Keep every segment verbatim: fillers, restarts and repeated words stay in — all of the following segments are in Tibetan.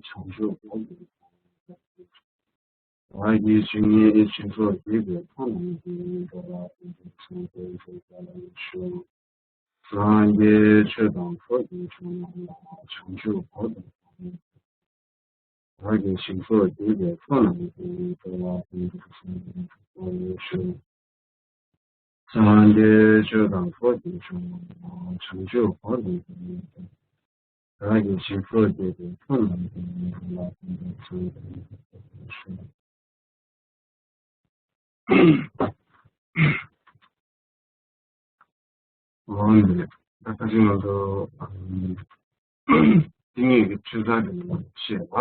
བྱང་ཆུབ་འོག་ཏུ། བདག་གིས་ཇི་སྙེད་སྦྱིན་སོགས་བགྱིས་པའི་མཐའ་རྣམས་ཀྱིས། འགྲོ་བ་ཀུན་ཏུ་སངས་རྒྱས་ཤིང་བདག་ལ་ཕྱག་འཚལ་ལོ། སངས་རྒྱས་ཆོས་དང་ཚོགས་ཀྱི་མཆོག་རྣམས་ལ། བྱང་ཆུབ་འོག་ཏུ། བདག་གིས་སྦྱིན་སོགས་བགྱིས་པའི་ཚོགས་རྣམས་ཀྱིས། འགྲོ་བ་ཀུན་ཏུ་སངས་རྒྱས་ཤིང་བདག་ལ་ཕྱག། སངས་རྒྱས་ཆོས་དང་ཚོགས་ཀྱི་མཆོག་རྣམས་ལ། བྱང་ཆུབ་འོག་ཏུ། བདག་གིས་སྦྱིན་སོགས་བགྱིས་པའི་ཚོགས་རྣམས་ཀྱིས། འགྲོ་བ་ཀུན་ཏུ་སངས་རྒྱས་ཤིང་བདག་ལ་ཕྱག། འོ་ནི། ད་ཁ་ཅིག་ང་ཚོ་འདི་ཉིད་ཀྱི་ཆོས་ཚན་དེ་ནས་བཤད་པ།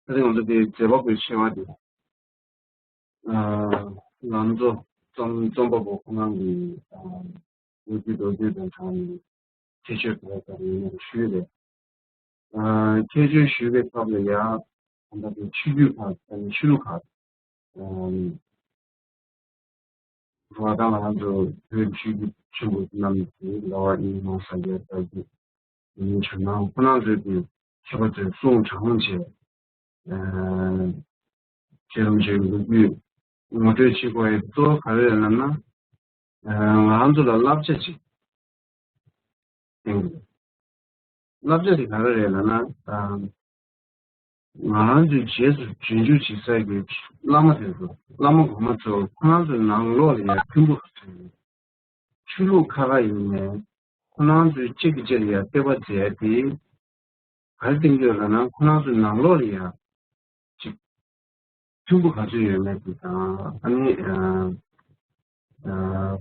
ད་ང་ཚོ་དེ་མཛད་པ་པོའི་ཆེ་བ་དེ། ང་ཚོ་རྩོམ་རྩོམ་པ་པོ་ཁོ་རང་གི་ལོ་རྒྱུས་མདོར་བསྡུས་དང་སྦྲགས་ནས་ཁྱད་ཆོས་ག་རེ་ག་རེ་ཡོད་མེད་ཞུས་རེད། ཁྱད་ཆོས་ཞུས་པའི་སྐབས་ལ་ཡང་ད་ལྟ་ཆོས་བརྒྱུད་ཁག་དང་ཆོས་ལུགས་ཁག་འགྲོ་བ་དང་ང་རང་ཚོ་བོད་ཆོས་བརྒྱུད་ཆེན་པོ་རྣམས་ཀྱི་ལ་བ་ཨིན་མ་ས་རྒྱལ་དར་རྒྱས་ཨིན་ཆོས་ནང་ཁོ་རང་ཚོའི་གི་མཁས་པ་ཚོས་གསུང་དྲངས་བྱས། ཨ་ཆོས་རིན་པོ་ཆེའི་ལོ་རྒྱུས་ངོ་སྤྲོད་བྱེད་དགོས་ཡ་གཙོ་བོ་ག་རེ་རེད་ལབ་ན། ཨ་ང་རང་ཚོ་ལ་བསླབ་བྱ་ཅིག་བསྟན་དགོས། བསླབ་བྱ་དེ་ག་རེ་རེད་ལབ་ན། ཨ་ང་རང་ཚོའི་རྗེས་སུ་རྗེས་འཇུག་བྱེད་སའི་གི་བླ་མ་དེ་ཚོ་བླ་མ་གོང་མ་ཚོ་ཁོ་རང་ཚོའི་ནང་ལོགས་ལ་ཡ་མཐུན་པོ་ཆོས་ལུགས་ཁག་ཁག་ཡིན་ནའི་ཁོ་རང་ཚོའི་གཅིག་གིས་གཅིག་ལ་ཡ་བསྟོད་པ་མཛད་དེ། ག་རེ་བསྟན་གྱི་ཡོད་ལབ་ན་ཁོ་རང་ཚོའི་ནང་ལོགས་ལ་ཡ་ཅིག་མཐུན་པོ་ག་ཚོད་ཡོད་མེད་དེ་དང་ཨ་ནི་ཨ་ཨ་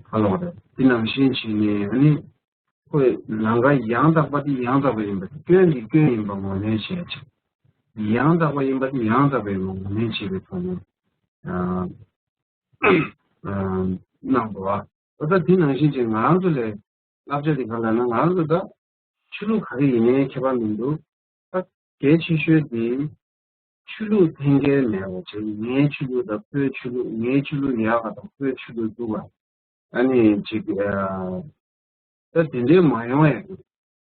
ཁ་ལོག་རེད་དེ་ནང་བཞིན་བྱས་ནས་ཨ་ནི་ཁོས་ལམ་ཁ་ཡང་དག་པ་དེ་ཡང་དག་པ་ཡིན་པ་དེ་སྐྱོན་དེ་སྐྱོན་ཡིན་པ་ངོས་ལེན་བྱས་ཅིག་ཡང་དག་པ་ཡིན་པ་དེ་ཡང་དག་པ་ཡིན་པ་ངོས་ལེན་བྱས་པའི་ཐོག་ནས་ཨ་གནང་འདུག་བ། ད་ལྟ་དེ་ནང་བཞིན་ཅིག་ང་རང་ཚོ་ལས་བསླབ་བྱ་དེ་ག་ལ་ན་ང་རང་ཚོ་ད་ཆོས་ལུགས་ག་རེ་ཡིན་ནའི་ཁྱད་པར་མི་འདུག་ད་གལ་ཆེ་ཤོས་དེ་ཆོས་ལུགས་འཐེན་འཁྱེར་མེད་པ་བྱས་ངའི་ཆོས་ལུགས་དང་ཁོའི་ཆོས་ལུགས་ངའི་ཆོས་ལུགས་ཡག་པ་དང་ཁོའི་ཆོས་ལུགས་སྡུག་པ་ཨ་ནི་ཅིག་ད་དེ་འདྲའི་མ་ཡོང་ཡ་གི་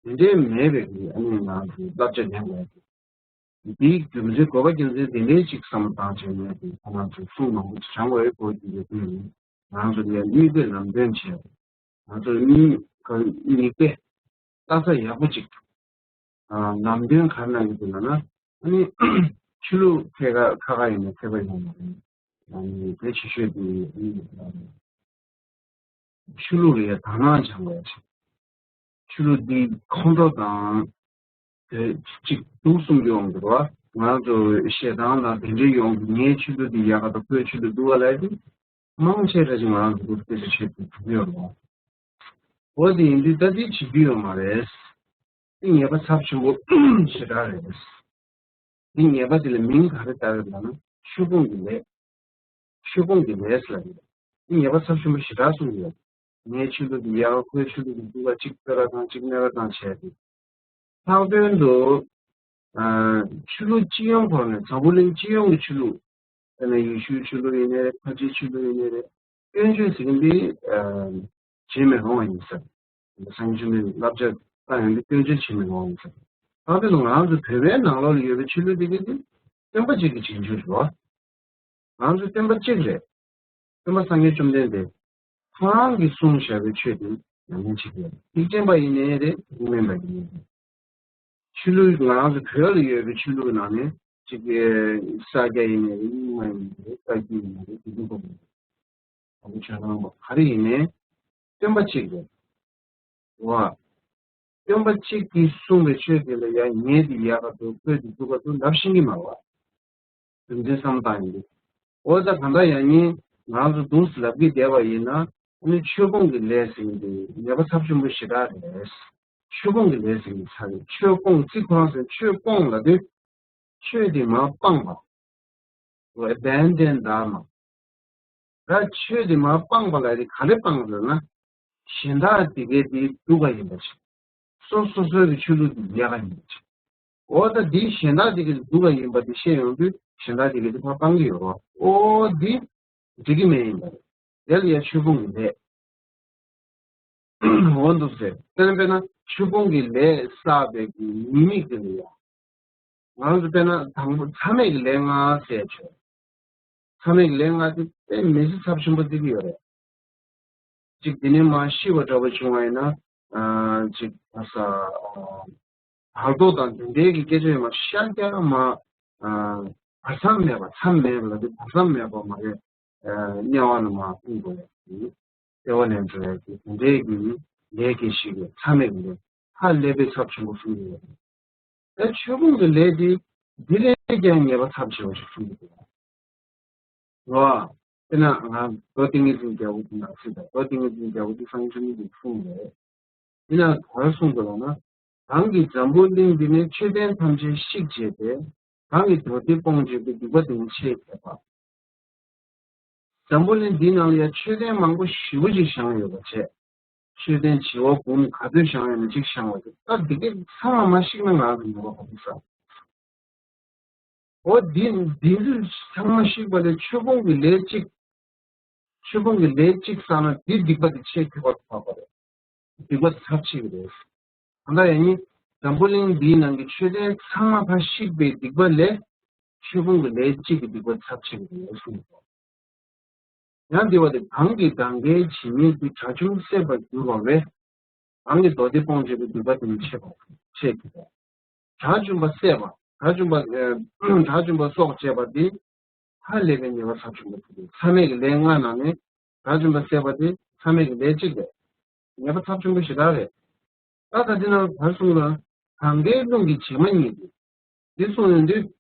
དེ་འདྲའི་མེད་པའི་གི་ཨ་ནི་ང་ཚོ་བསླབ་བྱ་ལེན་དགོས་ཡ་གི་འདིའི་རྒྱུ་མཚན་དགོས་པ་རྒྱུ་མཚན་དེ་འདྲའི་ཅིག་བསམ་བློ་བཏང་བྱས་ནས་དེ་ཁོ་རང་ཚོས་གསུང་མང་པོ་ཅིག་དྲངས་པ་ཡོད་དགོས་ཀྱི་ཡོད་དུས་ང་ཚོ་ལ་དམིགས་པའི་ལམ་སྟོན་བྱས་ང་ཚོ་གཉིས་ཀ་མིག་དཔེ་ལྟ་ས་ཡག་པོ་ཅིག་ལམ་སྟོན་ག་རེ་གནང་གི་འདུག་ལབ་ན་ཨ་ནི་ཆོས་ལུགས་ཐད་ཀ་ཁག་ཁག་ཡིན་ན་ཁྱད་པར་ཡོད་མ་རེད། ཨ་ནི་གལ་ཆེ་ཤོས་དེ་ཨ་ནི་ཆོས་ལུགས་ལ་ཡ་དག་སྣང་བྱང་བ་ཅིག་ཆོས་ལུགས་འདི་ཁོང་ཁྲོ་དང་དེ་གཅིག་སྡུག་གསུམ་གྱི་དབང་གིས་རེད་བ། ང་ཚོ་ཞེ་སྡང་དང་དེ་འདྲའི་དབང་གིས་ངའི་ཆོས་ལུགས་འདི་ཡག་ག་དང་ཁོའི་ཆོས་ལུགས་སྡུག་ག་ལབ་ཡ་དེ་མང་ཆེ་ར་ཅིག་ང་རང་ཚོ་སྐད་ཆ་བཤད་དུས་གྲུབ་ཡོད་རེད་བ། འོ་དེ་ཡིན་དུས་ད་འདི་བྱེད་རྒྱུ་ཡོད་མ་རེད། འདི་ཉེས་པ་ཚབས་ཆེན་པོ་ཞེ་དྲག་རེད། འདི་ཉེས་པ་དེ་ལ་མིང་ག་རེ་བཏགས་ཡོད་ལབ་ན་ཆོས་སྤོང་གི་ལས། ཆོས་སྤོང་གི་ལས་ལ་ཡོད། འདི་ཉེས་པ་ཚབས་ཆེན་པོ་ཞེ་དྲག་གསུངས་ཡོད། ངའི་ཆོས་ལུགས་འདི་ཡག་ཁོའི་ཆོས་ལུགས་འདི་སྡུག་ག་གཅིག་སྤེལ་བ་དང་གཅིག་སྨད་པ་དང་བྱས་ཏེ། ལྷག་དོན་དུ་ཨ་ཆོས་ལུགས་སྤྱི་ཡོངས་ཁོ་ནས་འཛམ་བུ་གླིང་སྤྱི་ཡོངས་ཀྱི་ཆོས་ལུགས་དཔེར་ན་ཡེ་ཤུའི་ཆོས་ལུགས་ཡིན་ནའི་རེད། ཁ་ཆེའི་ཆོས་ལུགས་ཡིན་ནའི་རེད། སྐྱོན་བརྗོད་ཟེར་མཁན་འདི་ཨ་བྱེད་མི་རུང་བ་ཡིན་ས། སངས་རྒྱས་བཅོམ་ལྡན་འདས་བསླབ་བྱ་བཏང་ཡོང་དུས་སྐྱོན་བརྗོད་བྱེད་མི་རུང་བ་ཡིན་ས། ལྷག་དོན་དུ་ང་རང་ཚོ་བོད་པའི་ནང་ལོགས་ལ་ཡོད་པའི་ཆོས་ལུགས་འདི་ག་འདི་སྟོན་པ་གཅིག་གི་རྗེས་འཇུག་རེད་བ། ང་ཚོ་སྟོན་པ་གཅིག་རེད། སྟོན་པ་སངས་རྒྱས་བཅོམ་ལྡན་འདས་ཁོ་རང་གིས་གསུངས་བཞག་པའི་ཆོས་དེ་ཉམས་ལེན་བྱེད་དགོས། ཐེག་ཆེན་པ་ཡིན་ནའི་རེད། དབུ་མ་པ་ཡིན་ནའི་རེད། ཆོས་ལུགས་ང་རང་ཚོ་བོད་ལ་ཡོད་པའི་ཆོས་ལུགས་ནང་ནས་གཅིག་གི་ས་སྐྱ་ཡིན་ནའི་རེད། རྙིང་མ་ཡིན་ནའི་རེད། ས་སྐྱ་ཡིན་ནའི་རེད། དེ་འདྲ་པོ་མ་རེད། ཨ་ཁུ་ཆོས་ནང་པ་ག་རེ་ཡིན་ནའི་སྟོན་པ་གཅིག་རེད། བ། སྟོན་པ་གཅིག་གིས་གསུངས་པའི་ཆོས་དེ་ལ་ཡང་ངས་འདི་ཡག་ག་འདུག་ཁོས་འདི་སྡུག་ག་འདུག་ལབ་ཤེས་ཀྱི་མ་རེད་བ། རྒྱུ་མཚན་བསམ་བཏང་ཡིན་འདུག་འོ་ད་གང་ལྟར་ཡང་ཉིན་ང་རང་ཚོ་འདུག་སེ་ལབ་ཀྱི་བསྡད་པ་ཡིན་ན་ཨ་ནི་ཆོས་སྤོང་གི་ལས་ཟེར་གྱི་འདུག་ཉེས་པ་ཚབས་ཆེན་པོ་ཞེ་དྲག་རེད། ཆོས་སྤོང་གི་ལས་ཟེར་གྱི་ཚར་རེད། ཆོས་སྤོང་ཚིག་ཁོ་རང་ཟེར་ཆོས་སྤོང་ལབ་དུས་ཆོས་དེ་མར་སྤངས་པ། ཨེ་བན་ཌན་དཱ་མ། ད་ཆོས་དེ་མར་སྤངས་པ་ལ་དེ་ག་རེ་སྤངས་ཟེར་ན། གཞན་དག་དེ་གའི་དེ་སྡུག་ག་ཡིན་པ་ཞིག་སོ་སོ་སོའི་གི་ཆོས་ལུགས་དེ་ཡག་ག་ཡིན་པ་ཞིག་འོ་ད་དེ་གཞན་དག་དེ་གའི་སྡུག་ག་ཡིན་པ་དེ་ཤེས་ཡོང་དུས་གཞན་དག་དེ་གའི་དེ་ཕར་སྤང་གི་ཡོད་རོ། འོ་དེ་འགྲིག་གི་མེད་ཡིན་པ་རེད། དེ་ལ་ཡ་ཆོས་སྤོང་གི་ལས། འོ་འདུག་ཟེར། དཔེར་ན་དཔེར་ན་ཆོས་སྤོང་གི་ལས་བསགས་པའི་གི་ཉེས་དམིགས་དེ་ལ་ཡང་། ང་ཚོ་དཔེར་ན་དང་པོ་མཚམས་མེད་ཀྱི་ལས་ལྔ་ཟེར་ཆོག་མཚམས་མེད་ཀྱི་ལས་ལྔ་དེ་དཔེ་མི་སྲིད་ཚབས་ཆེན་པོ་བརྩི་གི་ཡོད་རེད། ཅིག་དེ་ནས་མར་ཤི་བ་འདྲ་བོ་བྱུང་བ་ཡིན་ན། ཨ་ཅིག་ཨ་ས་ཨ་བར་དོ་དང་དེ་འདྲའི་གི་སྐད་ཆ་ཡོད་མ་ཤར་རྒྱག་མ། ཨ་བར་མཚམས་མེད་པ་མཚམས་མེད་པ་ལ་དེ་བར་མཚམས་མེད་པ་མ་རེད། ཨ་དམྱལ་བ་ལ་མར་ལྷུང་དགོས་ཡ་དེ། ལྟེ་བ་ལེན་འགྲོ་ཡ་དེ་དེ་འདྲའི་གི་ལས་ཀྱི་ཞིག་གི་མཚམས་མེད་གི་ལས་ཧ་ལས་པའི་ཚབས་ཆེན་པོ་གསུང་གི་ཡོད་རེད། ཨ་ཆོས་སྤོང་གི་ལས་དེ་འདི་ལས་ཀྱང་ཉེས་པ་ཚབས་ཆེ་བ་ཞིག་གསུང་གི་འདུག་ལོ། དེ་ན་ང་མདོ་ཏིང་ངེ་འཛིན་རྒྱལ་པོ་དེ་ནང་སྲིད་དང་མདོ་ཏིང་ངེ་འཛིན་རྒྱལ་པོ་དེ་སངས་རྒྱས་ཆོས་ཉིད་ཀྱི་གསུང་རེད། དེ་ན་ག་རེ་གསུངས་འདུག་ལབ་ན། གང་གིས་འཛམ་བུ་གླིང་འདི་ནས་མཆོད་རྟེན་ཐམས་ཅད་བཤིག་བྱས་ཏེ། གང་གིས་མདོ་སྡེ་སྤོང་བྱེད་པའི་སྡིག་པ་དེ་ནི་ཆེས་ཐེབས་པ། འཛམ་བུ་གླིང་འདིའི་ནང་ལ་ཡང་མཆོད་རྟེན་མང་པོ་ཞེ་པོ་ཅིག་བཞེངས་ཡོད་པ་བྱས། མཆོད་རྟེན་བྱེ་བ་འབུམ་ག་ཚོད་བཞེངས་ཡོད་ན་གཅིག་བཞེངས་པ་དེ་ད་འདི་གའི་ཚང་མ་མ་བཤིག་ན་ང་ཚོ་ཉེས་པ་ག་ཚོད་བསགས། འོ་འདི་འདི་ཚོ་ཚང་མ་བཤིག་པ་ལས་ཆོས་སྤོང་གི་ལས་གཅིག་ཆོས་སྤོང་གི་ལས་གཅིག་བསགས་ན་འདི་སྡིག་པ་དེ་ཆེས་ཐེབས་པ་དག་པ་རེད། སྡིག་པ་དེ་ཚབས་ཆེ་གི་རེད། ད་ལྟ་ཡང་ནི་འཛམ་བུ་གླིང་འདིའི་ནང་གི་མཆོད་རྟེན་ཚང་མ་ཕར་བཤིག་པའི་སྡིག་པ་ལས་ཆོས་སྤོང་གི་ལས་གཅིག་གི་སྡིག་པ་ཚབས་ཆེ་གི་རེད་གསུངས་སོ། ཡང་འདི་བ་དེ་གང་གིས་གདངས་ཀའི་བྱེ་སྙེད་ཀྱི་དགྲ་བཅོམ་བསད་པར་འགྱུར་བ་བས། གང་གིས་མདོ་སྡེ་སྤོང་བྱེད་པའི་སྡིག་པ་དེ་ནི་ཆེ་བ་ཆེ་གི་རེད། དགྲ་བཅོམ་པ་བསད་པ། དགྲ་བཅོམ་པ་ཨེ་དགྲ་བཅོམ་པ་སྲོག་བཅད་པ་འདི་ཧ་ལས་པའི་ཉེས་པ་ཚབས་ཆེན་པོ་ཞིག་རེད། མཚམས་མེད་ཀྱི་ལས་ལྔ་ནང་ནས་དགྲ་བཅོམ་པ་བསད་པ་དེ་མཚམས་མེད་ཀྱི་ལས་གཅིག་རེད། ཉེས་པ་ཚབས་ཆེན་པོ་ཞེ་དྲག་རེད། ད་ད་འདི་ནང་ག་རེ་གསུངས་ལ། གང་གའི་རླུང་གི་བྱེ་མ་སྙེད་དེ། འདི་གསུངས་ཡོང་དུས།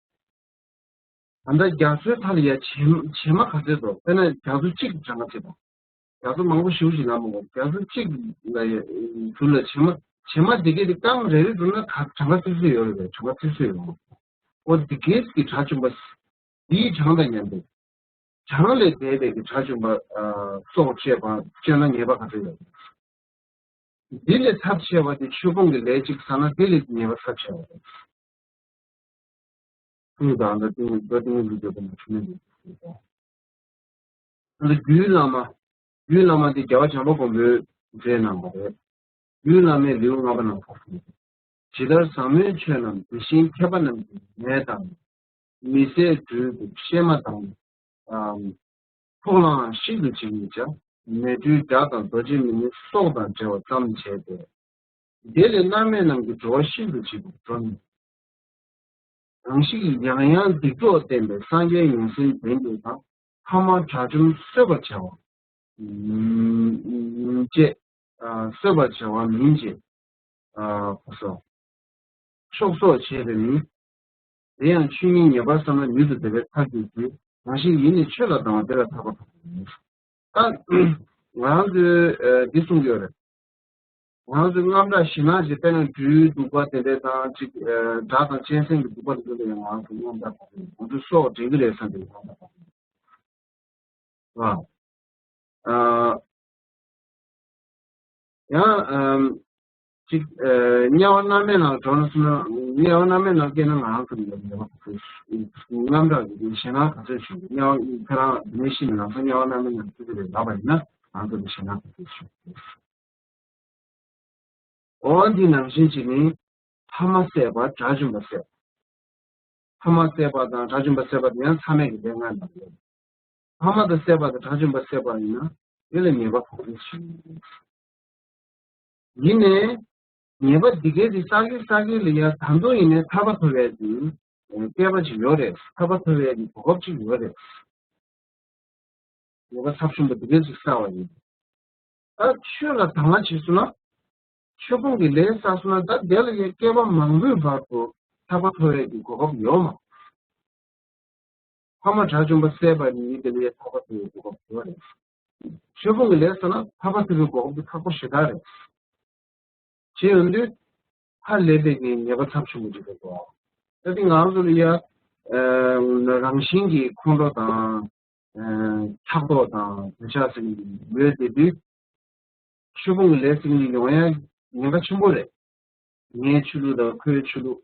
ད་ལྟ་རྒྱ་མཚོའི་མཐའ་ལ་ཡ་བྱེ་བྱེ་མ་ག་ཚོད་འདུག་དཔེར་ན་རྒྱ་མཚོ་གཅིག་གྲངས་ཀ་བྱེད་དང་། རྒྱ་མཚོ་མང་པོ་ཞེ་པོ་ཞིག་ལ་མ་དགོས། རྒྱ་མཚོ་གཅིག་ལ་ཡ་ཟུར་ལ་བྱེ་མ་བྱེ་མ་འདི་གས་དེ་རྐང་རེ་རེ་བསྡུར་ན་ག་གྲངས་ཀ་ཚོད་ཚོད་ཡོད་རེད་པས། གྲངས་ཀ་ཚོད་ཚོད་ཡོད་མ་རེད། འོ་འདི་གས་ཀྱི་དགྲ་བཅོམ་པ། འདིའི་གྲངས་དང་མཉམ་པའི་གྲངས་ལས་འདས་པའི་གི་དགྲ་བཅོམ་པ་སྲོག་བཅད་པ་བཅད་ན་ཉེས་པ་ག་ཚོད་ཡོད་རེད། འདི་ལས་ཚབས་ཆེ་བ་དེ་ཆོས་སྤོང་གི་ལས་གཅིག་བསགས་ན་དེ་ལས་ཉེས་པ་ཚབས་ཆེ་བ་རེད། ཀུན་དང་འདྲ་ཏིང་འདྲ་ཏིང་འདི་འདོད་པ་ནི་ཆུ་མེད་འདི། ཨ་ནི་རྒྱུད་བླ་མ། རྒྱུད་བླ་མ་འདི་རྒྱལ་བ་བྱམས་པ་མགོན་པོས་མཛད་གནང་བ་རེད། རྒྱུད་བླ་མའི་ལེའུ་ལྔ་པ་ནང་ཁོ་གསུངས། ཇི་ལྟར་ཟབ་མོའི་ཆོས་རྣམས་དེ་བཞིན་མཁས་པ་རྣམས་ཀྱི་མལ་དང་། མི་ཟད་སྦྲུལ་གྱི་གཤེད་མ་དང་། ཕོ་ལའང་ཤིན་ཏུ་བྱེད་ཉིད་ཀྱང་། མེ་སྦྲུལ་དགྲ་དང་རྡོ་རྗེ་མི་ནི་སྲོག་དང་བྲལ་བ་ཙམ་བྱས་ཏེ། དེ་ལས་མནར་མེད་རྣམས་ཀྱི་འགྲོ་བ་ཤིན་ཏུ་འཇིགས་པ་འགྲོ་ནས། རང་བཞིན་ཡང་ཡང་སྡིག་གྲོགས་བསྟེན་པའི་སངས་རྒྱས་ཡོན་སྲས་ལྡན་དེ་དང་། ཕ་མ་དགྲ་བཅོམ་གསོད་པར་བྱ་བ། ཨུམ་ཅེས། ཨ་གསོད་པར་བྱ་བ་མིན་ཅེས། ཨ་ཁོ་སོ། ཕྱོགས་སོགས་བྱས་པའི་མིན། དེ་ཡང་ཆོས་ཉིད་ངེས་པར་བསམ་ན་ཡུལ་དུ་བདེ་བའི་མཐའ་གྱུར་ཅིག་རང་བཞིན་ཡེ་ནས་ཆོས་ལ་སྡང་བ་དེ་ལ་ཐར་པ་དང་། ད་ང་རང་ཚོས་ཨ་འདི་གསུང་གི་ཡོད་རེད། ང་ཚོའི་རྔམ་དྲག་ཞེད་སྣང་ཅིག་དཔེར་ན་སྦྲུལ་གདུག་པ་དེ་འདྲས་དང་ཅིག་ཨ་དགྲ་དང་གཅན་གཟན་གྱི་གདུག་པ་དེ་ཚོ་ལ་ཡང་ང་ཚོ་རྔམ་དྲག་ང་ཚོ་སྲོག་འབྲལ་གྱི་རེད་བསམ་པའི་རྔམ་དྲག་ཨ་ཨ་ཡང་ཨམ་ཅིག་ཨ་དམྱལ་བ་མནར་མེད་ནང་འགྲོ་ན་སོང་ན་དམྱལ་བ་མནར་མེད་ནང་སྐྱེས་ན་ང་རང་ཚོ་ལ་ཡང་ཉེས་པ་ག་ཚོད་རྔམ་དྲག་གི་ཞེད་སྣང་ག་ཚོད་བྱུང་། དམྱལ་བ་ཁྱེད་རང་འདི་ནས་ཤི་ནས་ལམ་སང་དམྱལ་བ་མནར་མེད་ནང་སྐྱེ་གི་རེད་ལབ་པ་ཡིན་ན་ང་ཚོ་ལ་ཞེད་སྣང་ག་ཚོད་བྱུང་། འོ་འདི་ནང་བཞིན་བྱས་ནས་ཕ་མ་བསད་པ། དགྲ་བཅོམ་པ་བསད། ཕ་མ་བསད་པ་དང་དགྲ་བཅོམ་པ་བསད་པ་དེ་ཡང་མཚམས་མེད་ཀྱི་ལས་ལྔ་ནང་ཡོད། ཕ་མ་དང་བསད་པ་དང་དགྲ་བཅོམ་པ་བསད་པ་ཡིན་ན་དེ་ལ་ཉེས་པ་ག་ཚོད་བྱུང་། ཡིན་ནའི་ཉེས་པ་འདི་གའི་དེ་བསགས་ཀྱི་བསགས་ཀྱི་ལ་ཡང་ད་དུང་ཡིན་ནའི་ཐར་པ་ཐོབ་ཡས་ཀྱི་བསྐལ་པ་ཅིག་ཡོད་རེད། ཐར་པ་ཐོབ་ཡས་ཀྱི་གོ་སྐབས་ཅིག་ཡོད་རེད། ཉེས་པ་ཚབས་ཆེན་པོ་འདི་འདྲ་ཞིག་བསགས་པ་ཡིན། ད་ཆོས་ལ་དང་བ་བྱས་སོང་ན། ཆོས་སྤོང་གི་ལས་བསགས་སོང་ན་ད་དེ་ལ་ཡང་བསྐལ་པ་མང་པོའི་བར་དུ་ཐར་པ་ཐོབ་ཡས་ཀྱི་གོ་སྐབས་ཡོད་མ། ཕ་མ་དགྲ་བཅོམ་པ་བསད་པ་ཡིན་དེ་ལ་ཡང་ཐར་པ་ཐོབ་ཡས་གོ་སྐབས་ཡོད་རེད། ཆོས་སྤོང་གི་ལས་བསགས་ན་ཐར་པ་ཐོབ་པའི་གོ་སྐབས་དེ་ཁག་པོ་ཞེ་དྲག་རེད། བྱས་ཡོང་དུས་ཧ་ལས་པའི་གི་ཉེས་པ་ཚབས་ཆེན་པོ་ཅིག་རེད་དོ། ད་དེ་ང་ཚོ་ལ་ཡ་ཨ་རང་བཞིན་གྱི་ཁོང་ཁྲོ་དང་ཨ་ཕྲག་དོག་དང་འདོད་ཆགས་ཟེར་ནས་ཡོད་དེ་དུས་ཆོས་སྤོང་གི་ལས་ཟེར་ནས་ཡོང་ཡ་ཉེན་ཁ་ཆེན་པོ་རེད། ངའི་ཆོས་ལུགས་དང་ཁོའི་ཆོས་ལུགས།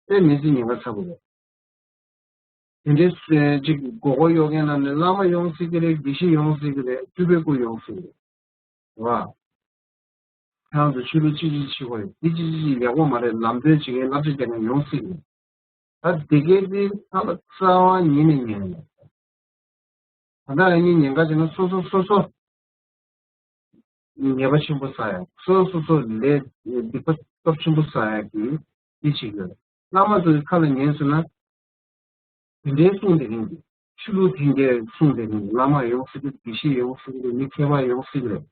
དཔེ་མི་སྲིད་ཉེན་ཁ་ཚ་པོ་རེད། དེ་འདྲའི་སེ་ཅིག་མགོ་སྐོར་གཡོག་མཁན་ནང་ནས་བླ་མ་ཡོང་སྲིད་ཀྱི་རེད། དགེ་བཤེས་ཡོང་སྲིད་ཀྱི་རེད། སྤྲུལ་པའི་སྐུ་ཡོང་སྲིད་ཀྱི་རེད། རེད་བ། ཁྱེད་རང་ཚོ་ཆོས་ལུགས་གཅིག་གཅིག་བྱེད་དགོས་རེད། འདི་གཅིག་གཅིག་ཡག་པོ་མ་རེད། ལམ་སྟོན་བྱེད་མཁན་བསླབ་བྱ་རྒྱག་མཁན་ཡོང་སྲིད་རེད། ད་འདི་གའི་འདི་ཐ་ལ་རྩ་བ་ཉིད་ནས་ཉན་ཡོད། ད་ལྟ་ཨ་ནི་ཉེན་ཁ་ཆེ་ན་སོ་སོ་སོ་སོ་ཉེས་པ་ཆེན་པོ་བསགས་ཡག་སོ་སོ་སོ་ལས་སྡིག་པ་སྟོབས་ཆེན་པོ་བསགས་ཡག་གི་འདི་བྱེད་དགོས། བླ་མ་ཚོའི་ཁ་ལ་ཉན་སོང་ན་དེ་འདྲའི་གསུང་དེ་རིང་གི་ཆོས་ལུགས་འཐེན་འཁྱེར་གསུང་དེ་རིང་གི་བླ་མ་ཡོང་སྲིད་ཀྱི་དགེ་བཤེས་ཡོང་སྲིད་ཀྱི་མི་མཁས་པ་ཡོང་སྲིད་ཀྱི་རེད།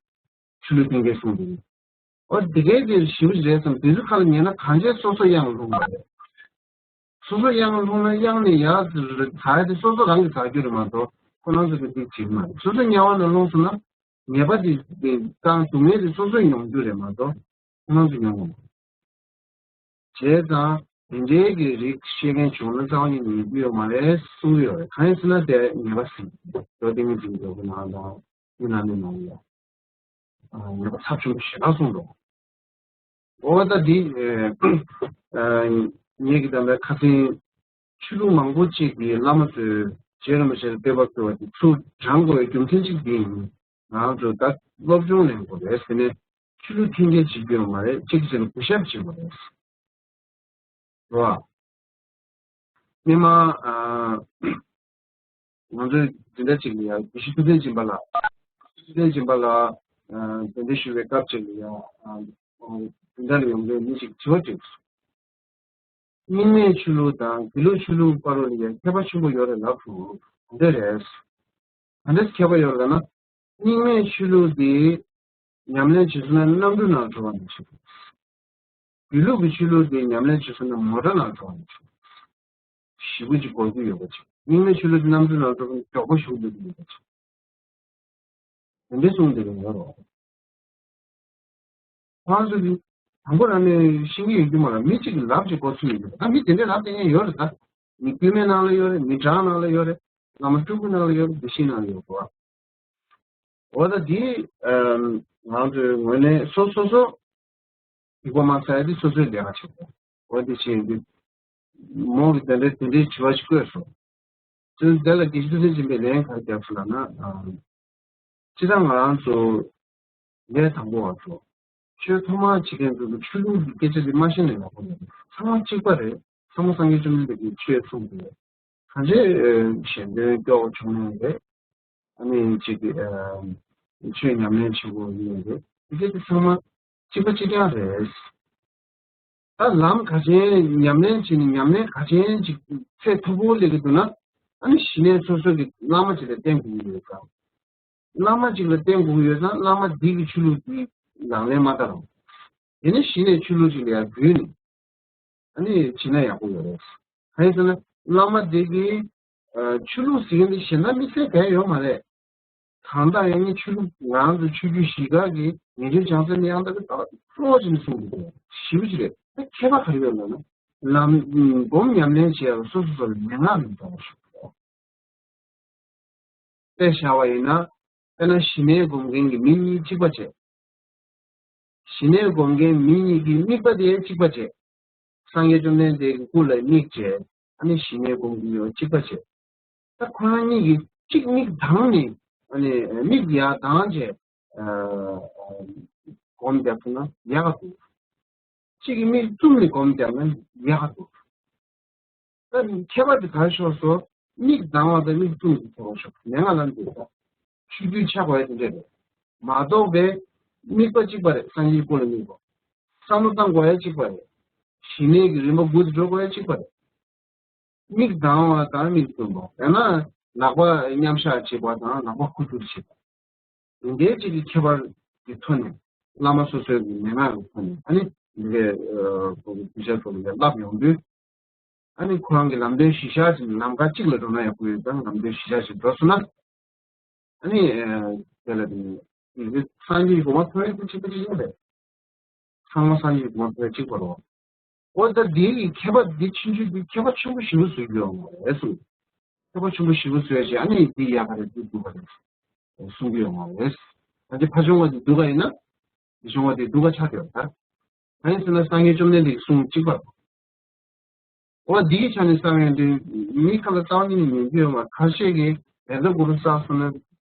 ཆོས་ལུགས་འཐེན་འཁྱེར་གསུང་དེ་རིང་། ཨོ་དེ་གའི་དེ་ཞིབ་རེད་བསམ་དེ་ཚོ་ཁ་ལ་ཉན་ན་གང་བྱས་སོ་སོ་གཡང་ལ་ལྷུང་བ་རེད། སོ་སོ་གཡང་ལྷུང་ན་གཡང་ནས་ཡར་ཟ་ཡ་དེ་སོ་སོ་རང་གིས་ཟ་རྒྱུ་རེད་མ་གཏོགས་ཁོ་རང་ཚོ་གིས་དེ་བྱེད་ཀྱི་མ་རེད། སོ་སོ་དམྱལ་བ་ནང་ལྷུང་སོང་ན་ཉེས་པ་དེ་དེ་དང་སྡུག་བསྔལ་དེ་སོ་སོས་མྱོང་རྒྱུ་རེད་མ་གཏོགས་ཁོ་རང་ཚོས་མྱོང་གི་མ་རེད། བྱས་ཙང་དེ་འདྲའི་གི་རིགས་བཤད་མཁན་བྱུང་ན་རྩ་བ་ཉིད་ནས་ཡིན་རྒྱུ་ཡོད་མ་རེད་གསུང་གི་ཡོད་རེད། གང་ཡིན་ཟེར་ན་དེ་ཉེས་པ་ཟིན་ལོ་ཏིང་ངེ་འཛིན་འདོད་པ་ནང་དང་དེ་ནང་ནས་མང་ཡོད། ཉེས་པ་ཚབས་ཆེན་པོ་ཞེ་དྲག་གསུངས་འདུག་འོ་ད་འདི་ངེད་ཀྱི་དམ་པའི་ཁ་སང་ཆོས་ལུགས་མང་པོ་གཅིག་གི་བླ་མ་ཚོས་རྗེ་རིན་པོ་ཆེ་ལ་བསྟོད་པ་ཕུལ་བ་དེ་ཚུར་དྲངས་དགོས་པའི་རྒྱུ་མཚན་གཅིག་འདི་ཡིན། ང་ཚོ་ད་སློབ་སྦྱོང་ལེན་དགོས་རེད་ཟེར་ནས་ཆོས་ལུགས་འཐེན་འཁྱེར་བྱེད་རྒྱུ་ཡོད་མ་རེད། གཅིག་བྱས་ན་གུས་ཞབས་བྱེད་དགོས་རེད། རེད་བ། སྔོན་མ་ང་ཚོས་འཛིན་གྲྭ་གཅིག་ལ་ཡང་དགེ་བཤེས་ཐུབ་བསྟན་སྦྱིན་པ་ལགས། ཐུབ་བསྟན་སྦྱིན་པ་ལགས་གདན་འདྲེན་ཞུ་བའི་སྐབས་ཅིག་ལ་ཡང་འཛིན་གྲྭ་ལ་ཡོང་མཁན་མི་ཞིག་དྲི་བ་དྲིས་སོང་། རྙིང་མའི་ཆོས་ལུགས་དང་དགེ་ལུགས་ཆོས་ལུགས་བར་ལ་ཡང་ཁྱད་པར་ཆེན་པོ་ཡོད་རེད་ལབ་སོང་། འདི་རེད། ག་འདྲས་ཁྱད་པར་ཡོད་རེད་ལབ་ན། རྙིང་མའི་ཆོས་ལུགས་དེ་ཉམས་ལེན་བྱེད་ཚུལ་ནི་གནམ་གྲུ་ནང་འགྲོ་བ་ནང་བཞིན། དགེ་ལུགས་ཀྱི་ཆོས་ལུགས་དེ་ཉམས་ལེན་བྱེད་ཚུལ་ནི་མོ་ཊ་ནང་འགྲོ་བ་ནང་བཞིན། ཞེ་པོ་ཅིག་གོ་རྒྱུ་ཡོད་པ་ཅིག་རྙིང་མའི་ཆོས་ལུགས་དེ་གནམ་གྲུ་ནང་འགྲོ་བ་ནི་མགྱོགས་པོ་ཞེ་པོ་འགྲོ་རྒྱུ་ཡོད་པ་ཅིག་དེ་འདྲའི་གསུང་དེ་རེད་ཡོད་རེད། ཁོང་ཚོ་གིས་དང་པོ་རང་ནས་ཤེས་ཀྱི་ཡོད་རྒྱུ་མ་རེད། མི་གཅིག་གིས་ལབ་ཅིག་གོ་ཚུལ་ཡོད་རྒྱུ་རེད། ད་མི་དེ་འདྲས་ལབ་བསྡད་མཁན་ཡོད་རེད། ད་མི་དཀྱུས་མའི་ནང་ལ་ཡོད་རེད། མི་གྲངས་ནང་ལ་ཡོད་རེད། བླ་མ་སྤྲུལ་སྐུ་ནང་ལ་ཡོད་རེད། དགེ་བཤེས་ནང་ལ་ཡོད་རེད། འོ་ད་འདི་ང་ཚོའི་ངོས་ནས་སོ་སོ་སོ་སྡིག་པ་མ་བསགས་ཡ་དེ་སོ་སོའི་ལས་ཀ་བྱེད་དགོས། འོ་དེ་བྱས་ཡིན་དུས་མོ་གིས་དེ་འདྲའི་དེ་འདྲའི་དྲི་བ་ཞིག་བཀོད་སོང་། དེ་ནི་དེ་ལ་དགེ་བཤེས་ཐུབ་བསྟན་སྦྱིན་པས་ལན་ག་རེ་བརྒྱབ་སོང་ལབ་ན། སྤྱིར་བཏང་ང་རང་ཚོ་ལས་དང་པོ་བ་ཚོ་ཆོས་ཐོག་མར་བྱེད་མཁན་ཚོ་གི་ཆོས་ལུགས་ཀྱི་སྐད་ཆ་དེ་མ་ཤེས་ན་ཡག་པོ་མེད། ཚང་མ་གཅིག་པ་རེད། ཚང་མ་སངས་རྒྱས་བཅོམ་ལྡན་འདས་ཀྱི་ཆོས་གསུངས་ཏེ་གང་ཅི་གཞན་དོན་སྐྱོ་བ་བྱུང་ནའི་རེད། ཨ་ནི་གཅིག་གི་ཆོས་ཉམས་ལེན་བྱེད་དགོས་ཡིན་ནའི་རེད། དེ་ག་དེ་ཚང་མ་གཅིག་པ་གཅིག་རྐྱང་རེད། ད་ལམ་ག་ཅན་ཉམས་ལེན་བྱས་ནས་ཉམས་ལེན་ག་ཅན་ཅིག་ཚད་མཐོ་པོ་སླེབས་ཀྱི་འདུག་ན། ཨ་ནི་གཞི་ནས་སོ་སོ་གི་བླ་མ་ཅིག་ལ་བརྟེན་དགོས་ཀྱི་ཡོད་ཙང་། བླ་མ་ཅིག་ལ་བརྟེན་དགོས་ཀྱི་ཡོད་ཙང་བླ་མ་འདི་གི་ཆོས་ལུགས་འདི་ལག་ལེན་མ་བསྟར་རོགས། དེ་ནས་གཞི་ནས་ཆོས་ལུགས་ཅིག་ལ་ཡར་འབུལ་ནས་ཨ་ནི་བྱས་ན་ཡག་པོ་ཡོད་རེད། གང་ཡིན་ཟེར་ན་བླ་མ་འདི་གི་ཆོས་ལུགས་ཟེར་མཁན་འདི་གཞན་དག་དམིགས་བསལ་གང་ཡང་ཡོད་མ་རེད། གང་ལྟར་ཡང་ནི་ཆོས་ལུགས་ང་རང་ཚོ་ཆོས་བརྒྱུད་གཞིས་ཀ་གི་ངེས་ཅན་བྱང་སེམས་ཡང་དག་གི་ལྟ་བ་གཙོ་བོ་ཅིག་ནས་གསུངས་འདུག་ཞེ་པོ་ཅིག་རེད། ད་ཁྱད་པར་ག་རེ་ཡོད་ལབ་ན། ལམ་སྒོམ་ཉམས་ལེན་བྱེད་ཡག་སོ་སོ་སོ་ལ་མན་ངག་རེ་གཏོང་བ་ཞིག་རེད། དཔེ་བཞག་པ་ཡིན་ན། དཔེར་ན་ཞི་གནས་སྒོམ་མཁན་གྱི་མི་གཉིས་གཅིག་པ་བྱས། ཞི་གནས་སྒོམ་མཁན་མི་གཉིས་ཀྱི་དམིགས་པ་དེ་གཅིག་པ་བྱས། སངས་རྒྱས་བཅོམ་ལྡན་འདས་ཀྱི་སྐུ་ལ་དམིགས་བྱས། ཨ་ནི་ཞི་གནས་སྒོམ་གྱི་ཡོ་གཅིག་པ་བྱས། ད་ཁོ་རང་གཉིས་ཀྱིས་གཅིག་མིག་གདངས་ནས་ཨ་ནི་མིག་ཡར་གདངས་བྱས་སྒོམ་བརྒྱབ་ཐུབ་ན་ཡག་ག་འདུག་གཅིག་གིས་མིག་བཙུམ་ནས་སྒོམ་བརྒྱབ་ན་ཡག་ག་འདུག་ད་ཁྱད་པར་དེ་ག་རེ་ཤོར་སོང་། མིག་གདངས་པ་དང་མིག་བཙུམ་གྱི་ཁྱད་པར་ཤོར་སོང་། མན་ངག་ལམ་དེ་ད་ཆོས་བརྒྱུད་ཆགས་དགོས་ཡ་དེ་འདྲས་རེད། མ་གཏོགས་པའི་དམིགས་པ་གཅིག་པ་རེད། སངས་རྒྱས་སྐུ་ལ་དམིགས་པ། བསམ་བློ་བཏང་དགོས་ཡ་གཅིག་པ་རེད། ཞི་གནས་ཀྱི་རིམ་པ་དགུ་དེ་འགྲོ་དགོས་ཡ་གཅིག་པ་རེད། མིག་གདངས་པ་དང་མིག་བཙུམ་པ། ཡང་ན་ལག་པ་མཉམ་བཞག་བྱེད་པ་དང་ལག་པ་ཁུ་ཐུར་བྱེད་པ། འདི་འདྲའི་གཅིག་གི་ཁྱད་པར་གྱི་ཐོག་ནས་བླ་མ་སོ་སོའི་གི་མན་ངག་གི་ཐོག་ནས་ཨ་ནི་འདི་གའི་གུས་ཞབས་ཚོ་ལ་ཡང་བསླབ་ཡོང་དུས། ཨ་ནི་ཁོ་རང་གི་ལམ་སྟོན་གཞིར་བཞག་ཅིག་ལམ་ཁ་གཅིག་ལ་འགྲོ་ན་ཡག་པོ་ཡོད་ཙང་ལམ་སྟོན་གཞིར་བཞག་ཅིག་འགྲོ་སོང་ན། ཨ་ནི་དེ་ལ་དེ་ནི་སངས་རྒྱས་གོང་མ་ཐོབ་ཡག་དེ་གཅིག་པ་གཅིག་རྐྱང་རེད། ཚང་མ་སངས་རྒྱས་གོང་མ་ཐོབ་ཡག་གཅིག་པ་རེད། འོ་ད་འདི་ཡི་ཁྱད་པར་འདི་ཕྱིན་ཆད་འདི་ཁྱད་པར་ཆེན་པོ་ཞེ་པོ་བཟོ་རྒྱུ་ཡོད་མ་རེད་གསུངས། ཁྱད་པར་ཆེན་པོ་ཞེ་པོ་བཟོས་བྱས་ཨ་ནི་འདི་ཡག་ག་རེད་འདི་སྡུག་ག་རེད་གསུང་གི་ཡོད་མ་རེད། ད་ཅི་ཕ་བྱུང་བ་འདི་སྡུག་ག་ཡིན་ན་འདི་བྱུང་བ་འདི་སྡུག་ག་ཆགས་ཡོད་ད། གང་ཡིན་ཟེར་ན་སངས་རྒྱས་བཅོམ་ལྡན་འདས་ཀྱི་གསུང་གཅིག་པ། འོ་འདིའི་ཆ་ནས་བསམ་ཡོང་དུས་མི་ཁ་ལ་རྩ་བ་ཉིད་ནས་ཉན་རྒྱུ་ཡོད་མ་རེད། ཁ་ཤས་ཀྱིས་བཛྲ་གུ་རུ་བསགས་སོང་ན་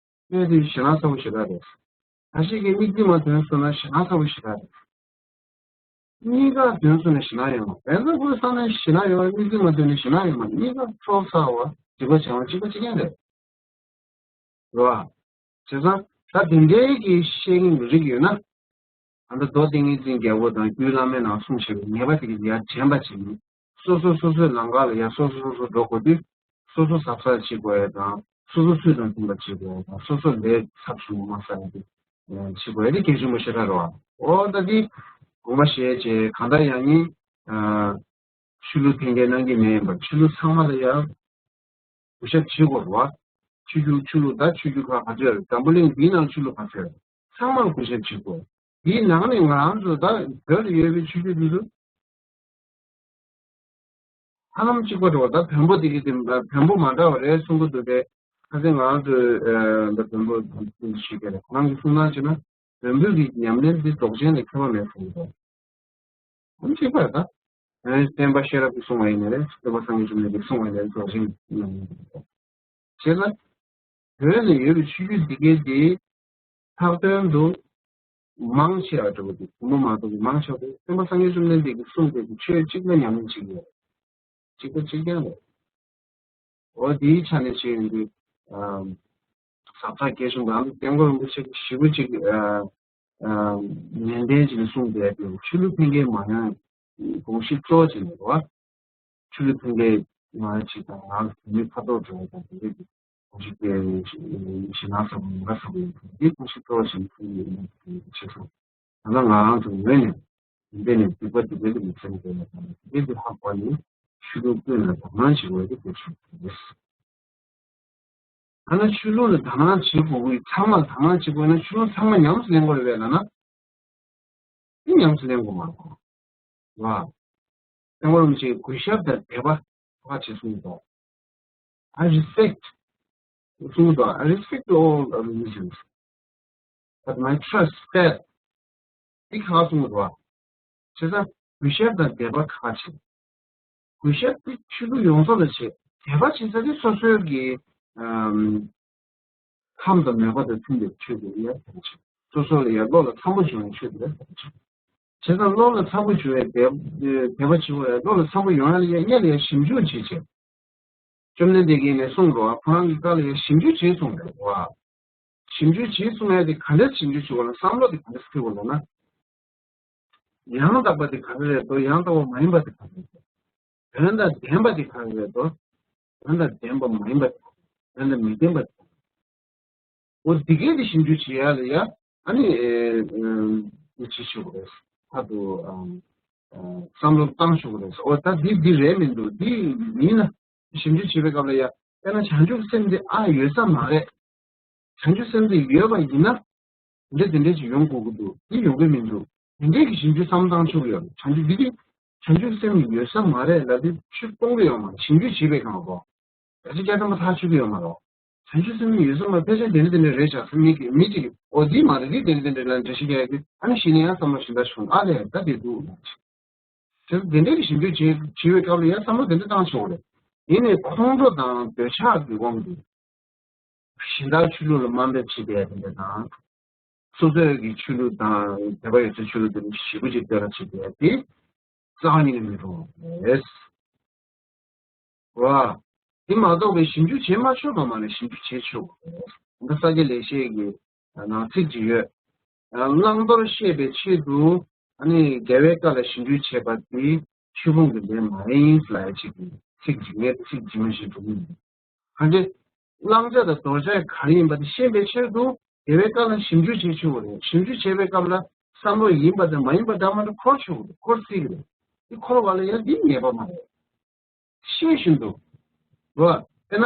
དཔེ་དེ་ཞེ་སྡང་ཚ་པོ་ཞེ་དྲག་རེད། ད་ཞིག་གི་དམིགས་འཛིན་མ་དོན་སོང་ན་ཞེ་སྡང་ཚ་པོ་ཞེ་དྲག་རེད། གཉིས་ཀ་དོན་སོང་ན་ཞེ་སྡང་ཡོད་མ་རེད། བན་ཚ་ཁོའི་ས་ནས་ཞེ་སྡང་ཡོད་མ་རེད། དམིགས་འཛིན་མ་དོན་ནས་ཞེ་སྡང་ཡོད་མ་རེད། གཉིས་ཀ་ཁྲོ་ཚ་བ་སྡིག་པ་བྱ་བ་གཅིག་པ་གཅིག་རྐྱང་རེད། རེད་བ། བྱས་ཙང་ད་དེ་འདྲའི་གི་བཤད་མཁན་གྱི་རིགས་ཡོད་ན། ཨ་ད་མདོ་ཏིང་ངེ་འཛིན་རྒྱལ་པོ་དང་རྒྱུད་བླ་མའི་ནང་གསུངས་བཞག་པའི་ཉེས་པ་དེ་གི་ཡར་དྲན་པ་བྱེད་མི། སོ་སོ་སོ་སོའི་ལམ་ཁ་ལ་ཡར་སོ་སོ་སོ་སོ་འགྲོ་དགོས་དུས། སོ་སོ་གཟབ་གཟབ་བྱེད་དགོས་ཡ་དང་། སོ་སོ་ཚུལ་དང་མཐུན་པ་བྱེད་དགོས་ཡ་དང་། སོ་སོ་ལས་ཚབས་ཆུང་མ་བསགས་ཡ་དེ་བྱེད་དགོས་ཡ་དེ་གལ་ཆེན་པོ་ཞེ་དྲག་རེད་བ། འོ་ད་དེ་དགོངས་པ་བཞེས་བྱས་གང་ལྟར་ཡང་ནི། ཆོས་ལུགས་འཐེན་འཁྱེར་གནང་གི་མེད་པར་ཆོས་ལུགས་ཚང་མ་ལ་ཡང་གུས་ཞབས་བྱེད་དགོས་རེད་བ། ཆོས་བརྒྱུད་ཆོས་ལུགས་ད་ཆོས་བརྒྱུད་ཁག་ག་ཚོད་ཡོད་རེད། འཛམ་བུ་གླིང་འདིའི་ནང་ཆོས་ལུགས་ག་ཚོད་ཡོད་རེད། ཚང་མར་གུས་ཞབས་བྱེད་དགོས། དེའི་ནང་ནས་ང་རང་ཚོ་ད་བོད་ལ་ཡོད་པའི་ཆོས་བརྒྱུད་འདི་ཚོ་ཧ་ལམ་གཅིག་པ་འགྲོ་བ། ད་བོན་པོ་དེ་གི་དེ་བོན་པོ་མ་འདྲ་བ་རེད་གསུང་གི་འདུག་སྟེ། ཁ་སང་ང་རང་ཚོས་ད་བོན་པོ་ཞིག་ག་རེ་ཁོ་རང་གིས་གསུང་སྟངས་བྱས་ན་བོན་པོའི་གི་ཉམས་ལེན་འདི་རྫོགས་ཆེན་ལས་ཁྱད་པར་མེད་གསུང་གི་འདུག་ཨ་ནི་གཅིག་པ་རེད་ད། ཨ་ནི་སྟོན་པ་ཤེས་རབ་ཀྱིས་གསུངས་པ་ཡིན་ན་རེད། སྟོན་པ་སངས་རྒྱས་བཅོམ་ལྡན་འདས་ཀྱིས་གསུངས་པ་ཡིན་ན་རེད། རྫོགས་ཆེན་ཉམས་ལེན་འདུག་བྱས་ན། བོད་ནས་ཡོད་པའི་ཆོས་བརྒྱུད་འདི་གའི་དེ་ལྷག་དོན་དུ་མང་ཆེ་བ་འགྲོ་གི་འདུག་བུ་མོ་མང་པོ་གི་མང་ཆེ་བ་སྟོན་པ་སངས་རྒྱས་བཅོམ་ལྡན་འདས་ཀྱིས་གསུངས་པའི་ཆོས་གཅིག་ལ་ཉམས་ལེན་བྱེད་ཀྱི་ཡོད། གཅིག་པ་གཅིག་རྐྱང་རེད། འོ་དེའི་ཆ་ནས་བྱས་ཡོང་དུས། ཟབ་ཆ་རྒྱས་ཤིང་རང་སྐྱབས་མགོན་རིན་པོ་ཆེ་གིས་ཞེ་པོ་ཅིག་ནན་ཏན་བྱས་ནས་གསུངས་བསྡད་པའི་ཆོས་ལུགས་འཐེན་འཁྱེར་མ་ཡོང་དགོངས་གཞི་གཙོ་བོ་བྱས་ནས་རེད་བ། ཆོས་ལུགས་འཐེན་འཁྱེར་མ་ཡོང་ཅིག་དང་ང་ཚོ་མི་ཕ་ཐོག་འགྲོ་བ་དང་དེ་འདྲ་གི་གོམས་གཤིས་དེ་ཞེ་སྡང་ཚ་པོ་ཉེན་ཁ་ཚ་པོ་ཡོད་དུས་འདི་གོམས་གཤིས་གཙོ་བོ་ཞིག་ནས་ཁུར་ཡོད་ནས་ཁུར་ཡོད་ཅེས་སོ། ད་ལྟ་ང་རང་ཚོ་ངོས་ནས་འདི་ནས་སྡིག་པ་སྡིག་པ་ལས་མི་འཚམ་དགོས་ན་དང་འདི་འདི་ལྷག་པ་ནི་ཆོས་ལུགས་ཀུན་ལ་དག་སྣང་བྱེད་དགོས་ཀྱི་དགོས་ཤིག་རེད། ད་ནི་ཆོས་ལུགས་ལ་དག་སྣང་བྱེད་དགོས་ཀྱི་ཚང་མ་ལ་དག་སྣང་བྱེད་དགོས་ན་ཆོས་ལུགས་ཚང་མ་ཉམས་སུ་ལེན་དགོས་རེད་པས་ལབ་ན། དེ་ཉམས་སུ་ལེན་དགོས་མ་རེད། ལ། སྐྱབས་མགོན་རིན་པོ་ཆེས་གུས་ཞབས་དང་དད་པ་ཁག་ཆེ་གསུངས་འདུག I respect གསུངས་འདུག I respect all religions, but my trust is that དེ་ཁག་གསུངས་འདུག་བྱས་ཙང་གུས་ཞབས་དང་དད་པ་ཁག་ཆེ། གུས་ཞབས་དེ་ཆོས་ལུགས་ཡོངས་རྫོགས་ལ་བྱེད། དད་པ་བྱེད་ས་དེ་སོ་སོའི་གི་ཨམ། ཁམས་དང་མོས་པ་དང་མཐུན་པའི་ཆོས་དེ་ཡར་དར་བྱེད། སོ་སོ་ལ་ཡར་བློ་ལ་འཚམ་པོ་བྱུང་བའི་ཆོས་དེ་ཡར་དར་བྱེད། བྱས་ཙང་བློ་ལ་འཚམ་པོ་བྱུང་བའི་དད་དད་པ་བྱེད་པ་ཡང་བློ་ལ་འཚམ་པོ་ཡོང་ཡ་ལ་ཡར་སྔོན་ལ་ཡར་ཞིབ་འཇུག་བྱེད་བྱེད། བཅོམ་ལྡན་འདས་ཀྱིས་ནས་གསུངས་འགྲོ་བ་ཁོ་རང་གི་བཀའ་ལ་ཡར་ཞིབ་འཇུག་བྱེད་གསུངས་རེད་བ། ཞིབ་འཇུག་བྱེད་གསུང་ཡ་དེ་ག་འདྲ་ཞིབ་འཇུག་བྱེད་དགོས་ལ་བསམ་བློ་དེ་ག་འདྲ་ཕུལ་དགོས་ལ་ན། ཡང་དག་པ་དེ་ག་རེ་རེད་དོ། ཡང་དག་པ་མ་ཡིན་པ་དེ་ག་རེ་རེད་དོ། དོན་དང་ལྡན་པ་དེ་ག་རེ་རེད་དོ། དོན་དང་ལྡན་པ་མ་ཡིན་པ་དེ་ག་རེ་རེད། དོན་དང་མི་ལྡན་པ་དེ་ག་རེ་རེད། འོ་འདི་གས་དེ་ཞིབ་འཇུག་བྱེད་ཡ་ལ་ཡ། ཨ་ནི་ཨེ་ཨེ་ཅི་ཞུ་དགོས་རེད། ཁ་ཐུག་ཨ་ཨ་བསམ་བློ་བཏང་ཞུ་དགོས་རེད། འོ་ད་འདི་འདི་རེད་མི་འདུག་འདི་མིན་ན་ཞིབ་འཇུག་བྱེད་པའི་སྐབས་ལ་ཡ། དཔེར་ན་བྱང་ཆུབ་སེམས་འདི་ཨ་ཡོད་ས་མ་རེད། བྱང་ཆུབ་སེམས་འདི་ཡོད་པ་ཡིན་ན། འདི་འདི་འདྲས་ཅིག་ཡོང་དགོས་ཀྱི་འདུག་འདི་ཡོང་གི་མི་འདུག་འདི་འདྲས་ཀྱི་ཞིབ་འཇུག་བསམ་བཏང་ཆོག་གི་ཡོད་རེད། བྱང་ཆུབ་འདི་འདི། བྱང་ཆུབ་སེམས་ཡོད་ས་མ་རེད་ལབ་དུས་ཆུ་གཏོང་གི་ཡོད་མ་རེད། ཞིབ་འཇུག་བྱེད་པའི་སྒང་ལ་གོ། ད་ཅི་བསྐྱར་དུ་མ་ཐག་ཆོད་ཀྱི་ཡོད་མ་རེད། བྱང་ཆུབ་སེམས་ཡོད་ས་མ་རེད། ཕལ་ཆེར་འདི་འདྲས་འདི་འདྲས་རེད་བྱ་ས་མི་གི་མི་གཅིག་གིས་འོ་འདི་མ་རེད། འདི་འདི་འདྲས་འདི་འདྲས་ལ་འགྲེལ་བཤད་རྒྱག་གི། ཨ་ནི་གཞི་ནས་ཡང་བསམ་བློ་གཞན་དག་བྱུང་། ཨ་ལས་ད་འདི་འདུག་དེ་འདྲ་གི་ཞིབ་འཇུག་བྱེད་བྱེད་པའི་སྐབས་ལ་ཡང་བསམ་བློ་དེ་འདྲ་བཏང་ཆོག་རེད། ཡིན་ནའི་ཁོང་ཁྲོ་དང་འདོད་ཆགས་ཀྱི་དབང་གིས་གཞན་དག་ཆོས་ལུགས་ལ་དམའ་འབེབས་བྱེད་བསྡད་དེ་འདྲ་དང་། སོ་སོའི་གི་ཆོས་ལུགས་དང་དད་པ་ཡོད་ཚད་ཆོས་ལུགས་དེ་ཞེ་པོ་ཅིག་བསྟོད་ར་བྱེད་བསྡད་དེ་རྩ་བ་ཉིད་ནས་མི་འགྲོ་བ་རེད། བ། དེ་མ་གཏོགས་པའི་ཞིབ་འཇུག་བྱེད་མ་ཆོག་པ་མ་རེད། ཞིབ་འཇུག་བྱེད་ཆོག་པ་རེད། འདི་ས་སྐྱ་ལེགས་བཤད་ཀྱི་ནང་ཚིག་ཅིག་ཡོད། བླང་དོར་ཤེས་པའི་ཆེད་དུ་ཨ་ནི་རྒྱལ་བའི་བཀའ་ལ་ཞིབ་འཇུག་བྱེད་པ་དེ་ཆོས་ཕུང་གི་ལས་མ་ཡིན་ལབ་ཡ་ཅིག་གི་ཚིག་ཅིག་ངས་ཚིག་ཇི་མ་ཞིག་འགྲོ་གི་ཡིན། གང་ཅི། བླང་བྱ་དང་དོར་བྱ་ག་རེ་ཡིན་པ་དེ་ཤེས་པའི་ཆེད་དུ་རྒྱལ་བའི་བཀའ་ལ་ཞིབ་འཇུག་བྱེད་ཆོག་གི་རེད། ཞིབ་འཇུག་བྱེད་པའི་སྐབས་ལ་བསམ་བློ་ཡིན་པ་དང་མ་ཡིན་པ་འདྲ་མ་འདྲ་འཁོར་ཆོག་གི་རེད། འཁོར་སྲིད་ཀྱི་རེད། དེ་འཁོར་བ་ལ་ཡང་འདི་ཉེས་པ་མ་རེད། ཤེས་བཞིན་དུ། རོ། དཔེར་ན།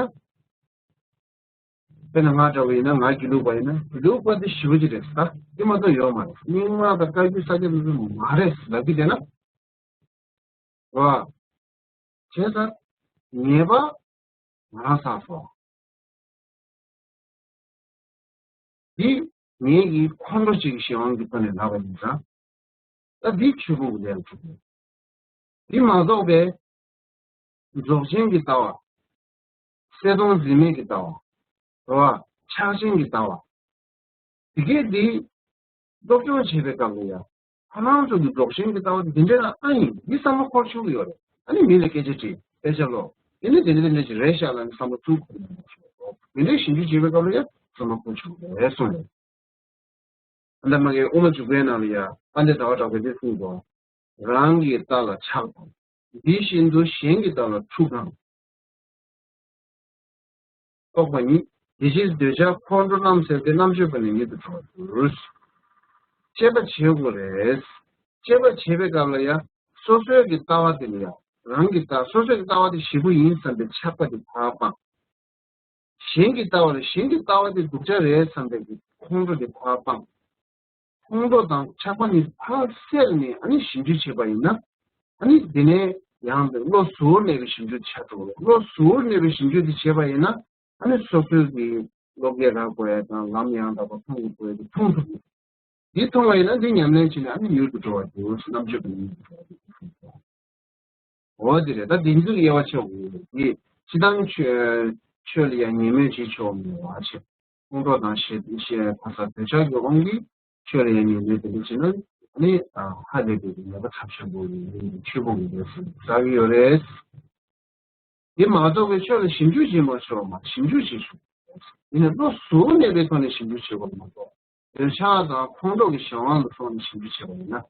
དཔེར་ན་ང་འདྲ་བ་ཡིན་ན་ང་དགེ་ལུགས་པ་ཡིན་ན་དགེ་ལུགས་པ་དེ་ཞེ་པོ་ཅིག་རེད་ཟེར། དེ་མ་གཏོགས་ཡོད་མ་རེད། རྙིང་མ་དང་བཀའ་བརྒྱུད་ས་སྐྱ་དེ་ཚོ་མ་རེད་ལབ་ཀྱི་བསྡད་ན། རོ། བྱས་ཙང་ཉེས་པ་ང་རང་བསགས་སོང་། འདི་ངེད་ཀྱི་ཁོང་ཁྲོ་གཅིག་གི་གཞན་དབང་གི་ཐོག་ནས་ལབ་པ་ཡིན་ཙང་། ད་འདི་ཆོས་ཕུང་གི་ལས་ལ་གྲུབ་པས། འདི་མ་གཏོགས་པའི་རྫོགས་ཆེན་གྱི་ལྟ་བ། གསལ་སྟོང་འཛིན་མེད་ཀྱི་ལྟ་བ། རེད་བ། ཕྱག་ཆེན་གྱི་ལྟ་བ། དེ་གས་འདི་ སློབ་སྦྱོང་བྱེད་པའི་སྐབས་ལ་ཡང་། ཁོ་རང་ཚོ་གི་རྫོགས་ཆེན་གྱི་ལྟ་བ་དེ་འདི་འདྲ་ཨ་ཡིན། འདི་བསམ་བློ་འཁོར་ཆོག་གི་ཡོད་རེད། ཨ་ནི་མི་ལ་སྐད་ཆ་དྲིས། དཔེ་ཆ་ཀློག་འདི་ནི་འདི་འདྲ་འདི་འདྲ་ཞིག་རེད་ཤག་ལབ་ནས་བསམ་བློ་ཚུར་འཁོར་ནས། འདི་འདྲའི་ཞིབ་འཇུག་བྱེད་པའི་སྐབས་ལ་ཡང་བསམ་བློ་འཁོར་ཆོག་གི་རེད་གསུངས་རེད། ཨ་ནི་མ་གི་དབུ་མ་འཇུག་པའི་ནང་ལ་ཡང་དཔལ་ལྡན་ཟླ་བ་གྲགས་པས་འདི་གསུངས་སོ། རང་གི་ལྟ་ལ་ཆགས་དང་། འདི་བཞིན་དུ་གཞན་གྱི་ལྟ་ལ་འཁྲུག་དང་། རྟོག་པ་ཉིད། དེ་ཕྱིར་འདོད་ཆགས་ཁོང་ཁྲོ་རྣམས་ཟད་དེ་རྣམ་དཔྱོད་པ་ནི་ཉིད་དུ་འགྲོ་བར་འགྱུར། དཔྱད་པ་བྱེད་དགོས་རེད། དཔྱད་པ་བྱེད་པའི་སྐབས་ལ་ཡང་སོ་སོའི་གི་ལྟ་བ་དེ་ལ་ཡང་རང་གི་ལྟ་སོ་སོའི་གི་ལྟ་བ་དེ་ཞེ་པོ་ཡིན་བསམ་པའི་ཆགས་པ་དེ་ཕར་སྤངས། གཞན་གྱི་ལྟ་བ་ལ་གཞན་གྱི་ལྟ་བ་དེ་སྡུག་ཅག་རེད་བསམ་པའི་གི་ཁོང་ཁྲོ་དེ་ཕར་སྤངས། ཁོང་ཁྲོ་དང་ཆགས་པ་ནི་ཕར་བསལ་ནས་ཨ་ནི་ཞིབ་འཇུག་བྱེད་པ་ཡིན་ན། ཨ་ནི་དེ་ནས་ཡང་བློ་གཟུར་གནས་པའི་ཞིབ་འཇུག་བྱ་ཐུབ། བློ་གཟུར་གནས་པའི་ཞིབ་འཇུག་དེ་བྱེད་པ་ཡིན་ན། ཨ་ནི་སོ་སོའི་གི་བློ་སྐྱེད་རག་དགོས་ཡ་དང་ལམ་ཡང་དག་པ་མཐོང་དགོས་ཡ་དེ་མཐོང་ཐུབ། འདི་མཐོང་བ་ཡིན་ན་འདི་ཉམས་ལེན་བྱས་ནས་ཨ་ནི་མྱུར་དུ་འགྲོ་བར་འགྱུར། རྣམ་དཔྱོད་པ་ནི་མྱུར་དུ་འགྲོ་བར་འགྱུར། འོ་དེ་རེད། ད་བདེན་ཚིག་དབྱེ་བ་ཕྱེ་དགོས་ཀྱི། སྤྱིར་བཏང་ཆོས་ཆོས་ལ་ཡང་ཉེས་དམོད་བྱེད་ཆོག་མེད་པ་བྱེད། ཁོང་ཁྲོ་དང་ཞེ་ཞེ་ཕ་ས་འདོད་ཆགས་ཀྱི་དབང་གིས་ཆོས་ལ་ཡང་ཉེས་དམོད་དེ་འདྲ་བྱེད་ན་ནི་ཧ་ལས་པའི་ཉེས་པ་ཚབས་ཆེན་པོ་ཡིན། ཆོས་སྤོང་གི་ལས་སུ་བསགས་ཀྱི་ཡོད་རེད། དེ་མ་གཏོགས་པའི་ཆོས་ལ་ཞིབ་འཇུག་བྱེད་མ་ཆོག་མ་ཞིབ་འཇུག་བྱེད་ཆོག་ཡིན་ན་བློ་གཟུར་གནས་པའི་ཐོག་ནས་ཞིབ་འཇུག་བྱེད་དགོས་མ་གཏོགས། འདོད་ཆགས་དང་ཁོང་ཁྲོ་གི་གཞན་དབང་དུ་སོང་ནས་ཞིབ་འཇུག་བྱེད་པ་ཡིན་ན།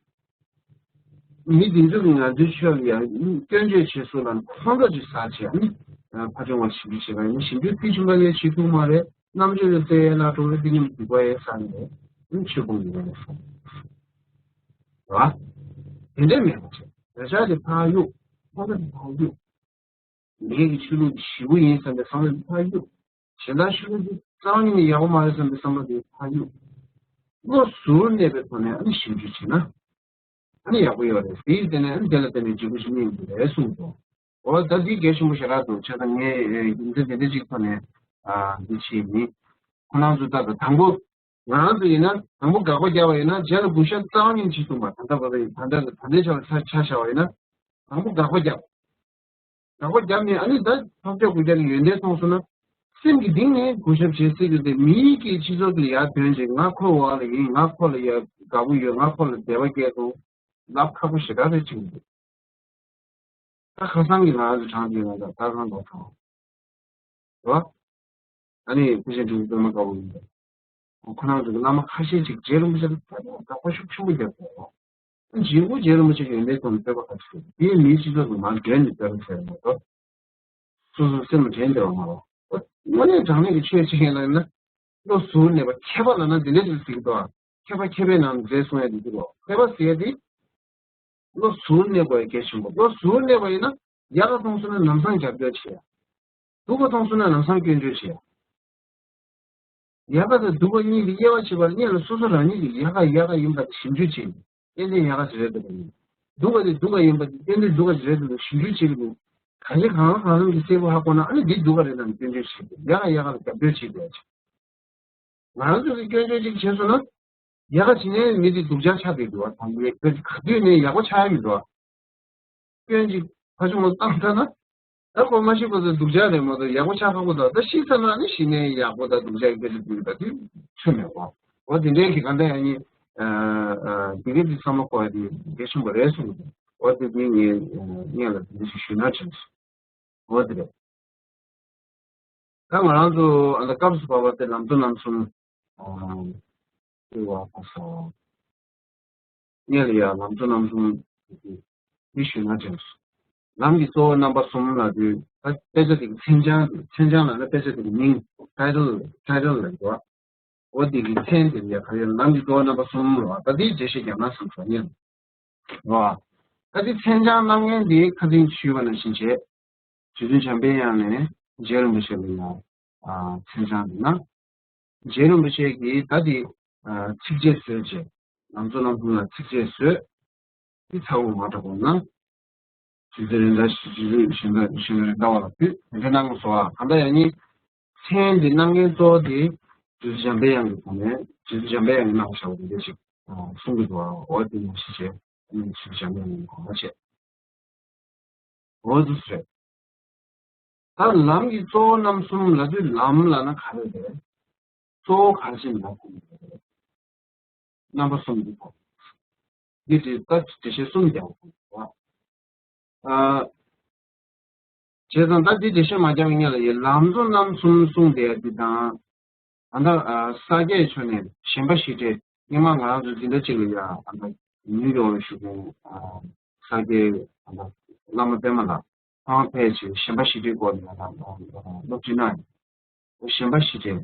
མི་འདི་ཚོ་གིས་ང་ཚོའི་ཆོས་ལ་ཡང་སྐྱོན་བརྗོད་བྱེད་སྲོལ་ལ་ཁོང་ཁྲོ་ཅིག་ཟ་བྱས་ནི་ཕར་ཕྱོགས་ལ་ཞིབ་འཇུག་བྱེད་པ་ཡིན་ན། ཞིབ་འཇུག་མཐིལ་ཕྱིན་པ་ལས་བྱེད་ཐུབ་མ་རེད། རྣམ་དཔྱོད་ལ་བཙལ་ཡས་ལ་འགྲོ་བའི་འདི་ཉམས་སྡིག་པ་ཡས་ས་ནས་ཆོས་སྤོང་གི་ཡོད་ལ་སོང་། རེད་བ། དེ་འདྲས་མེད་པ་བྱས། འདོད་ཆགས་དེ་ཕར་གཡུག་ཁོང་ཁྲོ་དེ་ཕར་གཡུག་ངེད་ཀྱི་ཆོས་ལུགས་འདི་ཞེ་པོ་ཡིན་བསམ་པའི་བསམ་བློ་དེ་ཕར་གཡུག་གཞན་དག་ཆོས་ལུགས་འདི་རྩ་བ་ཉིད་ནས་ཡག་པོ་མ་རེད་བསམ་པའི་བསམ་བློ་དེ་ཕར་གཡུག་བློ་གཟུར་གནས་པའི་ཐོག་ནས་ཨ་ནི་ཞིབ་འཇུག་བྱས་ན། ཨ་ནི་ཡག་པོ་ཡོད་རེད། དེའི་སྟེང་ནས་ཨ་ནི་དེ་ལ་བརྟེན་ནས་འབྱུང་བཞི་གཉིས་ཡོད་རེད་གསུངས་སོ། འོ་ད་འདི་གལ་ཆེན་པོ་ཞེ་དྲག་འདུག་བྱས་ཙང་ངས་རྒྱུ་མཚན་དེ་འདྲ་ཅིག་ཐོག་ནས་འདི་བྱས་ཡིན། ཁོ་རང་ཚོ་ད་ལྟ་དང་པོ། ང་རང་ཚོ་ཡིན་ན་དང་པོ་དགག་པ་བརྒྱབ་པ་ཡིན་ན་རྗེས་ལ་གུས་ཞབས་རྩ་བ་ཉིད་བྱེད་ཐུབ་པ། ད་ལྟ་བར་དུ་ཡིན། ད་ལྟ་ད་ལྟའི་ཆ་ལ་ཆ་ཆ་བཞག་པ་ཡིན་ན། དང་པོ་དགག་པ་བརྒྱབ། དགག་པ་བརྒྱབ་ནས་ཨ་ནི་ད་ཐབས་སྐྱོ་གུས་ཞབས་ཀྱི་ཡོན་ཏན་མཐོང་སོང་ན། སེམས་ཀྱི་གཏིང་ནས་གུས་ཞབས་བྱེད་སྲིད་ཀྱི་རེད། མིའི་གི་སྤྱི་ཚོགས་ཀྱི་ཡར་དོན་ཅིག་ང་ཁོའི་འོག་ལ་ཡིན། ང་ཁོ་ལ་ཡར་དགའ་པོ་ཡོད། ང་ཁོ་ལ་དད་པ་སྐྱེས་སོང་། ལབ་ཁག་པོ་ཞེ་དྲག་རེད་ཅིག་འདུག་ད་ཁ་སང་གི་ང་ཚོ་གྲངས་ཀྱི་ང་ཚོ་ད་གང་ལོ་གྲངས། རེད་བ། ཨ་ནི་ཕལ་ཆེར་འབྲུག་པའི་པདྨ་དཀར་པོ་ཡིན་པས། ཁོ་རང་ཚོ་གི་བླ་མ་ཁ་ཤས་ཅིག་རྗེ་རིན་པོ་ཆེ་ལ་དགག་པ་ཤུགས་ཆེན་པོ་བརྒྱབ་འདུག་རྗེ་བོ་རྗེ་རིན་པོ་ཆེ་གི་ཡོན་ཏན་ཐོག་ནས་དཔེ་ཁ་ཆེ། དེའི་མིའི་སྤྱི་ཚོགས་ཀྱི་མར་འགྲན་ནས་དཔེ་ཁ་ཆེ་མ་གཏོགས། སོ་སོའི་སེམས་ལ་དྲན་བདེ་བ་མ་རེད། དངོས་གནས་དྲང་གནས་ཀྱི་ཆོས་བྱེད་མཁན་ལ་ཡིན་ན། བློ་གཟུར་གནས་པ་མཁས་པ་ལབ་ན་འདི་འདྲ་ཞིག་ཟེར་གྱི་འདུག་མཁས་པ་མཁས་པའི་ནང་མཛད་གསུང་ཡ་འདི་འདུག་གོ་མཁས་པ་ཟེར་ཡ་འདི། བློ་གཟུར་གནས་པ་ཡི་གལ་ཆེན་པོ། བློ་གཟུར་གནས་པ་ཡིན་ན་ཡག་ག་མཐོང་སོང་ན་ལམ་སང་རྒྱབ་སྐྱོར་བྱེད་ཡ། སྡུག་ག་མཐོང་སོང་ན་ལམ་སང་སྐྱོན་བརྗོད་བྱེད་ཡ། ཡག་ག་དང་སྡུག་ག་གཉིས་ཀྱི་དབྱེ་བ་ཕྱེ་བར་སྔོན་ལ་སོ་སོ་རང་ཉིད་ཀྱིས་ཡག་ག་ཡག་ག་ཡིན་པ་དེ་ཞིབ་འཇུག་བྱེད། ཏན་ཏན་ཡག་ག་ཞིག་རེད་འདུག་ག་ཡིན། སྡུག་ག་དེ་སྡུག་ག་ཡིན་པ་དེ་ཏན་ཏན་སྡུག་ག་ཞིག་རེད་འདུག་ཞིབ་འཇུག་བྱེད་དགོས། གང་ཞིག་གང་ལ་གང་འཚམ་གྱིས་གསལ་པོ་ཧ་གོ་ན་ཨ་ནི་འདི་སྡུག་ག་རེད་དམ་སྐྱོན་བརྗོད་བྱེད་དགོས། ཡག་ག་ཡག་ག་ལ་རྒྱབ་སྐྱོར་བྱེད་དགོས། ང་རང་ཚོ་གིས་སྐྱོན་བརྗོད་ཅིག་བྱས་སོང་ན། ཡག་ག་བྱེད་མཁན་མི་དེ་སྡུག་ཅག་ཆགས་བསྡད་འདུག་བ། དང་པོའི་སྐྱོན་ཅིག་ག་དུས་ནས་ཡག་པོ་ཆགས་ཡ་མི་འདུག་བ། སྐྱོན་ཅིག་ཕར་ཕྱོགས་ལ་བཏང་ཐལ་ན། ད་ཁོ་མ་ཤི་བར་དུ་སྡུག་ཅག་རེད་མ་གཏོགས་ཡག་པོ་ཆགས་ཁག་པོ་འདུག་ད་ཤི་ཚར་ན་ནི་ཤི་ནའི་ཡག་པོ་དང་སྡུག་ཅག་གི་སྐད་ཆ་འདུག་ད་དུས་ཆོ་མེད་པ། འོ་དེ་འདྲའི་གི་གང་ལྟར་ཡང་ནི། འདི་གའི་དེ་བསམ་བློ་འཁོར་བ་དེ་གལ་ཆེན་པོ་རེད་གསུངས་འདུག་འོ་དེ་དེ་ངས་སྔོན་ལ་དེ་འདྲ་ཞིག་ཞུས་ན་དྲན་སོང་། འོ་དེ་རེད། ད་ང་རང་ཚོ་ཨ་ད་སྐབས་སུ་བབས་པ་དེ་ལམ་གཙོ་རྣམ་གསུམ། ཨ་ལྟེ་བ་ཁ་ས། སྔོན་ལ་ཡང་ལམ་གཙོ་རྣམ་གསུམ་འདི་ཞུས་ན་དྲན་སོང་། ལམ་གྱི་གཙོ་བོ་རྣམ་པ་གསུམ་ལབ་དུས་ད་དཔེ་ཆ་དེ་གི་མཚན་བྱང་དེ་མཚན་བྱང་ལབ་ན་དཔེ་ཆ་དེ་གི་མིང་ཊའི་ཊལ་ཊའི་ཊལ་ལབ་འདུག་འོ་དེ་གི་མཚན་དེ་ལ་ཡང་ག་རེ་ལམ་གྱི་གཙོ་བོ་རྣམ་པ་གསུམ་ལབ་ད་དེའི་འགྲེལ་བཤད་རྒྱབ་ན་བསམ་སོང་ཡིན། རོ། ད་དེ་མཚན་བྱང་རྣམ་ངེས་འདི་ཁ་སང་ཞུས་པ་ནང་བཞིན་བྱས། རྗེ་བཙུན་འཇམ་པའི་དབྱངས་ནས་རྗེ་རིན་པོ་ཆེ་ལ་ཡང་མཚན་བྱང་འདི་གནང་། རྗེ་རིན་པོ་ཆེ་གིས་ད་དེ་ཚིགས་བཅད་བཟོས་བྱས། ལམ་གཙོ་རྣམ་གསུམ་ལ་ཚིགས་བཅད་བཟོས། དེ་ཚ་བོ་མ་གྲགས་པ་ན། རྗེ་བཙུན་རེད་འདྲ་ཞིག་རྗེ་བཙུན་གཞན་དག་གཞན་དག་རེད་འདྲ་བ་ལ་ཕུལ་དེ་འདྲ་གནང་དགོས་སོ། གང་ལྟར་ཡང་ནི། མཚན་འདི་གནང་མཁན་གཙོ་བོ་དེ་རྗེ་བཙུན་འཇམ་པའི་དབྱངས་ཀྱི་ཐོག་ནས་རྗེ་བཙུན་འཇམ་པའི་དབྱངས་ཀྱིས་གནང་བཞག་པ་དེ་འདྲ་ཞིག་གསུང་གི་འདུག་འོ་དེ་ནང་བཞིན་བྱས་རྗེ་བཙུན་འཇམ་པའི་དབྱངས་ཀྱི་དགོངས་པ་བཞེས། འོ་འདུག་སེ་རེད། ད་ལམ་གྱི་གཙོ་བོ་རྣམ་གསུམ་ལབ་དུས་ལམ་ལབ་ན་ག་རེ་རེད། གཙོ་བོ་ག་རེ་བྱས་ནས་ལམ་ཁོ་ན་རེད། རྣམ་པ་གསུམ་འདི་གོ། འདི་འདྲའི་ད་འགྲེལ་བཤད་གསུམ་རྒྱག་དགོས་པ། ཨ། བྱས་ཙང་ད་འདི་འགྲེལ་བཤད་མ་རྒྱག་པའི་སྔོན་ལ་ཡི་ལམ་གཙོ་རྣམ་གསུམ་གསུངས་བསྡད་ཡ་འདི་དང་། ཨ་ད་ཨ་ས་སྐྱའི་ཕྱོགས་ནས་ཞེན་པ་ཞི་བྲལ། སྔོན་མ་ང་རང་ཚོ་འཛིན་གྲྭ་གཅིག་ལ་ཡ་ཨ་ད་ནིའུ་ཡོག་ལ་བཞུགས་མཁན་ཨ་ས་སྐྱའི་ཨ་ད་བླ་མ་པད་མ་ལགས་ཁོང་ཕལ་ཆེར་ཞེན་པ་ཞི་བྲལ་སྐོར་ནས་ཨ་ད་སློབ་ཁྲིད་གནང་ཡོད། ཞེན་པ་ཞི་བྲལ།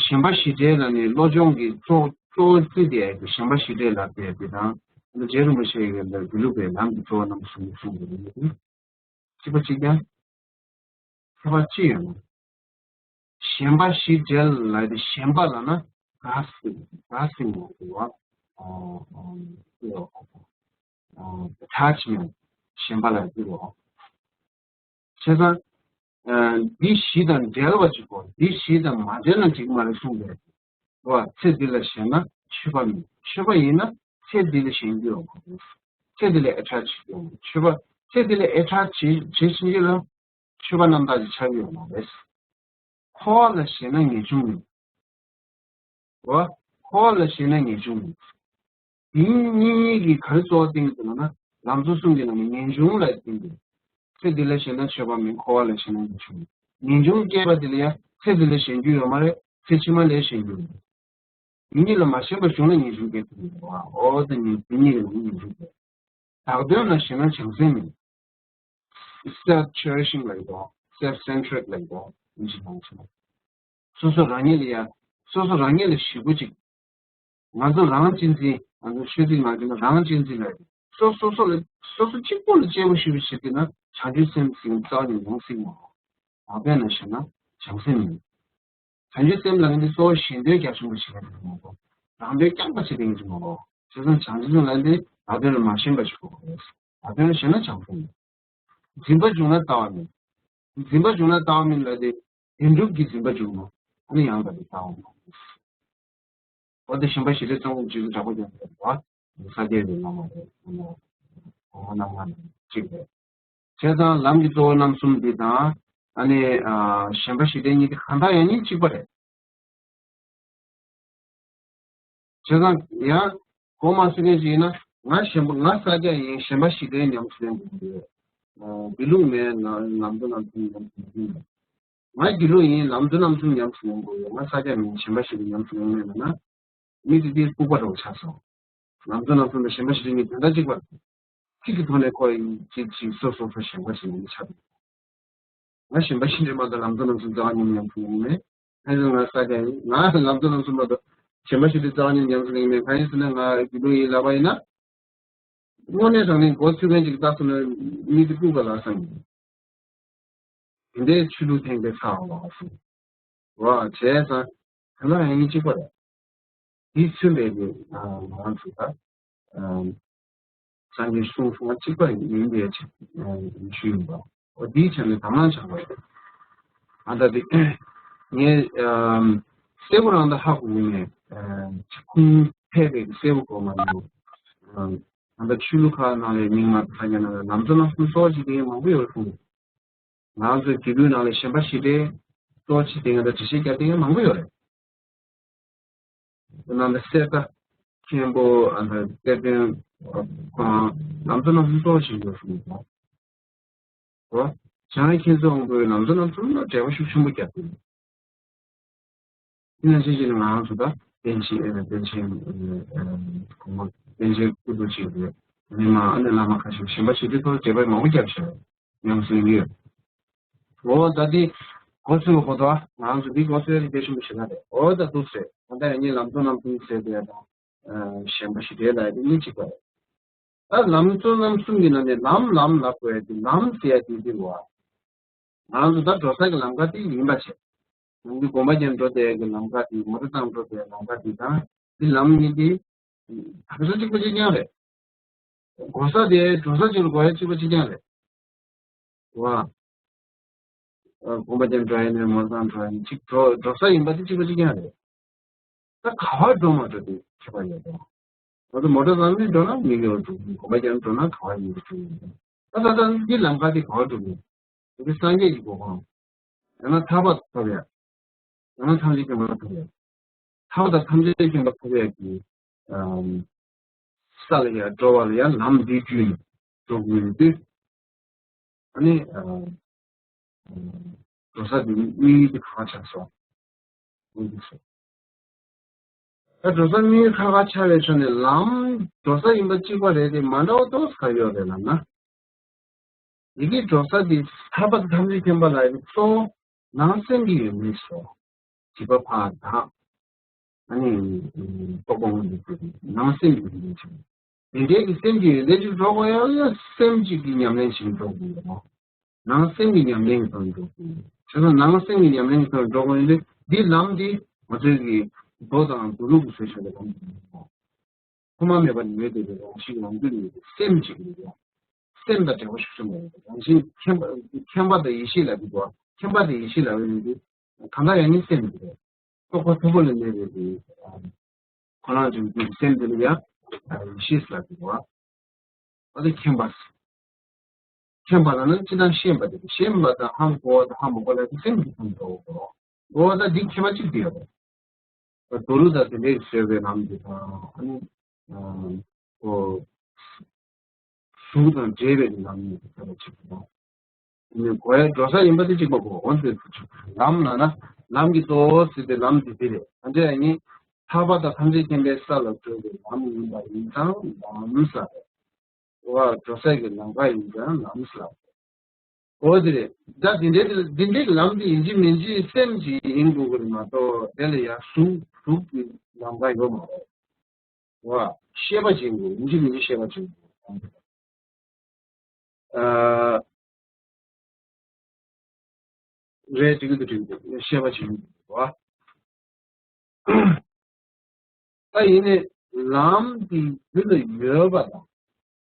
ཞེན་པ་ཞི་བྲལ་ལ་ནི་བློ་སྦྱོང་གི་གཙོ་གཙོ་བོ་རྩིས་ཏེ་ཞེན་པ་ཞི་བྲལ་ལབ་པའི་དེ་དང་རྗེ་རིན་པོ་ཆེ་གི་ལ་དགེ་ལུགས་པའི་ལམ་གྱི་གཙོ་བོ་རྣམ་པ་གསུམ་གསུངས་པ་ཡིན། གཅིག་པ་གཅིག་རྐྱང་། ཁྱད་པར་ཅི་ཡོད་ན། ཞེན་པ་ཞི་བྲལ་ལབ་དེ་ཞེན་པ་ལབ་ན་ག་སྲིད་ག་སྲིད་མོ་དེ་བ། attachment ཞེན་པ་ལ་ཡོད་དེ་བ། བྱས་ཙང་། འདི་ཞི་དང་བྲལ་བ་གཅིག་གོ། འདི་ཞི་དང་མ་བྲལ་ན་འགྲིག་མ་རེད་གསུངས་པས། རེད་བ། ཚེ་འདི་ལ་ཞེན་ན་ཆོས་པ་མིན། ཆོས་པ་ཡིན་ན་ཚེ་འདི་ལ་ཞེན་རྒྱུ་ཡོད་མ་རེད། ཚེ་འདི་ལ་ཨེ་ཊེཆ་བྱེད་རྒྱུ་ཡོད་མ་རེད། ཆོས་པ་ཚེ་འདི་ལ་ཨེ་ཊེཆ་བྱེད་བྱེད་བཞིན་རྒྱུ་ལ་ཆོས་པ་རྣམ་དག་ཅིག་ཆགས་ཀྱི་ཡོད་མ་རེད། འཁོར་བ་ལ་ཞེན་ན་ངེས་འབྱུང་མིན། རེད་བ། འཁོར་བ་ལ་ཞེན་ན་ངེས་འབྱུང་མིན། དེ་གཉིས་གཉིས་ཀྱིས་ག་རེ་གཙོ་བོ་བསྟན་གྱི་འདུག་ལབ་ན། ལམ་གཙོ་གསུམ་གྱི་ནང་ནས་ངེས་འབྱུང་ལ་བསྟན་གྱི་འདུག་ཚེ་འདི་ལ་ཞེན་ན་ཆོས་པ་མིན། འཁོར་བ་ལ་ཞེན་ན་ངེས་འབྱུང་མིན། ངེས་འབྱུང་སྐྱེས་པ་དེ་ལ་ཡང་ཚེ་འདི་ལ་ཞེན་རྒྱུ་ཡོད་མ་རེད། ཚེ་ཕྱི་མ་ལ་ཞེན་རྒྱུ་ཡོད་མ་རེད། དེ་གཉིས་ལ་མ་ཞེན་པར་བྱུང་ན་ངེས་འབྱུང་སྐྱེ་ཐུབ་ཀྱི་འདུག་འོ་དེ་ནི་དེ་གཉིས་ཀྱི་ནང་ནས་ངེས་འབྱུང་སྐྱེ། བདག་དོན་ལ་ཞེན་ན་བྱང་སེམས་མིན། self cherishing ལབ་ཀྱི་འདུག self centered ལབ་ཀྱི་འདུག་དབྱིན་ཇི་ནང་ཚོ། སོ་སོ་རང་ཉིད་ལ་ཡ། སོ་སོ་རང་ཉིད་ལ་ཞེ་པོ་ཅིག་ང་ཚོ་རང་གཅེས་འཛིན། ང་ཚོ་ཆོས་ཚིག་ནང་བཞིན་རང་གཅེས་འཛིན་ལ། སོ་སོ་སོ་ལ་སོ་སོ་གཅིག་པུ་ལ་གཅེས་པོ་ཞེ་པོ་བྱེད་ཀྱི་ན་བྱང་ཆུབ་སེམས་ཟེར་རྩ་བ་ནས་ཡོང་སྲིད་མ་རེད། བདག་དོན་ལ་ཞེན་ན་བྱང་སེམས་མིན། བྱང་ཆུབ་སེམས་ལབ་མཁན་དེ་གཙོ་བོ་གཞན་དོན་རྒྱབ་ཆེན་པོ་བྱེད་མཁན་དེ་མ་གཏོགས། རང་དོན་རྐྱང་པ་བྱེད་མཁན་དེ་མ་གཏོགས། བྱས་ཙང་བྱང་ཆུབ་སེམས་ལབ་མཁན་དེ་བདག་དོན་ལ་མ་ཞེན་པ་ཞིག་དགོས་པ་རེད། བདག་དོན་ལ་ཞེན་ན་བྱང་སེམས་མིན། འཛིན་པ་བྱུང་ན་ལྟ་བ་མིན། འཛིན་པ་བྱུང་ན་ལྟ་བ་མིན་ལབ་དེ། བདེན་གྲུབ་ཀྱི་འཛིན་པ་བྱུང་ན་ཨ་ནི་ཡང་དག་པའི་ལྟ་བ་མ་རེད། འོ་དེ་ཞེན་པ་ཞི་བྲལ་རྩ་བ་ཉིད་ཀྱི་གྲགས་པ་ཀྱང་ཡོད་པ། ས་སྐྱའི་ལུགས་ལ་མ་རེད། གོང་མ་རྣམ་ལྔ་ནས་གཅིག་རེད། བྱས་ཙང་ལམ་གྱི་གཙོ་བོ་རྣམ་གསུམ་འདི་དང་། ཨ་ནི་ཨ་ཞེན་པ་ཞི་བྲལ་གཉིས་དེ་གང་ལྟར་ཡང་གཉིས་གཅིག་པ་རེད། བྱས་ཙང་ཡང་གོང་མ་ཟེར་མཁན་ཞིག་ཡིན་ན། ང་ཞེན་པ་ང་ས་སྐྱ་ཡིན། ཞེན་པ་ཞི་བྲལ་ཉམས་སུ་ལེན་དགོས་ཀྱི་ཡོད། ཨ་དགེ་ལུགས་མེད་ན་ལམ་གཙོ་རྣམ་གསུམ་ཉམས་སུ་ལེན་གྱི་ཡོད། ང་དགེ་ལུགས་ཡིན། ལམ་གཙོ་རྣམ་གསུམ་ཉམས་སུ་ལེན་དགོས་ཡོད། ང་ས་སྐྱ་མིན། ཞེན་པ་ཞི་བྲལ་ཉམས་སུ་ལེན་མེད་ན། མི་དེ་དེའི་ལྐུགས་པ་འདྲ་བོ་ཆགས་སོང་། ལམ་གཙོ་རྣམ་གསུམ་དང་ཞེན་པ་ཞི་བྲལ་གཉིས་དོན་དག་གཅིག་པ་རེད། ཚིག་གི་ཐོག་ནས་ཁོ་ཡིན་ཅིག་ཅིག་སོ་སོ་སོ་ཞེན་པ་ཞིག་ཡིན་ཆགས་འདུག་ང་ཞེན་པ་ཞི་བྲལ་མ་གཏོགས་ལམ་གཙོ་རྣམ་གསུམ་རྩ་བ་ཉིད་ནས་ཉམས་སུ་ལེན་མེད། ཨ་ནི་ང་ས་སྐྱ་ཡིན། ང་ལམ་གཙོ་རྣམ་གསུམ་མ་གཏོགས་ཞེན་པ་ཞི་བྲལ་རྩ་བ་ཉིད་ཉམས་སུ་ལེན་མེད། གང་ཡིན་ཟེར་ན་ང་དགེ་ལུགས་ཡིན་ལབ་པ་ཡིན་ན། དངོས་གནས་དྲང་གནས་མགོ་ཚོས་མཁན་ཅིག་བལྟས་སོང་ན་མི་དེ་ལྐུགས་པ་ལ་བསམ་གྱི། དེ་འདྲའི་ཆོས་ལུགས་ཐེངས་པའི་ཚར་བ་ལ་སོང་། བ་བྱས་ཙང་དེ་ལ་ཡང་གཉིས་གཅིག་པ་རེད། དེས་མཚོན་པའི་གི་ང་རང་ཚོ་ད་སངས་རྒྱས་གསུང་གསུང་བ་གཅིག་པ་ཡིན་པའི་ཆེད་ཞུས་ཡིན་པ། འོ་དེའི་ཆ་ནས་དང་བླངས་བྱ་དགོས་རེད། ཨ་ད་དེ་ངས་གསལ་པོ་རང་ད་ཧ་གོ་གི་མེད། ཁུངས་ཕལ་པའི་གི་གསལ་པོ་གོ་མ་མྱོང་། ཨ་ད་ཆོས་ལུགས་ཁག་ནང་ལས་རྙིང་མ་ས་སྐྱ་ནང་ལས་ལམ་གཙོ་རྣམ་གསུམ་སོགས་ཀྱི་དེ་མང་པོ་ཡོད་རེད་གསུངས། ང་ཚོའི་དགེ་ལུགས་ནང་ལ་ཞེན་པ་ཞི་བྲལ་གཙོ་ཆེ་དེ་ང་ཚོ་འགྲེལ་བཤད་རྒྱག་དེ་མང་པོ་ཡོད་རེད། ནང་ལ་གསེར་རྟ་མཁན་པོ་ཨ་ནི་གཏེར་སྟོན་ཁོང་ལམ་གཙོ་རྣམ་གསུམ་གཙོ་ཞིག་ཡོད་གསུངས་འདུག་འོ། བྱང་ཁྱེད་ཚོ་དབང་པོའི་ལམ་གཙོ་རྣམ་གསུམ་ལ་འབྲེལ་བ་ཤུགས་ཆེན་པོ་རྒྱབ་འདུག་དེ་ནང་བཞིན་བྱས་ནས་ང་རང་ཚོ་ད་པཎ་ཆེན་ཨེ་པཎ་ཆེན་ཨེ་གོང་མ་པཎ་ཆེན་སྐུ་གདུང་ཅིག་རེད། མི་མང་ཨ་ནི་བླ་མ་ཁ་ཤས་ཞེན་པ་ཞི་བྲལ་ཐོག་འབྲེལ་བ་མང་པོ་བརྒྱབ་བཞག་ཡོད། ཉམས་སུ་ལེན་གྱི་ཡོད། འོ་ད་དེ་གོ་ཚོད་གོ་ད་ང་རང་ཚོ་འདི་གོ་ཚོད་རིག་པའི་ཆེན་པོ་ཞེ་དྲག་རེད། འོ་ད་འདུག་ཟེར། ད་ལྟ་ཡང་ཉིན་ལམ་གཙོ་རྣམ་གསུམ་ཟེར་དེ་དང་ཞེན་པ་ཞི་བྲལ་ལ་དེ་གཉིས་གཅིག་པ་རེད། ད་ལམ་གཙོ་རྣམ་གསུམ་གྱི་ནང་ནས་ལམ་ལམ་ལབ་དགོས་ཡ་དེ་ལམ་ཟེར་ཡ་དེ་འདི་རེད་བ། ང་ཚོ་ད་འགྲོ་ས་གི་ལམ་ཁ་དེ་ཡིན་པ་བྱས། ང་ཚོ་དགོན་པ་རྒྱབ་འགྲོ་བསྡད་ཀྱི་ལམ་ཁ་དེ། མོ་ཊ་བཏང་འགྲོ་བསྡད་ལམ་ཁ་དེ་དང་། འདི་ལམ་གཉིས་དེ་ག་ཚོད་གཅིག་པ་གཅིག་རྐྱང་རེད། འགྲོ་ས་དེ་འགྲོ་ས་གཅིག་ལ་འགྲོ་ཡ་གཅིག་པ་གཅིག་རྐྱང་རེད། བ། དགོན་པ་རྒྱབ་འགྲོ་ཡ་ནས་མོ་ཊ་བཏང་འགྲོ་ཡ་ནས་གཅིག་འགྲོ་འགྲོ་ས་ཡིན་པ་དེ་གཅིག་པ་གཅིག་རྐྱང་རེད། ད་ག་བར་འགྲོ་མ་འགྲོ་དེ་ཁྱད་པར་ཡོད་དོ། ང་ཚོ་མོ་ཊ་བཏང་ནས་འགྲོ་ན་མི་ཡོད་འགྲོ། དགོན་པ་རྒྱབ་འགྲོ་ན་ག་བར་ཡོད་འགྲོ། ད་ད་ལྟ་འདི་ལམ་ཁ་དེ་ག་བར་འགྲོ་དགོས། འདི་སངས་རྒྱས་ཀྱི་གོ་འཕང་། ཡང་ན་ཐར་པ་ཐོབ་ཡ། ཡང་ན་ཐམས་ཅད་མཁྱེན་པ་ཐོབ་ཡ། ཐར་པ་དང་ཐམས་ཅད་མཁྱེན་པ་ཐོབ་ཡ་གི་ ཨམ། ས་ལ་ཡང་འགྲོ་བ་ལ་ཡང་ལམ་འདི་བརྒྱུད་ནས་འགྲོ་དགོས་ཡོད་དུས། ཨ་ནི། ཨ། འགྲོ་ས་འདི་དམིགས་ཡུལ་འདི་ཁག་ཁག་ཆགས་སོང་། འོ་འདུག་སེ། ད་འགྲོ་ས་དམིགས་ཡུལ་ཁག་ཁག་ཆགས་པའི་ཕྱོགས་ནས་ལམ་འགྲོ་ས་ཡིན་པ་གཅིག་པ་རེད་དེ། མ་འདྲ་བ་ཏོག་ཙམ་ག་ཡོད་རེད་ལབ་ན། ཡི་གེ་འགྲོ་ས་དེ་ཐར་པ་དང་ཐམས་ཅད་མཁྱེན་པ་ལ་ཡི་གེ་གཙོ་བོ་ནང་སེམས་ཀྱི་ཡོད་མེད་སོ། བྱིས་པ་ཕར་དང་། ཨ་ནི། རྟོགས་པ་དངོས་འདུས་ཀྱི་ནང་སེམས་ཀྱི་ཡོན་ཏན་ཆེན་པོ། དེ་འདྲའི་གི་སེམས་ཀྱི་ཡོན་ཏན་ཅིག་སྒྲོག་དགོས་ཡ་ཡ་སེམས་གཅིག་གི་ཉམས་ལེན་ཞིག་སྒྲོག་དགོས་ཡོད་མོ། ནང་སེམས་ཀྱི་ཉམས་ལེན་གྱི་ཐོག་ནས་སྒྲོག་དགོས་ཡོད། བྱས་ཙང་ནང་སེམས་ཀྱི་ཉམས་ལེན་གྱི་ཐོག་ནས་སྒྲོག་དགོས་ཡོད་དུས། འདི་ལམ་འདི་ང་ཚོའི་གི་མདོ་དང་མདོ་ལུགས་ཀྱི་བཟོས་བཞག་པའི་ལམ་འདི་མིན་མོ། ཐོག་མ་མེད་པ་ནས་ཡོད་བསྡད་པའི་རང་བཞིན་ཡོང་རྒྱུ་ནི་སེམས་གཅིག་ཡིན་ཀྱང་། སེམས་དང་འབྲེལ་བ་ཤུགས་ཆེན་པོ་ཡོད། རང་བཞིན་མཁྱེན་པ་མཁྱེན་པ་དང་ཡེ་ཤེས་ལ་འདུག་གོ། མཁྱེན་པ་དང་ཡེ་ཤེས་ལ་འོས་ནི་འདི་གང་ལྟར་ཡང་ནི་སེམས་འདི་རེད། རྟོགས་པ་མཐོན་པོ་ལས་གནས་པའི་འདི་ཁོ་རང་ཅིག་འདི་སེམས་འདི་ལ་ཡང་ཡེ་ཤེས་ལ་འདུག་གོ། ཨ་ནི་མཁྱེན་པ། མཁྱེན་པ་ལ་ནི་སྤྱི་དང་ཤེས་པ་དེ། ཤེས་པ་དང་ཧ་གོ་བ་དང་ཧ་མ་གོ་བ་ལ་ནི་སེམས་ཀྱི་ཕུང་དུ་གོ། གོ་བ་དང་འདི་མཁྱེན་པ་གཅིག་དེ་ཡོད་རེད། མདོ་ལུགས་དང་དེ་འདྲའི་བཟོས་པའི་ལམ་གྱི་དང་། ཨ་ནི། ཨ། ཨོ། གཟུགས་དང་འབྲེལ་བའི་ལམ་ནི་ཟེར་བ་ཅིག་དང་། ཨ་ནི་གོ་ཡ་འགྲོ་ས་ཡིན་པ་དེ་གཅིག་པ་གོ། འོ་དེ་ཚོ་ཆུ་ལམ་ལ་ན་ལམ་གྱི་གཙོ་བོ་ཟེར་ཏེ་ལམ་དེ་དེ་རེད། ཨ་འདྲ་ཡ་ནི་ཐར་པ་དང་ཐམས་ཅད་མཁྱེན་པའི་ས་ལ་འགྲོ་བའི་ལམ་ཡིན་པ་ཡིན་ཙང་ལམ་ཟེར་རེད། འོ་འགྲོ་ས་གི་ལམ་ཁ་ཡིན་ཙང་ལམ་ཟེར་རེད། འོ་དེ་རེད། ད་དེ་འདྲའི་དེ་འདྲའི་ལམ་དེ་ཡིན་གཅིག་མིན་གཅིག་སེམས་ཀྱི་ཡིན་དགོས་ཀྱི་རེད་མ་གཏོགས། དེ་ལ་ཡང་གཟུགས་གཟུགས་ཀྱི་ལམ་ཁ་ཡོད་མ་རེད། འོ་ཤེས་པ་ཅན་དགོས། ཡིན་གཅིག་མིན་གཅིག་ཤེས་པ་ཅན་དགོས། ཨ། རེད། འགྲིག་གི་འདུག་འགྲིག་གི་འདུག་ཤེས་པ་ཅན་དགོས། ད་ཡིན་ནའི་ལམ་དེ་རྒྱུད་ལ་ཡོད་པ་དང་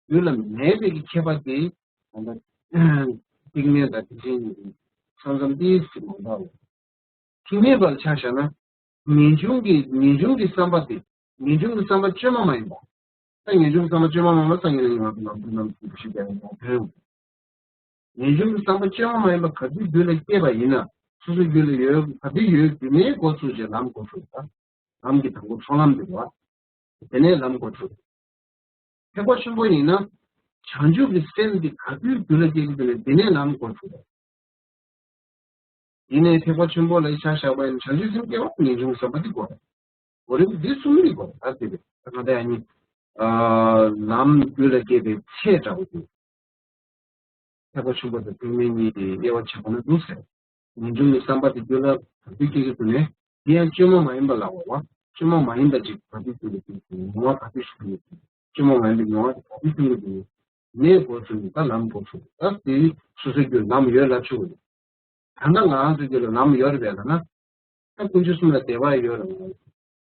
རྒྱུད་ལ་མེད་པའི་གི་ཁྱད་པར་དེ་ད་ལྟ་ཏིང་ངེ་འཛིན་དང་ཏིང་འཛིན་གཉིས་ཀྱི་མཚམས་མཚམས་ཏིས་ཟེར་མ་འདྲ་བ། ཏིང་ངེ་འཛིན་པ་ལ་ཆ་བཞག་ན། ངེས་འབྱུང་གི་ངེས་འབྱུང་གི་བསམ་པ་དེ་ངེས་འབྱུང་གི་བསམ་པ་བཅོས་མ་མ་ཡིན་པ། ད་ངེས་འབྱུང་གི་བསམ་པ་བཅོས་མ་མ་ཡིན་པ་སངས་རྒྱས་ལ་ཡིན་པ་ལམ་དུ་ནམ་དུ་ཞིག་ཀྱང་ཡང་ཕན། ངེས་འབྱུང་གི་བསམ་པ་བཅོས་མ་མ་ཡིན་པ་ག་དུས་རྒྱུད་ལ་སྐྱེས་པ་ཡིན་ན། སོ་སོའི་རྒྱུད་ལ་ཡོད། ག་དུས་ཡོད་དུས་ནས་འགོ་ཚུགས་ཀྱི་ལམ་འགོ་ཚུགས་ད། ལམ་གྱི་དང་པོ་ཚོགས་ལམ་དེ་རེད་བ། དེ་ནས་ལམ་འགོ་ཚུགས། ཐེག་པ་ཆེན་པོ་ཡིན་ན། བྱང་ཆུབ་ཀྱི་སེམས་དེ་ག་དུས་རྒྱུད་ལ་སྐྱེ་གི་དུས་ནས་དེ་ནས་ལམ་འགོ་ཚུགས་རེད། དེ་ནས་ཐེག་པ་ཆེན་པོ་ལ་ཆ་བཞག་པ་ཡིན་ན། བྱང་ཆུབ་སེམས་སྐྱེ་བ་ངེས་འབྱུང་བསམ་པ་དེ་དགོས་རེད། གོ་རིམ་འདི་གསུམ་ནི་དགོས་རེད། ད་དེ་རེད། ད་ག་ད་ཡང་ནི། ཨ། ལམ་རྒྱུད་ལ་སྐྱེས་པའི་ཚད་འདྲ་བོ་དེ། ཐེག་པ་ཆེན་པོ་དང་ཐེག་དམན་གཉིས་ཀྱི་དབྱེ་བ་ཕྱེ་བ་ན་འདུག་ཟེར། ངེས་འབྱུང་གི་བསམ་པ་དེ་རྒྱུད་ལ་ག་དུས་སྐྱེ་གི་དུས་ནས། དེ་ཡང་བཅོས་མ་མ་ཡིན་པ་ལ་འོ་བ། བཅོས་མ་མ་ཡིན་པ་ཅིག་ག་དུས་རྒྱུད་ལ་སྐྱེ་གི་དུས། མྱོང་བ་ག་དུས་སྐྱེ་གི་དུས། བཅོས་མ་མ་ཡིན་པའི་མྱོང་བ་དེ་ག་དུས་སྐྱེ་གི་དུས། ནས་འགོ་ཚུགས་ནས་ད་ལམ་འགོ་ཚུགས། ད་དེ་སོ་སོའི་རྒྱུད་ལམ་ཡོད་ལབ་ཆོག་གི་རེད། ད་ལྟ་ང་རང་ཚོའི་རྒྱུད་ལ་ལམ་ཡོད་རེད་པས་ལབ་ན། ད་དཀོན་མཆོག་གསུམ་ལ་དད་པ་ཡོད་རེད།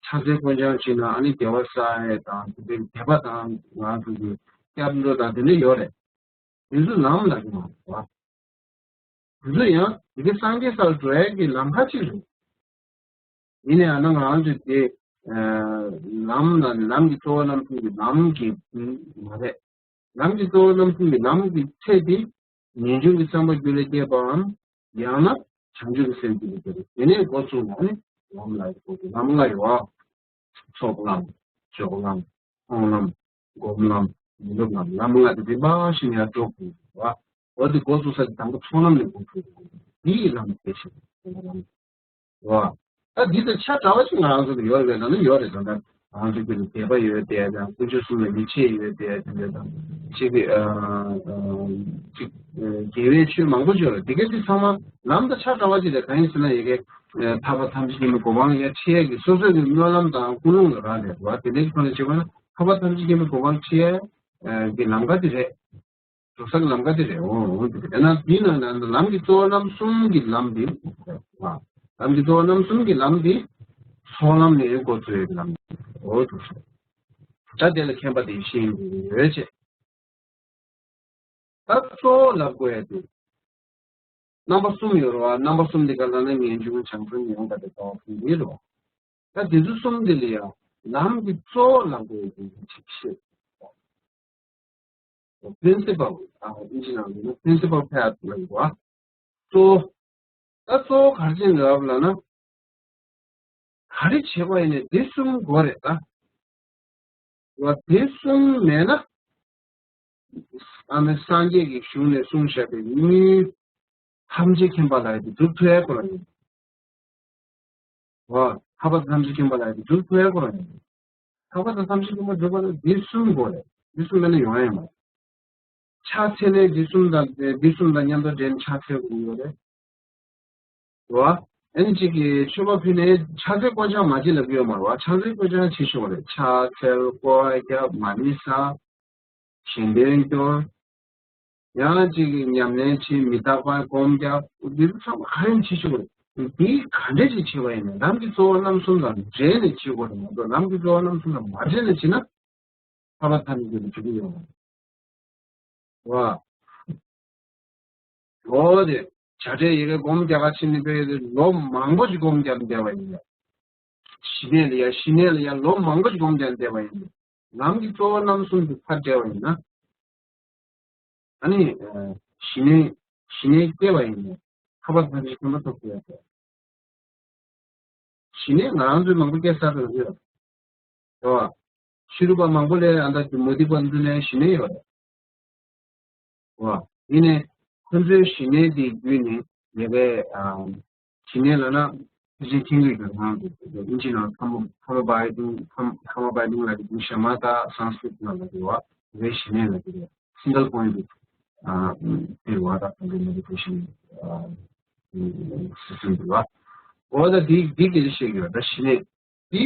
ཕྱག་འཚལ་སྐོར་སྦྱང་བྱེད་ན་ཨ་ནི་དད་པ་བསགས་ཡས་དང་དེ་འདྲའི་དད་པ་དང་ང་རང་ཚོ་གི་སྐྱབས་འགྲོ་དང་དེ་འདྲ་ཡོད་རེད། དེ་ཚོ་ལམ་ལབ་ཀྱི་མ་རེད་བ། དེ་ཚོ་ཡང་དེ་གའི་སངས་རྒྱས་སར་འགྲོ་ཡས་ཀྱི་ལམ་ཁ་ཅིག་རེད། ཡིན་ནའི་ཨ་ན་ང་རང་ཚོས་དེ་ལམ་ལ་ལམ་གྱི་གཙོ་བོ་རྣམ་གསུམ་གྱི་ལམ་གྱི་མ་རེད། ལམ་གྱི་གཙོ་བོ་རྣམ་གསུམ་གྱི་ལམ་གྱི་ཚད་དེ་ངེས་འབྱུང་གི་བསམ་པ་རྒྱུད་ལ་སྐྱེས་པའམ། ཡང་ན་བྱང་ཆུབ་ཀྱི་སེམས་རྒྱུད་ལ་སྐྱེས་པ་དེ་ནས་འགོ་བཙུགས་ནས་ནི་ལམ་ལ་འགོ་ཚུགས། ལམ་ལྔ་ཡོད་པ། ཚོགས་ལམ། སྦྱོར་ལམ། མཐོང་ལམ། སྒོམ་ལམ། ཡིན་ལུགས་ལམ། ལམ་ལྔ་དེ་རིམ་པ་བཞིན་ཡར་འགྲོ་དགོས་པ། འོ་དེ་འགོ་ཚུགས་ས་དེ་དང་པོ་ཚོགས་ལམ་ནས་འགོ་ཚུགས་དགོས། འདི་ཡི་ལམ་དེ་བཞིན་ལམ། རེད་བ། ད་འདི་དང་ཆ་འདྲ་བ་ཞིག་ང་རང་ཚོ་ལ་ཡོད་རེད་ལབ་ན་ཡོད་རེད། ད་ལྟ་ང་ཚོ་ཀུན་ལ་དད་པ་ཡོད་དེ་དང་དཀོན་མཆོག་གསུམ་ལ་ཡིད་ཆེས་ཡོད་དེ་དེ་འདྲ་དང་ཅིག་གི་ཨ་ཨ་ཅིག་ཨ་དགེ་བའི་ཆོས་མང་པོ་ཡོད་རེད། དེ་ག་དེ་ཚང་མ་ལམ་དང་ཆ་འདྲ་བ་ཅིག་རེད། གང་ཡིན་ཟེར་ན་ཡ་གི་ཨ་ཐར་པ་ཐམས་ཅད་མཁྱེན་པའི་གོ་འཕང་ཡར་ཁྲིད་ཡ་གི་སོ་སོ་གི་སྨོན་ལམ་དང་ཀུན་སློང་ལ་རག་ལས་རེད་བ། དེ་འདྲའི་ཐོག་ནས་བྱས་པ་ན་ཐར་པ་ཐམས་ཅད་མཁྱེན་པའི་གོ་འཕང་ཁྲིད་ཡ་ཨ་གི་ལམ་ཁ་དེ་རེད། འགྲོ་སའི་ལམ་ཁ་དེ་རེད། འོ་འོ་དེ་རེད། ན་འདི་ནང་ན་ལམ་གྱི་གཙོ་བོ་རྣམ་གསུམ་གྱི་ལམ་འདི། ལམ་གྱི་གཙོ་བོ་རྣམ་གསུམ་གྱི་ལམ་འདི་ཚོགས་ལམ་ནས་འགོ་བཙུགས་ཡོད་ལམ། འོ་དེ་རེད། ད་དེ་ལ་མཁྱེན་པ་དེ་ཤེས་ཡོན་ཡོད་ཅེས། ད་གཙོ་བོ་ལབ་དགོས་ཡ་དེ། རྣམ་པ་གསུམ་ཡོད་རེད་བ། རྣམ་པ་གསུམ་དེ་ག་ལ་ན་ངེས་འབྱུང་བྱང་སེམས་ཡོངས་དག་པའི་ལྟ་བ་གསུམ་འདི་རེད་བ། ད་དེ་ཚོ་གསུམ་འདི་ལ་ཡང་ལམ་གྱི་གཙོ་བོ་ལབ་དགོས་ཡ་དེ་ཅིག་ཤེས། Principle། ཨ། ཨིན་ཇི་ནང་ལ་ཡིན་ན་principal path ལབ་ཡོད་པ། གཙོ་བོ། ད་གཙོ་བོ་ག་རེ་བྱས་ནས་ལབ་ལབ་ན། ག་རེ་བྱེད་པ་ཡིན་ནའི་འདི་གསུམ་དགོས་རེད་ད། བ། དེ་གསུམ་མེད་ན། ཨ་ནི་སངས་རྒྱས་ཀྱི་གཞུང་ནས་གསུངས་བཞག་པའི་དངོས་ཐམས་ཅད་མཁྱེན་པ་ལ་ཡང་སྒྲུབ་ཐུབ་ཡ་ཁོ་རང་ཡིན། བ། ཐར་པ་དང་ཐམས་ཅད་མཁྱེན་པ་ལ་ཡང་སྒྲུབ་ཐུབ་ཡ་ཁོ་རང་ཡིན། ཐར་པ་དང་ཐམས་ཅད་མཁྱེན་པ་སྒྲུབ་པ་ལ་འདི་གསུམ་དགོས་རེད། འདི་གསུམ་མེད་ན་ཡོང་ཡ་མ་རེད། ཕྱག་འཚལ་ནས་འདི་གསུམ་དང་འདི་གསུམ་དང་མཉམ་དུ་འབྲེལ་ནས་ཕྱག་འཚལ་དགོས་ཡོད་རེད། རེད་བ། ཨ་ནི་གཅིག་གིས་མཆོད་པ་ཕུལ་ནས་ཕྱག་འཚལ་བསྐོར་བྱ་མ་བྱེད་ལབ་ཀྱི་ཡོད་མ་རེད་བ། ཕྱག་འཚལ་བསྐོར་བྱ་བྱེད་ཆོག་རེད། ཕྱག་འཚལ་བསྐོར་བརྒྱབ་མ་ཎི་བསགས། གཞན་དོན་སྐྱོར། ཡང་གཅིག་གིས་ཉམས་ལེན་བྱེད། མི་རྟག་པ་སྒོམ་རྒྱབ། འདི་ཚོ་ཚང་མ་ག་རེ་བྱེད་ཆོག་རེད། འདི་ག་འདྲ་ཞིག་བྱེད་པ་ཡིན་ན་ལམ་གྱི་གཙོ་བོ་རྣམ་གསུམ་དང་འབྲེལ་ནས་བྱེད་དགོས་རེད་མ་གཏོགས་ལམ་གྱི་གཙོ་བོ་རྣམ་གསུམ་དང་མ་འབྲེལ་ནས་བྱེད་ན། ཐར་པ་ཐམས་ཅད་ཀྱི་འགྲུབ་ཀྱི་ཡོད་རེད་བ། འོ་དེ། བྱ་བྲལ་ཡི་གེ་སྒོམ་རྒྱག་ག་ཕྱིན་ནས་དཔེ་ལོ་མང་པོ་ཞིག་སྒོམ་རྒྱག་བསྡད་པ་ཡིན་ན། ཞི་གནས་ལ་ཡ་ཞི་གནས་ལ་ཡ་ལོ་མང་པོ་ཞིག་སྒོམ་རྒྱག་བསྡད་པ་ཡིན་ན། ལམ་གྱི་གཙོ་བོ་རྣམ་གསུམ་དེ་ཕར་བྲལ་བ་ཡིན་ན། ཨ་ནི། ཞི་གནས། ཞི་གནས་སྐྱེས་པ་ཡིན་ན། ཐར་པ་ཐམས་ཅད་མཁྱེན་པ་ཐོབ་ཐུབ་ཡ་རེད། ཞི་གནས་ང་རང་ཚོའི་མང་པོ་སྐྱེ་ས་རེད་ཡོད། རེད་བ། ཕྱི་རོལ་པ་མང་པོ་ལས་ཨ་ད་དུ་མུ་སྟེགས་པ་འདི་ནས་ཞི་གནས་ཡོད་རེད། རེད་བ། ཡིན་ནའི་ཁོ་ཚོའི་ཞི་གནས་དེ་བརྒྱུད་ནས་ལས་ཀའི་ཞི་གནས་ལ་ན་ཕལ་ཆེར་ཁྱིམ་གྱི་རྒྱུ་ནང་དུ་ཨིན་ཇི་ནང་ཐ་མ་ཐ་མ་བའི་དུང་ཐ་མ་བའི་དུང་ལ་དེ་དུང་ཞ་མ་ད་སང་སྐྲུད་ནང་ལ་དེ་བ་དེ་ཞི་གནས་ལ་དེ་སིང་གལ་པོ་ཡིན་དུ་དེ་བ་ད་དེ་མེ་ཌི་ཊེ་ཤན་སི་སི་ཊེམ་དེ་བ། འོ་ད་འདི་འདི་སྐད་ཆ་བཤད་ཀྱི་ཡོད་ད་ཞི་གནས། འདི་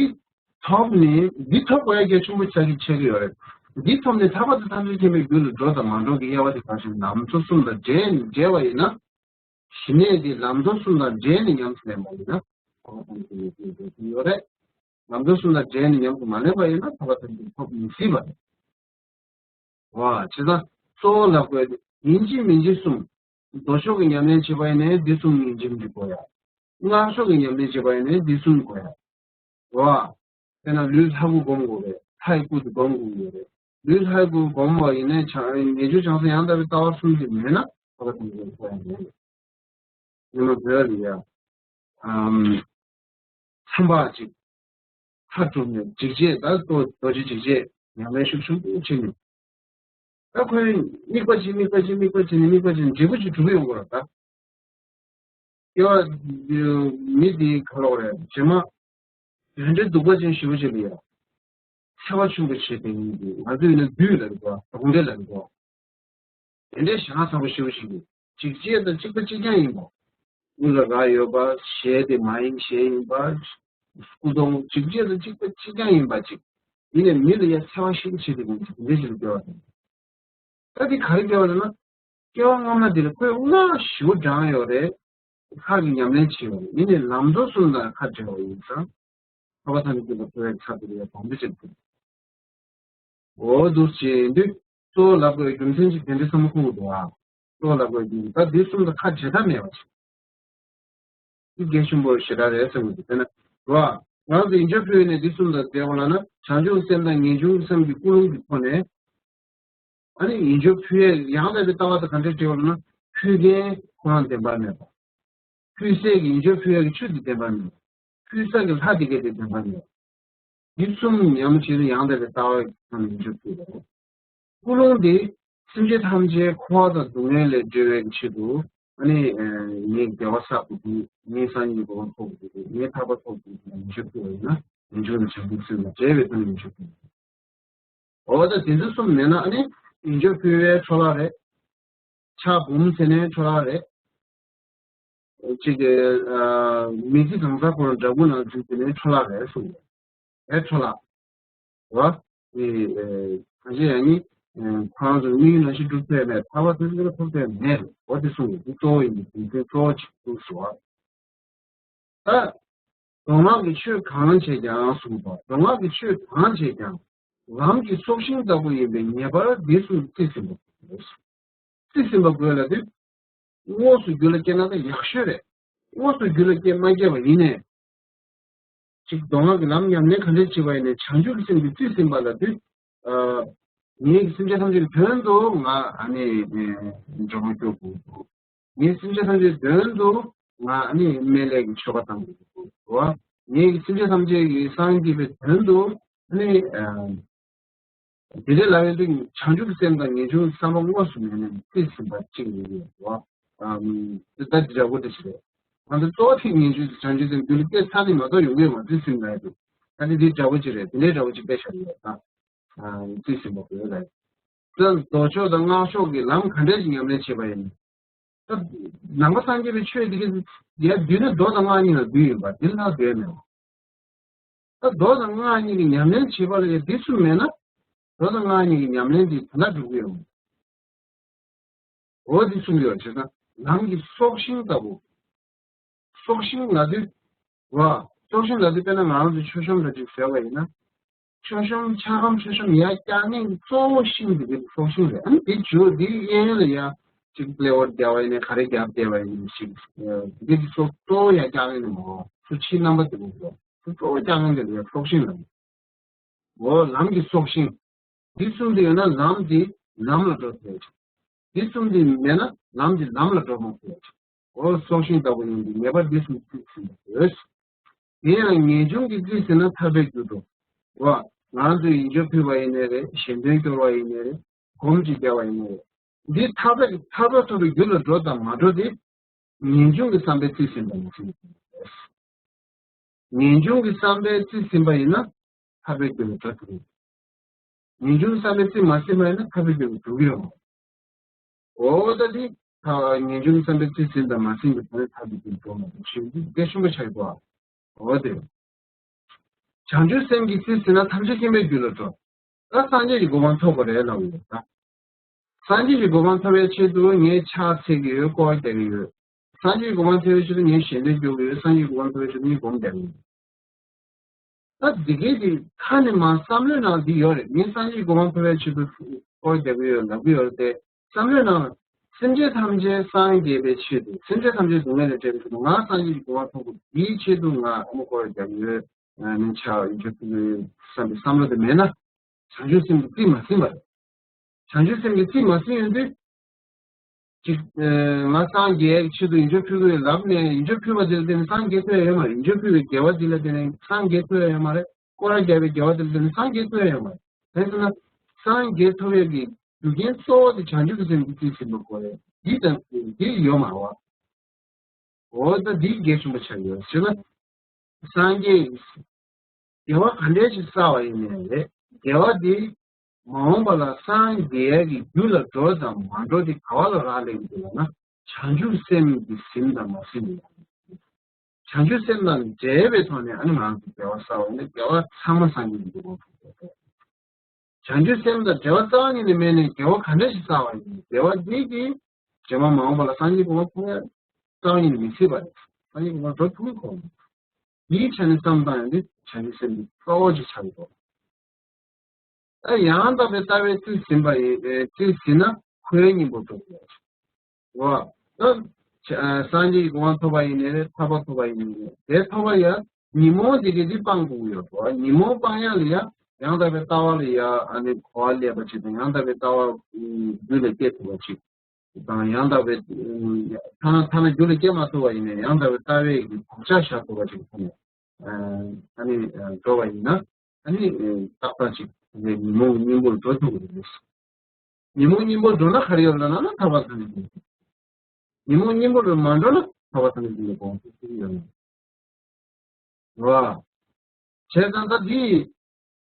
ཐོབ་ནས་འདི་ཐོབ་དགོས་ཡ་གལ་ཆེན་པོ་ཆགས་ཀྱི་ཆགས་ཀྱི་ཡོད་རེད། འདི་ཐོབ་ནས་ཐར་པ་དང་ཐམས་ཅད་མཁྱེན་པའི་རྒྱུ་ལ་འགྲོ་དང་མ་འགྲོ་གི་དབྱེ་བ་དེ་ག་ཞིག་ལམ་གཙོ་གསུམ་དང་འབྲེལ་ནས་འབྲེལ་བ་ཡིན་ན། ཞི་གནས་འདི་ལམ་གཙོ་གསུམ་དང་འབྲེལ་ནས་ཉམས་སུ་ལེན་པ་ཡིན་ན་ཐར་པ་ཐམས་ཅད་མཁྱེན་པའི་རྒྱུ་ཡོད་རེད། ལམ་གཙོ་གསུམ་དང་འབྲེལ་ནས་ཉམས་སུ་མ་ལེན་པ་ཡིན་ན་ཐར་པ་ཐམས་ཅད་ཐོབ་མི་སྲིད་པ་རེད། བ། བྱས་ཙང་གཙོ་བོ་ལ་བཀོད་དེ་ཡིན་གཅིག་མིན་གཅིག་གསུམ། མདོ་ཕྱོགས་ཀྱི་ཉམས་ལེན་བྱེད་པ་ཡིན་ནའི་འདི་གསུམ་ཡིན་གཅིག་མིན་གཅིག་དགོས་ཡ། སྔགས་ཕྱོགས་ཀྱི་ཉམས་ལེན་བྱེད་པ་ཡིན་ནའི་འདི་གསུམ་དགོས་ཡ། བ། དཔེར་ན་ལུས་ལྷ་སྐུ་སྒོམ་དགོས་རེད། ལྷའི་སྐུ་དེ་སྒོམ་དགོས་ཡོད་རེད། ལུས་ལྷའི་སྐུ་སྒོམ་པ་ཡིན་ནའི་བྱང་ངེས་འབྱུང་བྱང་སེམས་ཡང་དག་པའི་ལྟ་བ་གསུམ་དེ་མེད་ན་ཐར་པ་ཐམས་ཅད་དགོས་ཡ་མེད། ཉི་མ་བོད་ལ་ཡ། ཨམ། མཚམས་པ་ཅིག་མཐའ་གྲུབ་ནས་འཇིགས་བྱེད་ད་ལྟོ་རྡོ་རྗེ་འཇིགས་བྱེད་ཉམས་ལེན་ཤུགས་ཆེན་པོ་བྱེད་ནས། ད་ཁོས་དམིགས་པ་ཅིག་དམིགས་པ་ཅིག་དམིགས་པ་ཅིག་ནས་དམིགས་པ་ཅིག་ནས་འབྲས་བུ་ཅིག་གྲུབ་ཡོང་དགོས་ར་ད། སྐྱེ་བ། མི་འདིའི་ཁ་ལོག་རེད་རྗེས་མ། ཡོན་ཏན་སྡུག་པ་ཅན་ཞེ་པོ་ཅིག་ལ་ཡ། འཚེ་བ་ཆེན་པོ་བྱེད་པའི་ཡིན་གྱི་ང་ཚོས་ནི་བདུད་ལ་རིག་པ་སྡུག་འདྲེ་ལ་རིག་པ། དེ་འདྲའི་ཞེ་དྲག་ཚ་པོ་ཞེ་པོ་ཞིག་གིས་འཇིགས་བྱེད་དང་གཅིག་པ་གཅིག་རྐྱང་ཡིན་པ། དབུ་ལ་རྭ་ཡོད་པ་ཞལ་དེ་མ་ཡིན་གཞན་ཡིན་པ། སྐུ་གདོང་འཇིགས་བྱེད་དང་གཅིག་པ་གཅིག་རྐྱང་ཡིན་པ་ཅིག་ཡིན་ནས་མི་ལ་ཡ་འཚེ་བ་ཞེ་པོ་བྱེད་དེ་ཡིན་ཅིག་འདི་ཞིག་ལ་སྐྱེ་བ་དང་། ད་འདི་ག་རེ་སྐྱེ་བ་རེད་ན། སྐྱེ་བ་སྔ་མ་འདི་ལ་ཁོས་སྔགས་ཞེ་པོ་བགྲངས་ཡོད་རེད། ལྷ་གི་ཉམས་ལེན་བྱས་ཡོད་རེད་ཡིན་ནས་ལམ་གཙོ་གསུམ་དང་ཁ་བྲལ་བ་ཡིན་ཙང་། ཐར་པ་ཐམས་ཅད་མཁྱེན་པ་ཐོབ་པའི་ཆ་དེ་ལ་ཡང་དམ་བཅའ་བྱེད་དགོས། འོ་འདུག་ཅེས་འདི་གཙོ་བོ་ལབ་དགོས་རྒྱུ་མཚན་ཅིག་དེ་འདྲའི་བསམ་བློ་འཁོར་གྱི་འདུག་ཨ། གཙོ་བོ་ལབ་དགོས་རྒྱུ་ད་འདི་གསུམ་དང་ཁ་བྲལ་ཐབས་མེད་པ་ཅིག་འདི་གལ་ཆེན་པོ་ཞེ་དྲག་རེད་བསམ་གྱི་འདུག་དེ་ན་རོ། ང་ཚོ་ཡིན་ཆོས་ཕུལ་ནས་འདི་གསུམ་དང་བྲལ་བ་ལ་ན་བྱང་ཆུབ་སེམས་དང་ངེས་འབྱུང་གི་སེམས་ཀྱི་ཀུན་སློང་གི་ཐོག་ནས། ཨ་ནི་ཡིན་ཆོས་ཕུལ་ཡས་ཡང་དག་པའི་ལྟ་བ་དང་ག་འདྲ་འབྲེལ་བ་ལ་ན་ཕུལ་མཁན་ཁོ་རང་བདེན་པར་མེད་པ། ཕུལ་སའི་གི་ཡིན་ཆོས་ཕུལ་ཡས་ཀྱི་ཆོས་དེ་བདེན་པར་མེད། ཕུལ་ས་གི་ལྷ་དེ་གས་དེ་བདེན་པར་མེད། འདི་གསུམ་ཉམས་བྱས་ན་ཡང་དག་པའི་ལྟ་བའི་ཐོག་ནས་ཡིན་ཆོས་ཕུལ་བ་རེད། ཀུན་སློང་དེ་སེམས་ཅན་ཐམས་ཅད་འཁོར་བ་དང་སྡུག་བསྔལ་ལས་སྒྲོལ་བའི་ཆེད་དུ་ཨ་ནི་ངས་བདེ་བ་བསགས་དགོས་འདུག་ངས་སངས་རྒྱས་གོ་འཕང་ཐོབ་དགོས་འདུག་ངས་ཐར་པ་ཐོབ་དགོས་འདུག་ཡིན་ཆོས་ཕུལ་བ་ཡིན་ན་ཡིན་ཆོས་ནི་བྱང་ཆུབ་སེམས་དང་བྲལ་བའི་ཐོག་ནས་ཡིན་ཆོས་ཕུལ་བ་རེད། འོ་ད་དེ་ཚོ་གསུམ་མེད་ན་ཨ་ནི་ཡིན་ཆོས་ཕུལ་བའི་འཕྲོ་བརླག་རེད། ཕྱག་འབུམ་ཟེར་ནའི་འཕྲོ་བརླག་རེད། གཅིག་གི་མི་ཚེ་གང་ཟག་ཁོ་རང་འདྲ་པོ་ནང་འཛུལ་ཟེར་ནའི་འཕྲོ་བརླག་རེད་གསུངས་རེད། འཕྲོ་བརླག་རེད་བ། དེ་གང་ཅི་ཡང་ནི་ཁོ་རང་ཚོ་དམིགས་ཡུལ་ནང་བཞིན་འགྲུབ་ཐུབ་ཡ་མེད་ཐར་པ་དེ་ཚོ་ཐོབ་ཐུབ་ཡ་མེད་རེད། འོ་དེ་གསུངས་རེད། དེ་གཙོ་བོ་ཡིན་གྱི་དེ་གཙོ་བོ་ཅིག་གསུངས་སོ། ད། མདོ་སྔགས་ཀྱི་ཆོས་གང་བྱས་ཀྱང་གསུངས་པ། མདོ་སྔགས་ཀྱི་ཆོས་གང་བྱས་ཀྱང་། ལམ་གྱི་སྲོག་ཤིང་ལྟ་བུ་ཡིན་པས་ངེས་པར་འདི་གསུམ་རྩིས་ཟིན་པ་དགོས། རྩིས་ཟིན་པ་དགོས་ལབ་དུས། དངོས་སུ་རྒྱུད་ལ་སྐྱེས་ན་ད་ཡག་ཤོས་རེད། དངོས་སུ་རྒྱུད་ལ་སྐྱེས་མ་སྐྱེས་པ་ཡིན་ནའི། གཅིག་མདོ་སྔགས་ཀྱི་ལམ་ཉམས་ལེན་ག་འདྲས་བྱེད་པ་ཡིན་ནའི་བྱང་ཆུབ་ཀྱི་སེམས་ཀྱི་རྩིས་ཟིན་པ་ལབ་དུས། ངེད་ཀྱི་སེམས་ཅན་ཐམས་ཅད་ཀྱི་དོན་དུ་ང་ཨ་ནི་འགྲོ་མ་སྐྱོབ་དགོས་འདུག་ངའི་སེམས་ཅན་ཐམས་ཅད་དོན་དུ་ང་ནི་སྨན་བླའི་གི་ཆོ་ག་བཏང་དགོས་འདུག་གོ། ངའི་སེམས་ཅན་ཐམས་ཅད་ཀྱི་སངས་རྒྱས་པའི་དོན་དུ་ནི་ དེ་འདྲའི་ལབ་ཡོང་དུས་བྱང་ཆུབ་ཀྱི་སེམས་དང་ངེས་འབྱུང་བསམ་པ་དངོས་སུ་མེད་ནས་རྩིས་ཟིན་པ་གཅིག་ཡོད་རེད་བ། ཨམ། དེ་ལྟ་དེ་འདྲ་བོ་དེ་ཞིག་རེད། ང་ཚོ་གཙོ་བོ་དེ་ངེས་འབྱུང་དེ་བྱང་ཆུབ་སེམས་རྒྱུད་ལ་སྐྱེས་ཚར་ནས་མ་གཏོགས་ཡོང་གི་ཡོད་མ་རེད། རྩིས་ཟིན་པ་ཡོད་དུས་ད་ནི་དེ་འདྲ་བོ་ཅིག་རེད། དེ་འདྲའི་འདྲ་བོ་ཅིག་དཔེ་བཞག་ཡོད་ད། ཨ། རྩིས་ཟིན་པ་དགོས་ལ། ད་ལྡོག་ཕྱོགས་དང་སྔགས་ཕྱོགས་ཀྱི་ལམ་ག་འདྲ་ཞིག་ཉམས་ལེན་བྱེད་པ་ཡིན། ད་ནང་པ་སངས་རྒྱས་པའི་ཆོས་འདི་གི་ཡར་བསྡུས་ན་མདོ་དང་སྔགས་གཉིས་ལ་བསྡུས་ཡིན་པ་འདི་ལྷག་བསྡད་མེད་པ། ད་མདོ་དང་སྔགས་གཉིས་ཀྱི་ཉམས་ལེན་བྱེད་པ་ལ་ཡང་འདི་གསུམ་མེད་ན། མདོ་དང་སྔགས་གཉིས་ཀྱི་ཉམས་ལེན་འདི་ད་ལྟ་འགྲུབ་ཀྱི་ཡོད་མ་རེད། འོ་འདི་གསུམ་ཡོད་བྱས་ཙང་ལམ་གྱི་སྲོག་ཤིང་ལྟ་བུ། སྲོག་ཤིང་ལབ་དུས། བ། སྲོག་ཤིང་ལབ་དུས་དཔེར་ན་ང་རང་ཚོ་མཆོད་གཤོམ་འདྲ་ཅིག་ཟེར་བ་ཡིན་ན། མཆོད་གཤོམ་འཆར་སྒམ་མཆོད་གཤོམ་ཡར་བཀྱག་མཁན་གྱི་གཙོ་བོ་ཤིང་དེ་གི་སྲོག་ཤིང་རེད། ཨ་ནི་དེ་བྱུར་དེའི་གཡས་གཡོན་ལ་ཡ་ཅིག་པླེ་ཝར་བརྒྱབ་པ་ཡིན་ནའི་ག་རེ་བརྒྱབ་བསྡད་པ་ཡིན་ནའི་ཞིག་དེ་གི་སྲོག་གཙོ་བོ་ཡར་བཀྱག་མཁན་དེ་མོ། སུ་ཕྱིའི་རྣམ་པ་དེ་མོ་སོ། སུ་གཙོ་བོ་བཀྱག་མཁན་དེ་ལ་ཡ་སྲོག་ཤིང་ལབ། འོ་ལམ་གྱི་སྲོག་ཤིང་། འདི་གསུམ་དེ་ཡོད་ན་ལམ་དེ་ལམ་ལ་འགྲོ་ཐུབ། འདི་གསུམ་དེ་མེད་ན་ལམ་དེ་ལམ་ལ་འགྲོ་མ་ཐུབ། འོ་སྲོག་ཤིང་ལྟ་བུ་ཡིན་དུས་ངེས་པར་འདི་གསུམ་ཚིག་ཟིན་པ་དགོས། དེ་ཡང་ངེས་འབྱུང་གི་རྩིས་ཟིན་ན་ཐར་པའི་རྒྱུ་འགྲོ། འོ་ང་ཚོས་ཡིན་རྒྱུ་ཕུལ་བ་ཡིན་ནའི་རེད། ཞལ་འདོན་སྐྱོར་བ་ཡིན་ནའི་རེད། སྒོམ་ཅིག་བརྒྱབ་པ་ཡིན་ནའི་རེད། འདི་ཐར་པའི་ཐར་པ་ཐོབ་པའི་རྒྱུ་ལ་འགྲོ་དང་མ་འགྲོ་དེ། ངེས་འབྱུང་གི་བསམ་པའི་རྩིས་ཟིན་དང་མ་ཟིན། ངེས་འབྱུང་གི་བསམ་པའི་རྩིས་ཟིན་པ་ཡིན་ན་ཐར་པའི་རྒྱུ་ལ་འགྲོ་ཐུབ། ངེས་འབྱུང་གི་བསམ་པའི་རྩིས་མ་ཟིན་པ་ཡིན་ན་ཐར་པའི་རྒྱུ་ལ་འགྲོ་གི་ཡོད་མ་རེད། འོ་ད་དེ་ད་ངེས་འབྱུང་གི་བསམ་པའི་རྩིས་ཟིན་དང་མ་ཟིན་གྱི་ཐོག་ནས་ཐར་པའི་རྒྱུ་ལ་འགྲོ་མ་འགྲོ་ཞེས་པ་འདི་གལ་ཆེན་པོ་ཆགས་ཀྱི་འདུག་ཨ། འོ་དེ། བྱང་ཆུབ་སེམས་ཀྱི་རྩིས་ཟིན་ན་ཐམས་ཅད་མཁྱེན་པའི་རྒྱུ་ལ་འགྲོ། ད་སངས་རྒྱས་ཀྱི་གོ་འཕང་ཐོབ་དགོས་རེད་ལབ་ཡོད་ད། སངས་རྒྱས་ཀྱི་གོ་འཕང་ཐོབ་པའི་ཆེད་དུ་ངས་ཕྱག་འཚལ་གྱི་ཡོད། སྐོར་ར་རྒྱག་གི་ཡོད། སངས་རྒྱས་ཀྱི་གོ་འཕང་ཐོབ་པའི་ཆེད་དུ་ངས་ཞལ་འདོན་རྒྱག་གི་ཡོད། སངས་རྒྱས་ཀྱི་གོ་འཕང་ཐོབ་པའི་ཆེད་དུ་ངས་སྒོམ་རྒྱག་གི་ཡོད། ད་འདི་གའི་དེ་ཁ་ནས་མར་བསམ་བློའི་ནང་འདི་ཡོད་རེད། ངས་སངས་རྒྱས་ཀྱི་གོ་འཕང་ཐོབ་པའི་ཆེད་དུ་སྐོར་ར་རྒྱག་གི་ཡོད་ལབ་ཀྱི་ཡོད་རེད་དེ། བསམ་བློའི་ནང་སེམས་ཅན་ཐམས་ཅད་སངས་རྒྱས་པའི་ཆེད་དུ། སེམས་ཅན་ཐམས་ཅད་སྡུག་བསྔལ་ལས་བསྒྲལ་བའི་ཆེད་དུ། ང་སངས་རྒྱས་ཀྱི་གོ་འཕང་ཐོབ་དགོས། དེའི་ཆེད་དུ་ང་ཨ་མ་སྐོར་ར་རྒྱག་གི་ཡོད། ཨ་ནི་ཕྱག་འཚལ་གྱི་ཡོད་བསམ་པའི་བསམ་བློ་དེ་མེད་ན། བྱང་ཆུབ་སེམས་ཀྱི་རྩིས་མ་ཟིན་པ་རེད། བྱང་ཆུབ་སེམས་ཀྱི་རྩིས་མ་ཟིན་ཡོང་དུས། ཅིག་ཨ། ང་སངས་རྒྱས་ཀྱི་ཆེད་དུ་ཡིན་རྒྱུ་ཕུལ་གྱི་ཡོད་ལབ་ནས་ཡིན་རྒྱུ་ཕུལ་བ་དེ་ལ་བརྟེན་ནས་སངས་རྒྱས་ཐུབ་ཡ་ཡོད་མ་རེད། ཡིན་རྒྱུ་ཕུལ་བའི་དགེ་བ་དེ་ལ་བརྟེན་ནས་སངས་རྒྱས་ཐུབ་ཡ་ཡོད་མ་རེད། སྐོར་ར་རྒྱག་པའི་དགེ་བ་དེ་ལ་བརྟེན་ནས་སངས་རྒྱས་ཐུབ་ཡ་ཡོད་མ་རེད། དེ་ཚོ་ན་སངས་རྒྱས་ཐུབ་ཡ་གི་རྒྱུ་རྐྱེན་གཙོ་བོ་དེ་བྱང་ཆུབ་ཀྱི་སེམས་ཀྱི་རྩིས་ཟིན་པ་དགོས་རེད། འདི་དང་འདི་ཡོད་མ་རེད་བ། འོ་ད་འདི་གལ་ཆེན་པོ་ཆགས་ཡོད་ཟེར་ན། སངས་རྒྱས་ཀྱི་དགེ་བ་ག་འདྲས་ཞིག་བསགས་པ་ཡིན་ནའི་རེད། དགེ་བ་འདི་མ་འོངས་པ་ལ་སངས་རྒྱས་ཀྱི་རྒྱུ་ལ་འགྲོ་དང་མ་འགྲོ་དེ་ག་བ་ལ་རག་ལས་ཀྱི་འདུག་ལབ་ན། བྱང་ཆུབ་སེམས་ཀྱིས་ཟིན་དང་མ་ཟིན་ལ། བྱང་ཆུབ་སེམས་དང་འབྲེལ་བའི་ཐོག་ནས་ཨ་ནི་ང་ཚོ་དགེ་བ་བསགས་པ་ཡིན་ན་དགེ་བ་ཚང་མ་སངས་རྒྱས་ཀྱི་རྒྱུ་ལ་འགྲོ་དགོས། བྱང་ཆུབ་སེམས་དང་འབྲེལ་བ་རྩ་བ་ཉིད་ནས་མེད་ནས་དགེ་བ་ག་འདྲ་ཞིག་བསགས་པ་ཡིན། དགེ་བ་འདི་གིས་རྗེས་མ་མ་འོངས་པ་ལ་སངས་རྒྱས་གོ་འཕང་ཐོབ་ཡ་རྩ་བ་ཉིད་ནས་མི་སྲིད་པ་རེད། སངས་རྒྱས་གོ་འཕང་འགྲོ་ཐུབ་ཀྱི་ཁོ། འདིའི་ཆ་ནས་བསམ་བཏང་ཡ་འདི་བྱང་ཆུབ་སེམས་ཀྱི་རྩ་བ་ཅིག་ཆགས་ཀྱི་འདུག་ད་ཡང་དག་པའི་ལྟ་བའི་རྩིས་ཟིན་པ་ཡིན། རྩིས་ཟིན་ན་འཁོར་བའི་གཉེན་པོར་འགྲོ་དགོས། འོ། ད། ཆ་སངས་རྒྱས་ཀྱི་གོ་འཕང་ཐོབ་པ་ཡིན་ནའི་རེད། ཐར་པ་ཐོབ་པ་ཡིན་ནའི་རེད། དེ་ཐོབ་པ་ཡ་ཉོན་མོངས་དེ་གས་དེ་སྤང་དགོས་ཀྱི་ཡོད་རེད། ཉོན་མོངས་སྤང་ཡ་ལ་ཡ་ཡང་དག་པའི་ལྟ་བ་ལ་ཡ་ཨ་ནི་གོ་བ་ལེན་པ་ཅིག་དང་། ཡང་དག་པའི་ལྟ་བ་རྒྱུད་ལ་སྐྱེ་ཐུབ་པ་ཅིག་དང་། ཡང་དག་པའི་ཐ་ན་ཐ་ན་རྒྱུད་ལ་སྐྱེ་མ་ཐུབ་པ་ཡིན་ནའི་ཡང་དག་པའི་ལྟ་བའི་གི་བག་ཆགས་བཞག་ཐུབ་པ་ཅིག་ཐོག་ནས་ཨ་ནི་འགྲོ་བ་ཡིན་ན། ཨ་ནི་ཏག་ཏག་ཅིག་ཉོན་མོངས་གཉེན་པོར་འགྲོ་ཐུབ་ཀྱི་རེད། ཉོན་མོངས་གཉེན་པོར་འགྲོ་ན་ག་རེ་ཡོད་ལབ་ན་ཐར་པ་དང་ནི། ཉོན་མོངས་གཉེན་པོར་མ་འགྲོ་ན་ཐར་པ་དང་ནི་གོང་དུ་ཡོད་ན། རེད་བ། བྱས་ཙང་ད་འདི་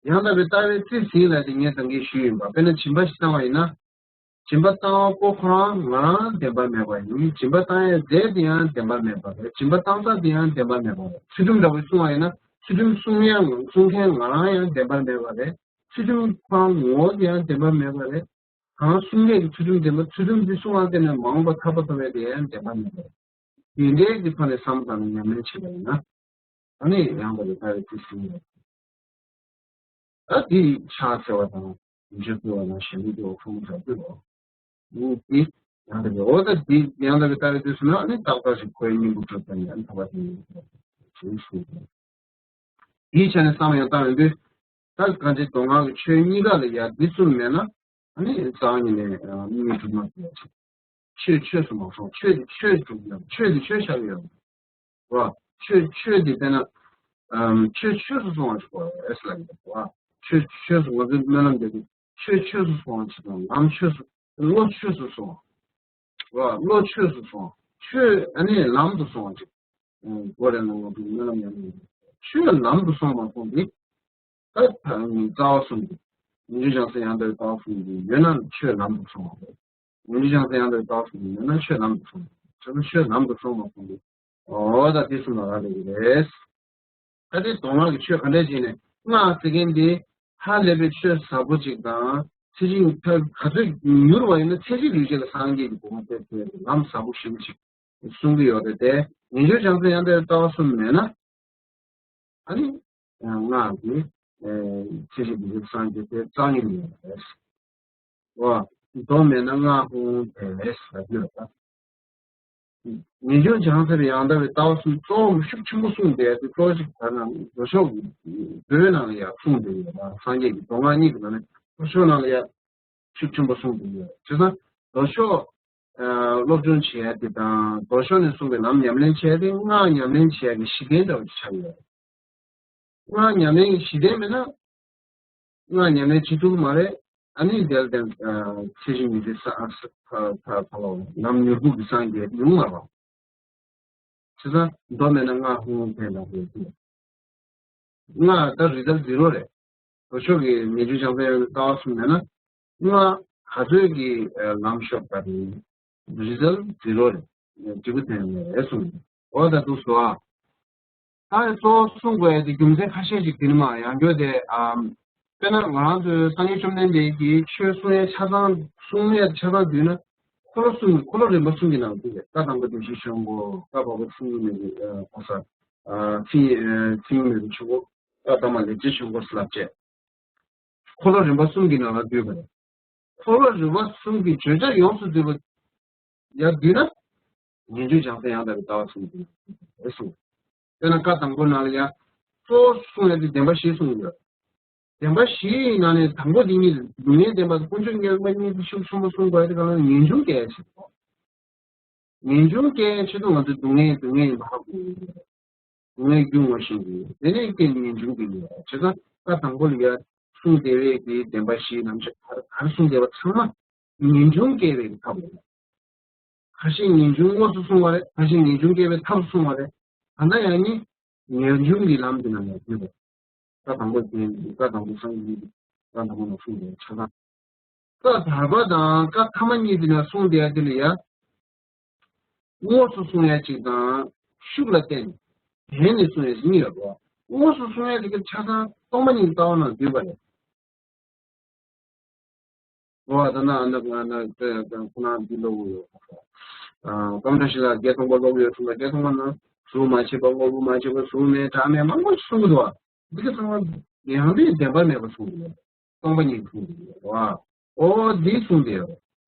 ཡང་དག་པའི་ལྟ་བའི་རྩིས་ཟིན་ལབ་དེ་ངས་ད་གིན་ཞུས་ཡིན་པ། དཔེར་ན་སྦྱིན་པ་ཞིག་བཏང་བ་ཡིན་ན། སྦྱིན་པ་བཏང་བ་པོ་ཁོ་རང་ང་རང་བདེན་པ་མེད་པ་ཡིན། སྦྱིན་པ་བཏང་ཡའི་རྫས་དེ་ཡང་བདེན་པ་མེད་པ་རེད། སྦྱིན་པ་བཏང་ས་དེ་ཡང་བདེན་པ་མེད་པ་རེད། ཚུལ་ཁྲིམས་འདྲ་བོ་གསུང་བ་ཡིན་ན་ཚུལ་ཁྲིམས་སྲུང་ཡ་སྲུང་མཁན་ང་རང་ཡང་བདེན་པ་མེད་པ་རེད། ཚུལ་ཁྲིམས་ཁོ་རང་ངོ་བོ་དེ་ཡང་བདེན་པ་མེད་པ་རེད། གང་སྲུང་མཁན་གྱི་ཚུལ་ཁྲིམས་བདེན་པ། ཚུལ་ཁྲིམས་འདི་སྲུང་བ་བརྟེན་ནས་མ་འོངས་པ་ཐར་པ་ཐོབ་ཡ་དེ་ཡང་བདེན་པ་མེད་པ་རེད། དེ་འདྲའི་གི་ཐོག་ནས་བསམ་བློ་བཏང་ནས་ཉམས་ལེན་བྱེད་པ་ཡིན་ན། ཨ་ནི་ཡང་དག་པའི་ལྟ་བའི་རྩིས་ཟིན་ཡོད། ཨ་དེ་ཕྱག་འཚལ་བ་དང་ཡིན་རྒྱུ་ཕུལ་བ་དང་ཞལ་འདོན་ཕུལ་བ་ཁོང་ཚོ་ཕུལ་བ། ཨ་དེ་ཡང་དག་པའི་འོ་ད་དེ་ཡང་དག་པའི་ལྟ་བའི་རྩིས་ཟིན་ན་ཨ་ནི་ཏག་ཏག་ཞིག་འཁོར་བའི་གཉེན་པོར་འགྲོ་ཐུབ་ནས་ཨ་ནི་ཐར་པ་དེ་ཡིན་ཞེས་གསུངས། དེའི་ཆ་ནས་བསམ་ཡང་བཏང་ཡོང་དུས། ད་གང་ཅི་མདོ་སྔགས་ཀྱི་ཆོས་གཉིས་ཀ་ལ་ཡ་འདི་གསུམ་མེད་ན། ཨ་ནི་རྩ་བ་ཉིད་ནས་དམིགས་མེད་གྲུབ་མ་ཐུབ་པ་ཅིག་ཆོས་ཆོས་སུ་མ་སོང་། ཆོས་དེ་ཆོས་སྒྲུབ་ཡོད། ཆོས་དེ་ཆོས་ཆགས་ཡོད་རེད་བ། ཆོས་ཆོས་དེ་དཔེར་ན། ཨམ། ཆོས་ཆོས་སུ་སོང་བ་ཞིག་གོ་ཨེ་སི་ལ་ཡོད་རེད་བ། ཆོས་ཆོས་སུ་ང་ཚོའི་སྨོན་ལམ་འདེབས་དུས་ ཆོས་ཆོས་སུ་སོང་བ་ཅིག་དང་ལམ་ཆོས་སུ་བློ་ཆོས་སུ་སོང་བ། བློ་ཆོས་སུ་སོང་བ། ཆོས་ཨ་ནི་ལམ་དུ་སོང་བ་ཅིག་སྒོ་རེ་ནང་ལོག་པའི་སྨོན་ལམ་ཡང་མེད། ཆོས་ལམ་དུ་སོང་བ་སོང་སྟེ། ད་ད་རྩ་བ་གསུམ་གྱི། ཉན་ཐོས་བྱང་སེམས་ཡང་དག་པའི་ལྟ་བ་གསུམ་གྱི་ཡོད་ན་ཆོས་ལམ་དུ་སོང་བ་རེད། ཉན་ཐོས་བྱང་སེམས་ཡང་དག་པའི་ལྟ་བ་གསུམ་གྱི་ཡོད་ན་ཆོས་ལམ་དུ་སོང་བ་རེད། ཆོས་ལམ་དུ་སོང་བ་སོང་སྟེ། འོ་ད་དེ་གསུམ་ལ་རག་ལས་ཀྱི་རེད། ད་དེ་མདོ་སྔགས་ཀྱི་ཆོས་ག་འདྲས་བྱས་ནས་སྔགས་ཟེར་མཁན་དེ་ཧ་ལས་པའི་ཆོས་ཟབ་པོ་ཅིག་དང་། ཚེ་གཅིག་ཐབས་ག་ཚོད་མྱུར་བ་ཡིན་ན་ཚེ་གཅིག་ལུས་བྱེད་ལ་སངས་རྒྱས་ཀྱི་གོ་འཕང་ཐོབ་ཐུབ་པའི་ལམ་ཟབ་པོ་ཞེ་པོ་ཅིག་གསུང་གི་ཡོད་རེད་དེ། ཉན་ཐོས་བྱང་སེམས་ཡང་དག་པའི་ལྟ་བ་གསུམ་མེད་ན། ཨ་ནི། སྔགས་ཀྱི་ཚེ་གཅིག་ལུས་བྱེད་སངས་རྒྱས་དེ་རྩ་བ་ཉིད་ནས་ཡོད་མ་རེད། འོ། མདོ་མེད་ན་སྔགས་ཀུན་བྲལ་ཟེར་གྱི་ཡོད་པ། ཉན་ཐོས་བྱང་སེམས་ཡང་དག་པའི་ལྟ་བ་གསུམ་གཙོ་བོ་ཤུགས་ཆེན་པོ་གསུངས་བསྡད་དེ། གཙོ་བོ་ཞིག་ད་ནང་མདོ་ཕྱོགས་ཀྱི་མདོའི་ནང་ལ་ཡང་གསུངས་བསྡད་ཡོད་པ། སངས་རྒྱས་ཀྱི་མདོ་སྔགས་གཉིས་ཀྱི་ནང་ནས་མདོ་ཕྱོགས་ནང་ལ་ཡང་ཤུགས་ཆེན་པོ་གསུངས་བསྡད་ཡོད། བྱས་ཙང་མདོ་ཕྱོགས་སློབ་སྦྱོང་བྱེད་ཡ་དེ་དང་མདོ་ཕྱོགས་ནས་གསུངས་པའི་ལམ་ཉམས་ལེན་བྱེད་ཡ་དེ་སྔགས་ཉམས་ལེན་བྱེད་ཡ་གི་གཞི་རྟེན་འདྲ་བོ་ཞིག་ཆགས་ཡོད། སྔགས་ཉམས་ལེན་གྱི་གཞི་རྟེན་མེད་ན། སྔགས་ཉམས་ལེན་བྱེད་ཐུབ་ཀྱི་མ་རེད། ཨ་ནི་དེར་བརྟེན་ཚེ་གཅིག་ཉིད་དེ་ས་ཨ་ས་ཕ་ཕ་ཕ་ལོ་ལམ་མྱུར་བུལ་གྱི་སངས་རྒྱས་ཡོང་མ་རེད། བྱས་ཙང་མདོ་མེད་ན་སྔགས་ཧུང་ཧུང་ཕན་ལ་དགོས་ཀྱི། སྔགས་ད་རི་ཟལ་ཛི་རོ་རེད། མདོ་ཕྱོགས་ཀྱི་ཉན་ཐོས་བྱང་སེམས་ཡང་དག་པའི་ལྟ་བ་གསུམ་མེད་ན། སྔགས་ག་ཚོད་ཀྱི་ལམ་ཤོར་ད་རེད། རི་ཟལ་ཛི་རོ་རེད། འབྲས་བུ་ཐོན་མེད་གསུངས། འོ་ད་འདུག་སོ། ད་གཙོ་བོ་གསུང་དགོས་ཡ་དེ་རྒྱུ་མཚན་ཁ་ཤས་ཤིག་དེ་ནི་མ་ཡང་འགྱོ་དེ། དཔེར་ན་ང་རང་ཚོའི་སངས་རྒྱས་བཅོམ་ལྡན་འདས་ཀྱིས་ཆོས་གསུང་ཡ་ཆ་ཚང་གསུང་ཡ་ཆ་ཚང་བསྡུས་ན། འཁོར་ལོ་གསུམ་གྱི་འཁོར་ལོ་རིམ་པ་གསུམ་གྱི་ནང་འདུས་པས། བཀའ་དང་པོ་བདེན་བཞིའི་ཆོས་འཁོར། བཀའ་བར་པ་མཚན་ཉིད་མེད་པའི་ཨ་གོ་ས། ཨ་མཚན་མཚན་ཉིད་མེད་པའི་ཆོས་འཁོར། བཀའ་ཐ་མ་ལེགས་བཤད་ཆོས་འཁོར་ཟེར་ལབ་བྱས། འཁོར་ལོ་རིམ་པ་གསུམ་གྱི་ནང་ལ་འདུས་པ་རེད། འཁོར་ལོ་རིམ་པ་གསུམ་གྱི་བརྗོད་བྱ་ཡོངས་སུ་འདུས་པ་ཡར་བསྡུས་ན། ཉན་ཐོས་བྱང་སེམས་ཡང་དག་པའི་ལྟ་བ་གསུམ་གྱི་ནང་ལ་འདུས་པ་རེད་གསུངས། དཔེར་ན་བཀའ་དང་པོ་ནང་ལ་ཡང་གཙོ་བོ་གསུང་ཡ་དེ་བདེན་པ་བཞི་གསུངས་ཡོད། བདེན་པ་བཞི་ཡི་ནང་ནས་དང་པོ་དེ་ཉིད་སྡུག་བསྔལ་བདེན་པ་དང་ཀུན་འབྱུང་བདེན་པ་གཉིས་དེ་ཤུགས་ཆེན་པོ་གསུང་དགོས་ཡ་དེ་གང་ལ་ངེས་འབྱུང་སྐྱེ་ཡ་ཞིག་རེད། ངེས་འབྱུང་སྐྱེ་ཡ་ཆེད་དུ་ང་ཚོས་སྡུག་བསྔལ་སྡུག་བསྔལ་ཡིན་པ་ཧ་གོ་དགོས་ཡོད་རེད། སྡུག་བསྔལ་རྒྱུ་ངོ་ཤེས་དགོས་ཡོད། དེ་ནས་རྐྱེན་ངེས་འབྱུང་སྐྱེ་དགོས་ཡོད། བྱས་ཙང་བཀའ་དང་པོ་ལ་ཡ་གསུངས་བསྡད་པའི་གི་བདེན་པ་བཞིའི་རྣམ་གཞག་ག་རེ་ག་རེ་གསུངས་བསྡད་པ་ཚང་མ་ངེས་འབྱུང་སྐྱེ་བའི་གི་ཐབས་རེད། ཁ་ཞེ་ངེས་འབྱུང་དངོས་སུ་གསུངས་པ་རེད། ཁ་ཞེ་ངེས་འབྱུང་སྐྱེ་བའི་ཐབས་སུ་གསུངས་པ་རེད། ད་ལྟ་ཡང་ནི་ངེས་འབྱུང་གི་ལམ་དེ་ནང་ཡང་འདུས་པ་རེད། བཀའ་དང་པོ་རྒྱན། བཀའ་དང་པོ་སངས་རྒྱས་ཀྱི་བཀའ་དང་པོ་ནང་གསུངས་པའི་ཆ་ཚང་། བཀའ་བར་པ་དང་བཀའ་ཐ་མ་གཉིས་དེ་ནས་གསུངས་བསྡད་ཡ་དེ་ལ་ཡ། དངོས་སུ་གསུང་ཡ་གཅིག་དང་ཤུགས་ལ་བརྟེན་ནས་གཞན་ནས་གསུང་ཡ་གཉིས་ཡོད་རེད། དངོས་སུ་གསུང་ཡ་དེ་ག་ཆ་ཚང་སྟོང་པ་ཉིད་ཀྱི་ལྟ་བ་ནང་འདུས་པ་རེད། འོ་ད་ན་ཨ་ན་ང་ན་ཁོ་ན་འདི་ལོག་ཡོད། ཨ་ཀམ་ཏྲ་ཤི་ལ་བརྒྱད་སྟོང་པ་ལོག་ཡོད་གསུངས་པ། བརྒྱད་སྟོང་པ་ན་གཟུགས་མ་མཆིས་པ། དངོས་པོ་མ་མཆིས་པ། གཟུགས་མེད་སྒྲ་མེད་མང་པོ་ཞིག་གསུང་གི་འདུག་བ། འདི་ག་ཚང་མ་ཡང་དེའི་བདེན་པ་མེད་པ་གསུངས་ཀྱི་ཡོད། སྟོང་པ་ཉིད་གསུངས་ཀྱི་ཡོད་རེད་བ། འོ་འདི་གསུངས་ཏེ་ཡོད། བྱས་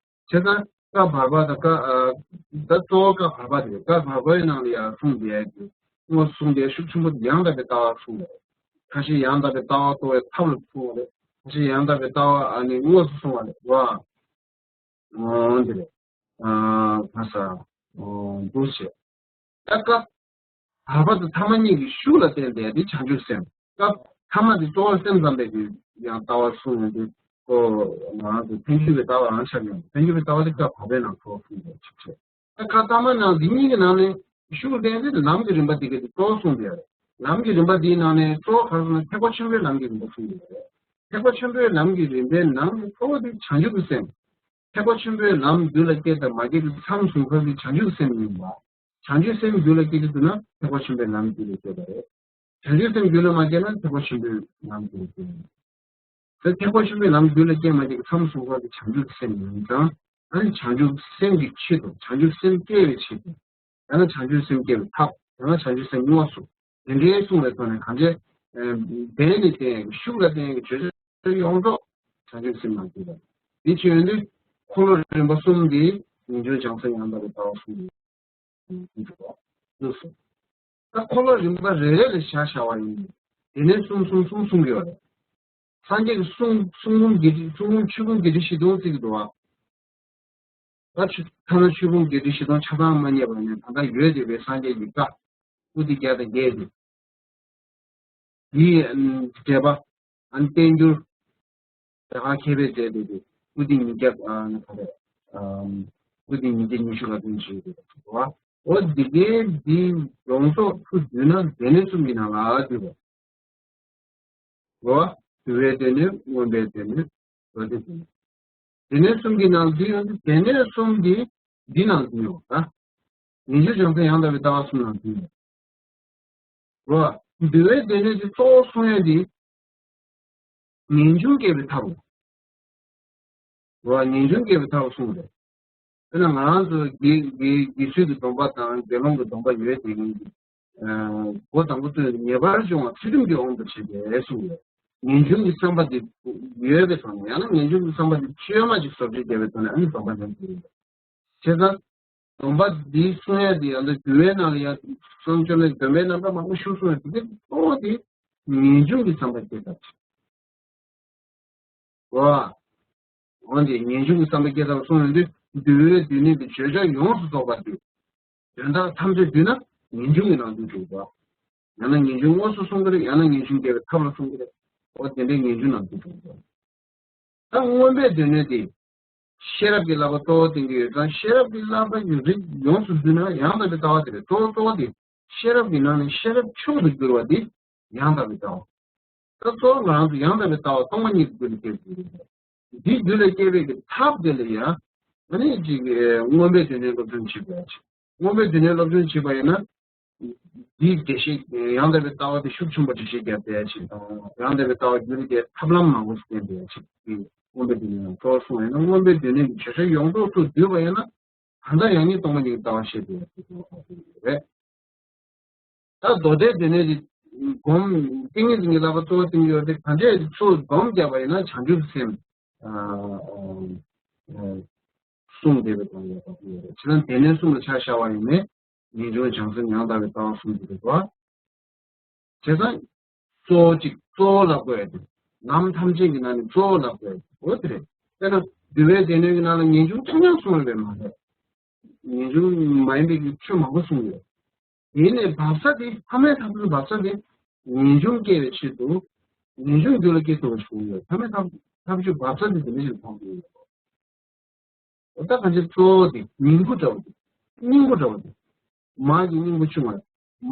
ཙང་བཀའ་བར་པ་དང་བཀའ་ཨ་ད་གཙོ་བོ་བཀའ་བར་པ་དེ་རེད། བཀའ་བར་པའི་ནང་ལ་ཡང་གསུངས་ཏེ་ཡོད་ཀྱི། དངོས་སུ་གསུངས་ཏེ་ཤུགས་ཆེན་པོ་ཡང་དག་པའི་ལྟ་བ་གསུངས་པ་རེད། ཁ་ཞེ་ཡང་དག་པའི་ལྟ་བ་རྟོགས་པའི་ཐབས་ལ་གསུངས་པ་རེད། ཁ་ཞེ་ཡང་དག་པའི་ལྟ་བ་ཨ་ནི་དངོས་སུ་གསུངས་པ་རེད་བ། འོ་འདི་རེད། ཨ་ཕ་ས། འོ་འདུ་བྱེད། ད་བཀའ་བར་པ་དང་ཐ་མ་གཉིས་ཀྱི་ཤུགས་ལ་བརྟེན་ཏེ་འདི་བྱང་ཆུབ་སེམས། བཀའ་ཐ་མ་འདི་གཙོ་བོ་སེམས་ཙམ་པའི་གི་ཡང་ལྟ་བ་གསུངས་ཡོད་དུས། ཁོ་ང་རང་ཚོ་ཐལ་འགྱུར་བའི་ལྟ་བ་རང་ཆགས་ཡོང་། ཐལ་འགྱུར་བའི་ལྟ་བ་དེ་བཀའ་བར་པའི་ནང་གཙོ་བོ་གསུངས་ཡོད་ཆེ་ཆེ། ད་བཀའ་ཐ་མ་ནང་འདི་གཉིས་ཀྱི་ནང་ནས་ཤུགས་ལྡན་ཏེ་ལམ་གྱི་རིམ་པ་འདི་ག་དེ་གཙོ་བོ་གསུངས་ཏེ་ཡོད་རེད། ལམ་གྱི་རིམ་པ་འདིའི་ནང་ནས་གཙོ་བོ་ག་རེ་ཟེར་ན་ཐེག་པ་ཆེན་པོའི་ལམ་གྱི་རིམ་པ་གསུངས་ཏེ་ཡོད་རེད། ཐེག་པ་ཆེན་པོའི་ལམ་གྱི་རིམ་པའི་ནང་གི་གཙོ་བོ་དེ་བྱང་ཆུབ་ཀྱི་སེམས། ཐེག་པ་ཆེན་པོའི་ལམ་རྒྱུད་ལ་སྐྱེས་དང་མ་སྐྱེས་ཀྱི་མཚམས་བཟུང་ཁུལ་གྱི་བྱང་ཆུབ་སེམས་ཡིན་པ། བྱང་ཆུབ་སེམས་རྒྱུད་ལ་སྐྱེས་ཀྱི་འདུག་ན་ཐེག་པ་ཆེན་པོའི་ལམ་རྒྱུད་ལ་སྐྱེས་པ་རེད། བྱང་ཆུབ་སེམས་རྒྱུད་ལ་མ་སྐྱེས་ན་ཐེག་པ་ཆེན་པོའི་ལམ་རྒྱུད་ལ་སྐྱེས་པ་རེད། དེ་ཐེག་པ་ཆེན་པོའི་ལམ་རྒྱུད་ལ་སྐྱེས་མ་སྐྱེས་ཀྱི་མཚམས་བཟུང་ཁུལ་གྱི་བྱང་ཆུབ་སེམས་ཡིན་ཙང་། ཨ་ནི་བྱང་ཆུབ་སེམས་ཀྱི་ཆེད་དུ་བྱང་ཆུབ་སེམས་སྐྱེ་བའི་ཆེད་དུ། ཡང་ན་བྱང་ཆུབ་སེམས་སྐྱེ་བའི་ཐབས། ཡང་ན་བྱང་ཆུབ་སེམས་དངོས་སུ། དེ་འདྲའི་གསུངས་པའི་ཐོག་ནས་གང་ཅི། ཨ་བདེན་ནས་བསྟན་ཡག་གི་ཤུགས་ལ་བསྟན་ཡག་གི་བརྗོད་བྱ་ཡོངས་རྫོགས་བྱང་ཆུབ་སེམས་ནང་འདུས་པ། དེ་བྱས་ཡོང་དུས་འཁོར་ལོ་རིམ་པ་གསུམ་དེ་ཉིན་བྱོན་བྱང་སེམས་ཡང་དག་པའི་ལྟ་བ་གསུམ་དུ་འདུས་སོ། ད་འཁོར་ལོ་རིམ་པ་རེ་རེ་ལ་བཞག་བཞག་པ་ཡིན། དེ་ནས་གསུམ་གསུམ་གསུམ་གསུམ་ཡོད་རེད། སངས་རྒྱས་ཀྱི་གསུང་གསུང་འབུམ་བརྒྱད་ཁྲི། གསུང་འབུམ་ཆོས་འབུམ་བརྒྱད་ཁྲི་བཞི་སྟོང་བརྩི་གི་འདུག་བ། ད་ཆོས་ཐ་ན་ཆོས་འབུམ་བརྒྱད་ཁྲི་བཞི་སྟོང་ཆ་ཚང་མ་རྙེད་པ་ནས་ད་ལྟ་ཡོད་བསྡད་པའི་སངས་རྒྱས་ཀྱི་བཀའ་པོ་ཏི་བརྒྱ་དང་བརྒྱད་དེ། དེའི་འགྲེལ་པ། ཨ་ནི་བསྟན་འགྱུར། ད་ག་མཁས་པས་མཛད་པའི་དེ་སྐུ་ཚེ་ཉིས་བརྒྱ་ཨ་ནི་ག་རེ། ཨམ། སྐུ་ཚེ་ཉིས་བརྒྱ་ཉི་ཤུ་ལ་ཕན་ཞུས་ཡོད་པ་རེད་བ། འོ་འདི་གའི་འདི་ཡོངས་རྫོགས་ཚུར་བསྡུས་ན་སྡེ་སྣོད་གསུམ་གྱི་ནང་ལ་འདུས་པ་རེད་བ། འདུལ་བའི་སྡེ་སྣོད། མངོན་པའི་སྡེ་སྣོད། མདོ་སྡེ་སྡེ་སྣོད། སྡེ་སྣོད་གསུམ་གྱི་ནང་འདུས་ཡོང་དུས་སྡེ་སྣོད་གསུམ་འདི་འདི་ནང་འདུས་ཡོང་ད། ངེས་འབྱུང་བྱང་སེམས་ཡང་དག་པའི་ལྟ་བ་གསུམ་ནང་འདུས་ཡོང་། རོ། འདུལ་བའི་སྡེ་སྣོད་ཀྱི་གཙོ་བོ་གསུང་ཡས་འདི། ངེས་འབྱུང་སྐྱེ་བའི་ཐབས། རོ། ངེས་འབྱུང་སྐྱེ་བའི་ཐབས་གསུངས་རེད། དེ་ན་ང་རང་ཚོ་དགེ་དགེ་དགེ་ཚུལ་གྱི་སྡོམ་པ་དང་དགེ་སློང་གི་སྡོམ་པ་ཡོད་དེ་ཡིན་གྱི། འགོ་དང་པོ་ཚུལ་ངེས་པར་འབྱུང་བ་ཚུལ་ཁྲིམས་ཀྱིས་འོང་དུ་བྱེད་པའི་གསུངས་ཡོད། ངེས་འབྱུང་གི་བསམ་པ་དེ་ཡོད་པའི་ཐོག་ནས་ཡང་ན་ངེས་འབྱུང་གི་བསམ་པ་དེ་བཅོས་མ་ཅིག་བཟོ་བཅོས་བརྒྱབ་པའི་ཐོག་ནས་ཨ་ནི་སྡོམ་པ་ལེན་དགོས་ཡོད། བྱས་ཙང་། སྡོམ་པ་འདི་གསུང་ཡ་འདི་ཡང་ན་འདུལ་བའི་ནང་ལ་ཡང་གསུང་ཆོས་ནི་སྡོམ་པའི་རྣམ་གྲངས་མང་པོ་ཞུ་གསུང་ཡ་འདི་གཙོ་བོ་དེ་ངེས་འབྱུང་གི་བསམ་པ་སྐྱེ་ཐབས་བྱེད། འོ་འདི་ངེས་འབྱུང་གི་བསམ་པ་སྐྱེ་ཐབས་གསུང་ཡོང་དུས་འདུལ་བའི་སྡེ་སྣོད་ཀྱི་བརྗོད་བྱ་ཡོངས་སུ་རྫོགས་པ་དེ་དོན་དག་ཐམས་ཅད་བསྡུས་ན་ངེས་འབྱུང་གི་ནང་དུ་འཇུག་པ། ཡང་ན་ངེས་འབྱུང་དངོས་སུ་གསུང་གི་རེད། ཡང་ན་ངེས་འབྱུང་སྐྱེ་བའི་ཐབས་ལ་གསུང་གི་རེད། འོ་དེ་འདྲའི་ངེས་འབྱུང་ནང་དུ་འཇུག་པ། ད་མངོན་པའི་སྡེ་སྣོད་དེ། ཤེས་རབ་ཀྱི་བསླབ་པ་གཙོ་བོ་བསྟན་གྱི་ཡོད་ཙང་ཤེས་རབ་ཀྱི་བསླབ་པ་ཡི་རིགས་ཡོངས་སུ་འདུས་ན་ཡང་དག་པའི་ལྟ་བ་དེ་རེད། གཙོ་བོ་གཙོ་བོ་དེ་ཤེས་རབ་ཀྱི་ནང་ནས་ཤེས་རབ་མཆོག་ཏུ་གྱུར་པ་དེ་ཡང་དག་པའི་ལྟ་བ། ད་གཙོ་བོ་ང་རང་ཚོ་ཡང་དག་པའི་ལྟ་བ་སྟོང་པ་ཉིད་ཀྱི་སྒོ་ནས་སྐྱེ་དགོས་རེད། འདི་རྒྱུད་ལ་སྐྱེ་བའི་གི་ཐབས་དེ་ལ་ཡང་ཨ་ནི་ཅིག་མངོན་པའི་སྡེ་སྣོད་སློབ་སྦྱོང་བྱེད་དགོས་ཡ་ཅིག་མངོན་པའི་སྡེ་སྣོད་སློབ་སྦྱོང་བྱེད་པ་ཡིན་ན། འདིའི་འགྲེལ་བཤད་ཡང་དག་པའི་ལྟ་བ་དེ་ཤུགས་ཆེན་པོ་འགྲེལ་བཤད་རྒྱབ་བསྡད་ཡ་ཅིག་དང་ཡང་དག་པའི་ལྟ་བ་རྒྱུད་ལ་སྐྱེ་ཐབས་ལམ་མང་པོ་ཞིག་བསྟན་བསྡད་ཡ་ཅིག་དེ་མངོན་པའི་སྡེ་སྣོད་ཡང་གཙོ་བོ་གསུངས་ཡིན་ན་མངོན་པའི་སྡེ་སྣོད་ཀྱི་བརྗོད་བྱ་ཡོངས་རྫོགས་ཚུར་བསྡུས་པ་ཡིན་ན། གང་ལྟར་ཡང་སྙིང་སྟོང་པ་ཉིད་ཀྱི་ལྟ་བ་བཤད་དགོས་ཡ་དེ་ཚོ་ཁག་པོ་ཡོད་རེད། ད་མདོ་སྡེ་སྡེ་སྣོད་ཀྱི་སྒོམ། ཏིང་ངེ་འཛིན་གྱི་བསླབ་པ་གཙོ་བོ་བསྟན་གྱི་ཡོད་དེ་གང་འདྲས་ཚུར་སྡོམ་བརྒྱབ་པ་ཡིན་ན་བྱང་ཆུབ་སེམས། ཨ། ཨ། གསུངས་བསྡད་པའི་སྒང་ལ་ཡོད་པ་ཡོད་རེད། བྱས་ཙང་སྡེ་སྣོད་གསུམ་ལ་ཆ་བཞག་པ་ཡིན་ནའི་ངེས་འབྱུང་བྱང་སེམས་ཡང་དག་པའི་ལྟ་བ་གསུམ་དེ་རེད་པ། བྱས་ཙང་གཙོ་བོ་གཅིག་གཙོ་བོ་ལབ་དགོས་ཡ་དེ། ལམ་ཐམས་ཅད་ཀྱི་ནང་ནས་གཙོ་བོ་ལབ་དགོས་ཡ་དེ་འོ་དེ་རེད། དཔེར་ན་འདུལ་བའི་སྡེ་སྣོད་ཀྱི་ནང་ལ་ངེས་འབྱུང་ཆུང་ཆུང་གསུངས་ཡོད་པས་མ་རེད། ངེས་འབྱུང་མ་ཡིན་པའི་ཆོས་མང་པོ་གསུངས་ཡོད། ཡིན་ནའི་བབས་ས་དེ་ཐ་མའི་ཐབས་ལམ་བབས་ས་དེ་ངེས་འབྱུང་སྐྱེ་བའི་ཆེད་དུ་ངེས་འབྱུང་རྒྱུད་ལ་སྐྱེ་ཐུབ་པ་ཞིག་དགོས་ཡོད། ཐ་མའི་ཐབས་ཐབས་ཤེས་བབས་ས་དེ་དེ་འདྲ་ཞིག་མཐོང་གི་ཡོད། འོ་ད་གང་ཅི་གཙོ་བོ་དེ་སྙིང་པོ་འདྲ་བོ་དེ་སྙིང་པོ་འདྲ་བོ་དེ་མར་གྱི་སྙིང་པོ་ཆུང་བ་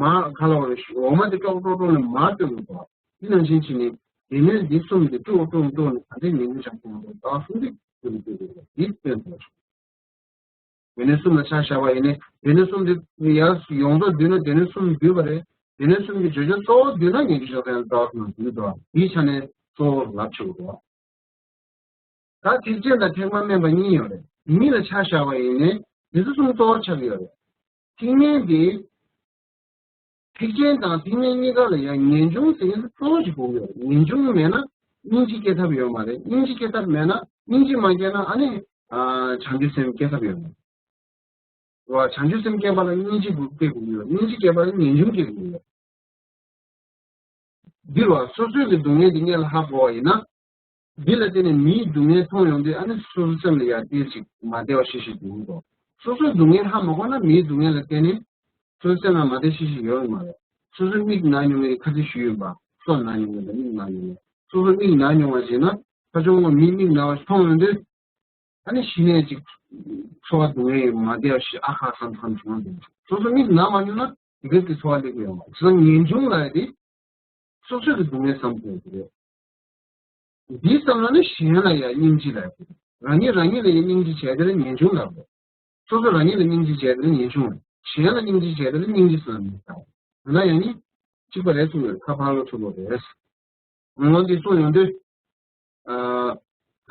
མར་ག་ལ་བ་རེ་ཞིག་འོ་མ་དེ་ཀྲོག་ཀྲོག་ཀྲོག་ནས་མར་བཏོན་དགོས་པ། དེ་ནང་བཞིན་བྱས་ནས་དེ་ནས་འདི་གསུམ་དེ་ཀྲོག་ཀྲོག་ཀྲོག་ནས་གང་ཅི་ངེས་འབྱུང་བྱང་སེམས་ཡང་དག་པའི་ལྟ་བ་གསུམ་དེ་རྒྱུད་ལ་སྐྱེ་དགོས་པ་དེ་སྟོན་ཐུབ་པ་ཞིག་སྡེ་སྣོད་གསུམ་ལ་ཆ་བཞག་པ་ཡིན་ནའི་སྡེ་སྣོད་གསུམ་དེ་ཡར་ཡོངས་རྫོགས་བསྡུས་ན་སྡེ་སྣོད་གསུམ་བསྡུས་པ་རེད། སྡེ་སྣོད་གསུམ་གྱི་བརྗོད་བྱ་གཙོ་བོ་བསྡུས་ན་ངེས་འབྱུང་བྱང་སེམས་ཡང་དག་པའི་ལྟ་བ་གསུམ་བསྡུས་འདུག་དེའི་ཆ་ནས་གཙོ་བོ་ལབ་ཆོག་གི་འདུག་ད་ཐེག་ཆེན་དང་ཐེག་དམན་པ་གཉིས་ཡོད་རེད། དེ་གཉིས་ལ་ཆ་བཞག་པ་ཡིན་ནའི་དེ་ཚོ་གསུམ་གཙོ་བོར་ཆགས་ཀྱི་ཡོད་རེད། ཐེག་དམན་དེ། ཐེག་ཆེན་དང་ཐེག་དམན་གཉིས་ཀ་ལ་ཡང་ངེས་འབྱུང་ཟེར་མཁན་དེ་གཙོ་བོ་ཞིག་དགོས་ཀྱི་ཡོད་རེད། ངེས་འབྱུང་མེད་ན་སྙིང་རྗེ་སྐྱེ་ཐབས་ཡོད་མ་རེད། སྙིང་རྗེ་སྐྱེ་ཐབས་མེད་ན་སྙིང་རྗེ་མ་སྐྱེས་ན་ཨ་ནི་བྱང་ཆུབ་སེམས་སྐྱེ་ཐབས་ཡོད་མ་རེད། བྱང་ཆུབ་སེམས་སྐྱེ་བ་ལ་སྙིང་རྗེ་དགོས་སྐྱེ་དགོས་ཀྱི་ཡོད། སྙིང་རྗེ་སྐྱེ་བ་ལ་ངེས་འབྱུང་སྐྱེ་དགོས་ཀྱི་ཡོད། འདི་ལ་སོ་སོའི་གི་སྡུག་བསྔལ་འདི་སྔོན་ལ་ཧ་གོ་བ་ཡིན་ན། འདི་ལ་བརྟེན་ནས་མིའི་སྡུག་བསྔལ་མཐོང་ཡོང་དུས་ཨ་ནི་སོ་སོའི་སེམས་ལ་ཡང་ཏོག་ཙམ་མ་བདེ་བ་ཤིག་ཤིག་འདུག་གོ། སོ་སོའི་སྡུག་བསྔལ་ཧ་མ་གོ་ན་མིའི་སྡུག་བསྔལ་ལ་བརྟེན་ནས་སོ་སོའི་སེམས་ལ་མ་བདེ་ཤིག་ཤིག་ཡོང་གི་མ་རེད། སོ་སོའི་མིག་ན་མྱོང་བའི་ཁ་ཚིག་ཞུས་ཡོད་པ། སོ་ན་མྱོང་བའི་མིག་ན་མྱོང་བའི། སོ་སོའི་མིག་ན་མྱོང་བ་ཞིག་ན་ཁ་ཆུང་ངོ་མིའི་མིག་ན་བ་ཞིག་མཐོང་ཡོང་དུས། ཨ་ནི་གཞི་ནས་ཅིག་ཚོར་བ་སྡུག་བསྔལ་མ་བདེ་བ་ཞིག་ཨ་ཁ་བསམ་བསམ་བྱུང་བ་འདུག་སོ་སོ་མིག་ན་མ་མྱོང་ན་དེ་ག་གི་ཚོར་བ་སླེབས་ཀྱི་ཡོད་མ་རེད། བྱས་ཙང་ངེས་འབྱུང་ལབ་ཡ་དེ་སོ་སོ་གི་སྡུག་བསྔལ་བསམ་དགོས་ཀྱི་རེད། འདི་བསམ་ན་ནི་གཞན་ལ་ཡང་སྙིང་རྗེ་ལབ་ཡ་དེ་རེད། རང་ཉིད་རང་ཉིད་ལ་ཡང་སྙིང་རྗེ་བྱས་དེ་ལ་ངེས་འབྱུང་ལབ་རེད། སོ་སོ་རང་ཉིད་ལ་སྙིང་རྗེ་བྱས་དེ་ལ་ངེས་འབྱུང་རེད། གཞན་ལ་སྙིང་རྗེ་བྱས་དེ་ལ་སྙིང་རྗེ་ཟེར་ན་མི་འདུག་དེ་ལ་ཡང་ནི་གཅིག་པ་རེད་གསུངས་ཡོད། ཁ་ཕར་ལ་ཚུར་ལོག་རེད། འོ་འདི་གསུངས་ཡོང་དུས།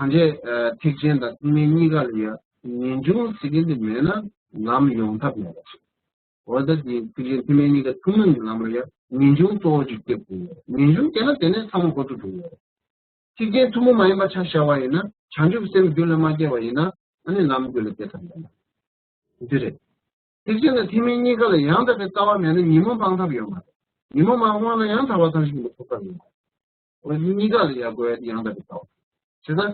ཨ། གང་བྱས། ཨ། ཐེག་ཆེན་དང་ཐེག་དམན་གཉིས་ཀ་ལ་ཡང་ངེས་འབྱུང་ཟེར་མཁན་འདི་མེད་ན་ལམ་ཡོང་ཐབས་མེད་པ་ཞིག་འོ་ད་འདི་ཐེག་ཆེན་ཐེག་དམན་གཉིས་ཀ་ཐུན་མོང་གི་ལམ་ལ་ཡང་ངེས་འབྱུང་གཙོ་བོ་ཅིག་སྐྱེ་དགོས་ཡོད། ངེས་འབྱུང་སྐྱེས་ན་དེ་ནས་ཚང་མ་འགོ་ཚུགས་འགྲོ་ཡོད། ཐེག་ཆེན་ཐུན་མོང་མ་ཡིན་པ་ཆ་བཞག་པ་ཡིན་ན་བྱང་ཆུབ་སེམས་རྒྱུད་ལ་མ་སྐྱེས་པ་ཡིན་ན་ཨ་ནི་ལམ་རྒྱུད་ལ་སྐྱེ་ཐབས་མེད་པ་འདི་རེད། ཐེག་ཆེན་དང་ཐེག་དམན་གཉིས་ཀ་ལ་ཡང་དག་པའི་ལྟ་བ་མེད་ན་ཉོན་མོངས་སྤང་ཐབས་ཡོད་མ་རེད། ཉོན་མོངས་མ་སྤངས་ན་ཡང་ཐར་པ་ཐམས་ཅད་མཁྱེན་པ་ཐོབ་ཐབས་ཡོད་མ་རེད། འོ་གཉིས་ཀ་ལ་ཡར་དགོས་ཡ་དེ་ཡང་དག་པའི་ལྟ་བ། བྱས་ཙང་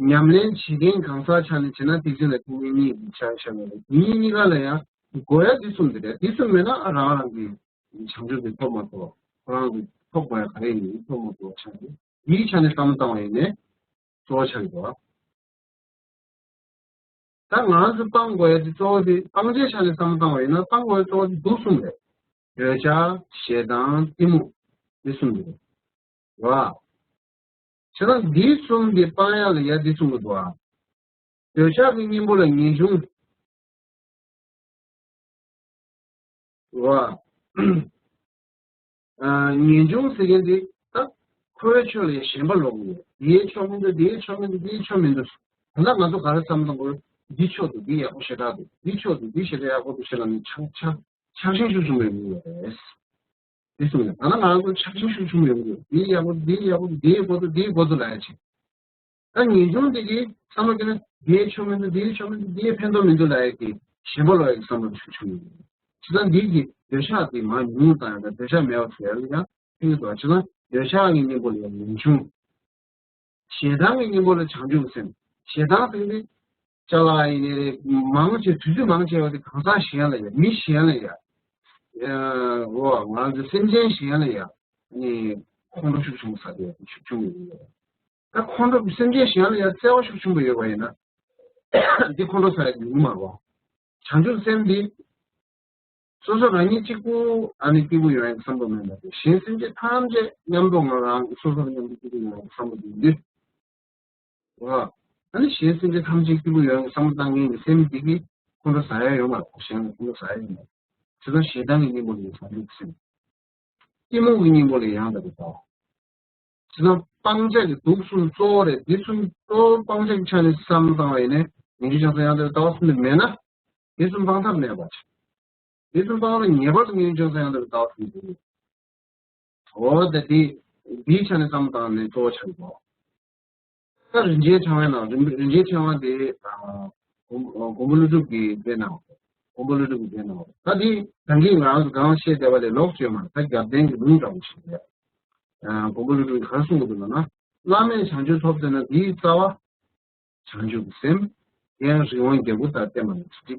ཉམས་ལེན་བྱེད་མཁན་གང་ཟག་ཆ་ནས་བྱས་ན་ཐེག་ཆེན་དང་ཐེག་དམན་གཉིས་ཀྱི་ཆ་བཞག་ན་རེད། དེ་གཉིས་གཉིས་ཀ་ལ་ཡང་དགོས་ཡ་འདི་གསུམ་དེ་རེད། འདི་གསུམ་མེད་ན་ཨ་རང་རང་གི་བྱང་ཆུབ་དེ་ཐོབ་མ་ཐུབ། ཁོ་རང་གི་ཐོབ་དགོས་ཡ་ག་རེ་ཡིན་ཐོབ་མ་ཐུབ་པ་ཆགས་ནས་དེའི་ཆ་ནས་བསམ་བློ་བཏང་བ་ཡིན་ནའི། གཙོ་བོ་ཆགས་ཀྱི་འདུག་བ། ད་ང་ཚོ་སྤང་དགོས་ཡ་དེ་གཙོ་བོ་དེ་སྤང་བྱའི་ཆ་ནས་བསམ་བློ་བཏང་བ་ཡིན་ན་སྤང་དགོས་ཡ་གཙོ་བོ་དེ་དུག་གསུམ་རེད། འདོད་ཆགས་ཞེ་སྡང་གཏི་མུག་འདི་གསུམ་རེད། བ། བྱས་ཙང་འདི་གསུམ་འདི་སྤང་ཡ་ལ་ཡ་འདི་གསུམ་གྱི་འདུག་ཨ། འདོད་ཆགས་ཀྱི་གཉེན་པོ་ལ་ངེས་འབྱུང་། བ། ཨ། ངེས་འབྱུང་ཟེར་མཁན་འདི་ད་ཁོའི་ཕྱོགས་ལ་ཡ་ཞེན་པ་ལོག་གི་ཡོད། འདིའི་ཕྱོགས་མི་འདུག་འདིའི་ཕྱོགས་མི་འདུག་འདིའི་ཕྱོགས་མི་འདུག་ད་ལྟ་ང་ཚོ་ག་རེ་བསམ་བློ་གཏོང་དགོས། འདི་ཕྱོགས་འདུག་འདི་ཡག་པོ་ཞེ་དྲག་འདུག་འདི་ཕྱོགས་འདུག་འདི་ཞེ་དྲག་ཡག་པོ་འདུག་ཞེས་ལབ་ནས་ཆགས་ཆགས་ཆགས་ཞེན་ཤུགས་ཆུང་པོ་ཡོང་གི་ཡོད་རེད། དེ་སོང་ནས་ད་ལྟ་ང་རང་ཚོ་ཆགས་ཞེན་ཤུགས་ཆུང་པོ་ཡོང་གི་ཡོད། འདི་ཡག་པོ་འདི་ཡག་པོ་འདིའི་འགོ་ཚུགས་འདིའི་འགོ་ཚུགས་ལབ་ཡ་ཆེ། ད་ངེས་འབྱུང་འདི་གིས་བསམ་བློ་བཏང་ན་འདིའི་ཆོ་མི་འདུག་འདིའི་ཆོ་མི་འདུག་འདིའི་ཕན་ཐོགས་མི་འདུག་ལབ་ཡ་གི་ཞེན་པ་ལོག་ཡ་གི་བསམ་བློ་ཤུགས་ཆུང་ཡོང་གི་ཡོད། བྱས་ཙང་འདི་གི་འདོད་ཆགས་འདི་མར་ཉུང་བཏང་ཡ་དང་འདོད་ཆགས་མེད་པ་བཟོ་ཡ་ལ་ཡང་ཕན་གྱི་འདུག་བྱས་ཙང་འདོད་ཆགས་ཀྱི་གཉེན་པོ་ལ་ཡང་ངེས་འབྱུང་། ཞེ་སྡང་གི་གཉེན་པོ་ལ་བྱང་ཆུབ་ཀྱི་སེམས། ཞེ་སྡང་ཟེར་དེ་ཅ་ལག་ཡིན་ནའི་རེད། མང་ཆེ་དུས་ཚོད་མང་ཆེ་བ་དེ་གང་ཟག་གཞན་ལ་ཡ། མི་གཞན་ལ་ཡ། ཨ། འོ་ང་ཚོ་སེམས་ཅན་གཞན་ལ་ཡ། ཨ་ནི་ཁོང་ཁྲོ་ཤུགས་ཆུང་ས་དེ་ཤུགས་ཆུང་ཡོད་རེད། ད་ཁོང་ཁྲོ་སེམས་ཅན་གཞན་ལ་ཡ་བརྩེ་བ་ཤུགས་ཆུང་པོ་ཡོད་པ་ཡིན་ན། འདི་ཁོང་ཁྲོ་ཟ་ཡ་ཉུང་མ་རེད། བྱང་ཆུབ་སེམས་འདི། སོ་སོ་རང་ཉིད་གཅིག་པུ་ཨ་ནི་སྐྱིད་པོ་ཡོང་ཡག་བསམ་བློ་མེད་པ་དེ། གཞན་སེམས་ཅན་ཐམས་ཅད་མཉམ་དུ་ང་རང་སོ་སོ་མཉམ་དུ་སྐྱིད་པོ་ཡོང་ཡག་བསམ་བློ་དེ་འདི། བ། ཨ་ནི་གཞན་སེམས་ཅན་ཐམས་ཅད་སྐྱིད་པོ་ཡོང་ཡག་བསམ་བློ་བཏང་མཁན་གྱི་སེམས་དེ་གིས་ཁོང་ཁྲོ་ཟ་ཡ་ཡོད་མ་རེད། གཞན་ལ་ཁོང་ཁྲོ་ཟ་ཡ་ཡོད་མ་རེད། བྱས་ཙང་ཞེ་སྡང་གི་གཉེན་པོ་ལ་ཡང་བྱང་ཆུབ་སེམས། གཏི་མུག་གི་གཉེན་པོ་ལ་ཡང་དག་པའི་ལྟ་བ། བྱས་ཙང་སྤང་བྱ་གི་དུག་གསུམ་གཙོ་བོ་རེད། འདི་གསུམ་གཙོ་བོ་སྤང་བྱ་གི་ཆ་ནས་བསམ་བློ་བཏང་བ་ཡིན་ནའི་ཉེས་སྤྱོད་བྱང་སེམས་ཡང་དག་པའི་ལྟ་བ་གསུམ་དེ་མེད་ན། འདི་གསུམ་སྤང་ཐབས་མེད་པ་ཆགས། འདི་གསུམ་སྤང་བ་ལ་ངེས་པར་དུ་ཉེས་སྤྱོད་བྱང་སེམས་ཡང་དག་པའི་ལྟ་བ་གསུམ་དེ་རེད། འོ་ད་འདི་འདིའི་ཆ་ནས་བསམ་བློ་བཏང་ནས་གཙོ་བོ་ཆགས་འགྲོ། ད་རིན་ཆེན་ཕྲེང་བའི་ནང་རིན་རིན་ཆེན་ཕྲེང་བ་དེ་ཨ་མགོན་མགོན་པོ་ཀླུ་སྒྲུབ་ཀྱིས་མཛད་གནང་བ། མགོན་པོ་ཀླུ་སྒྲུབ་ཀྱིས་མཛད་གནང་བ། ད་དེ་ད་གིན་ང་རང་ཚོ་གང་བཤད་བསྡད་པ་ལས་ལོག་བྱོས་མ་རེད། ད་རྒྱབ་རྟེན་གྱི་ལུང་འདྲ་བོ་ཞིག་རེད། ཨ་མགོན་པོ་ཀླུ་སྒྲུབ་ཀྱིས་ག་རེ་གསུང་གི་འདུག་ལབ་ན། བླ་མེད་བྱང་ཆུབ་ཐོབ་ཟེར་ན་དེའི་རྩ་བ། བྱང་ཆུབ་ཀྱི་སེམས། དེ་ཡང་རི་དབང་རྒྱལ་པོ་ལྟར་བསྟེན་པ་ནི་ཅི་སྟེ།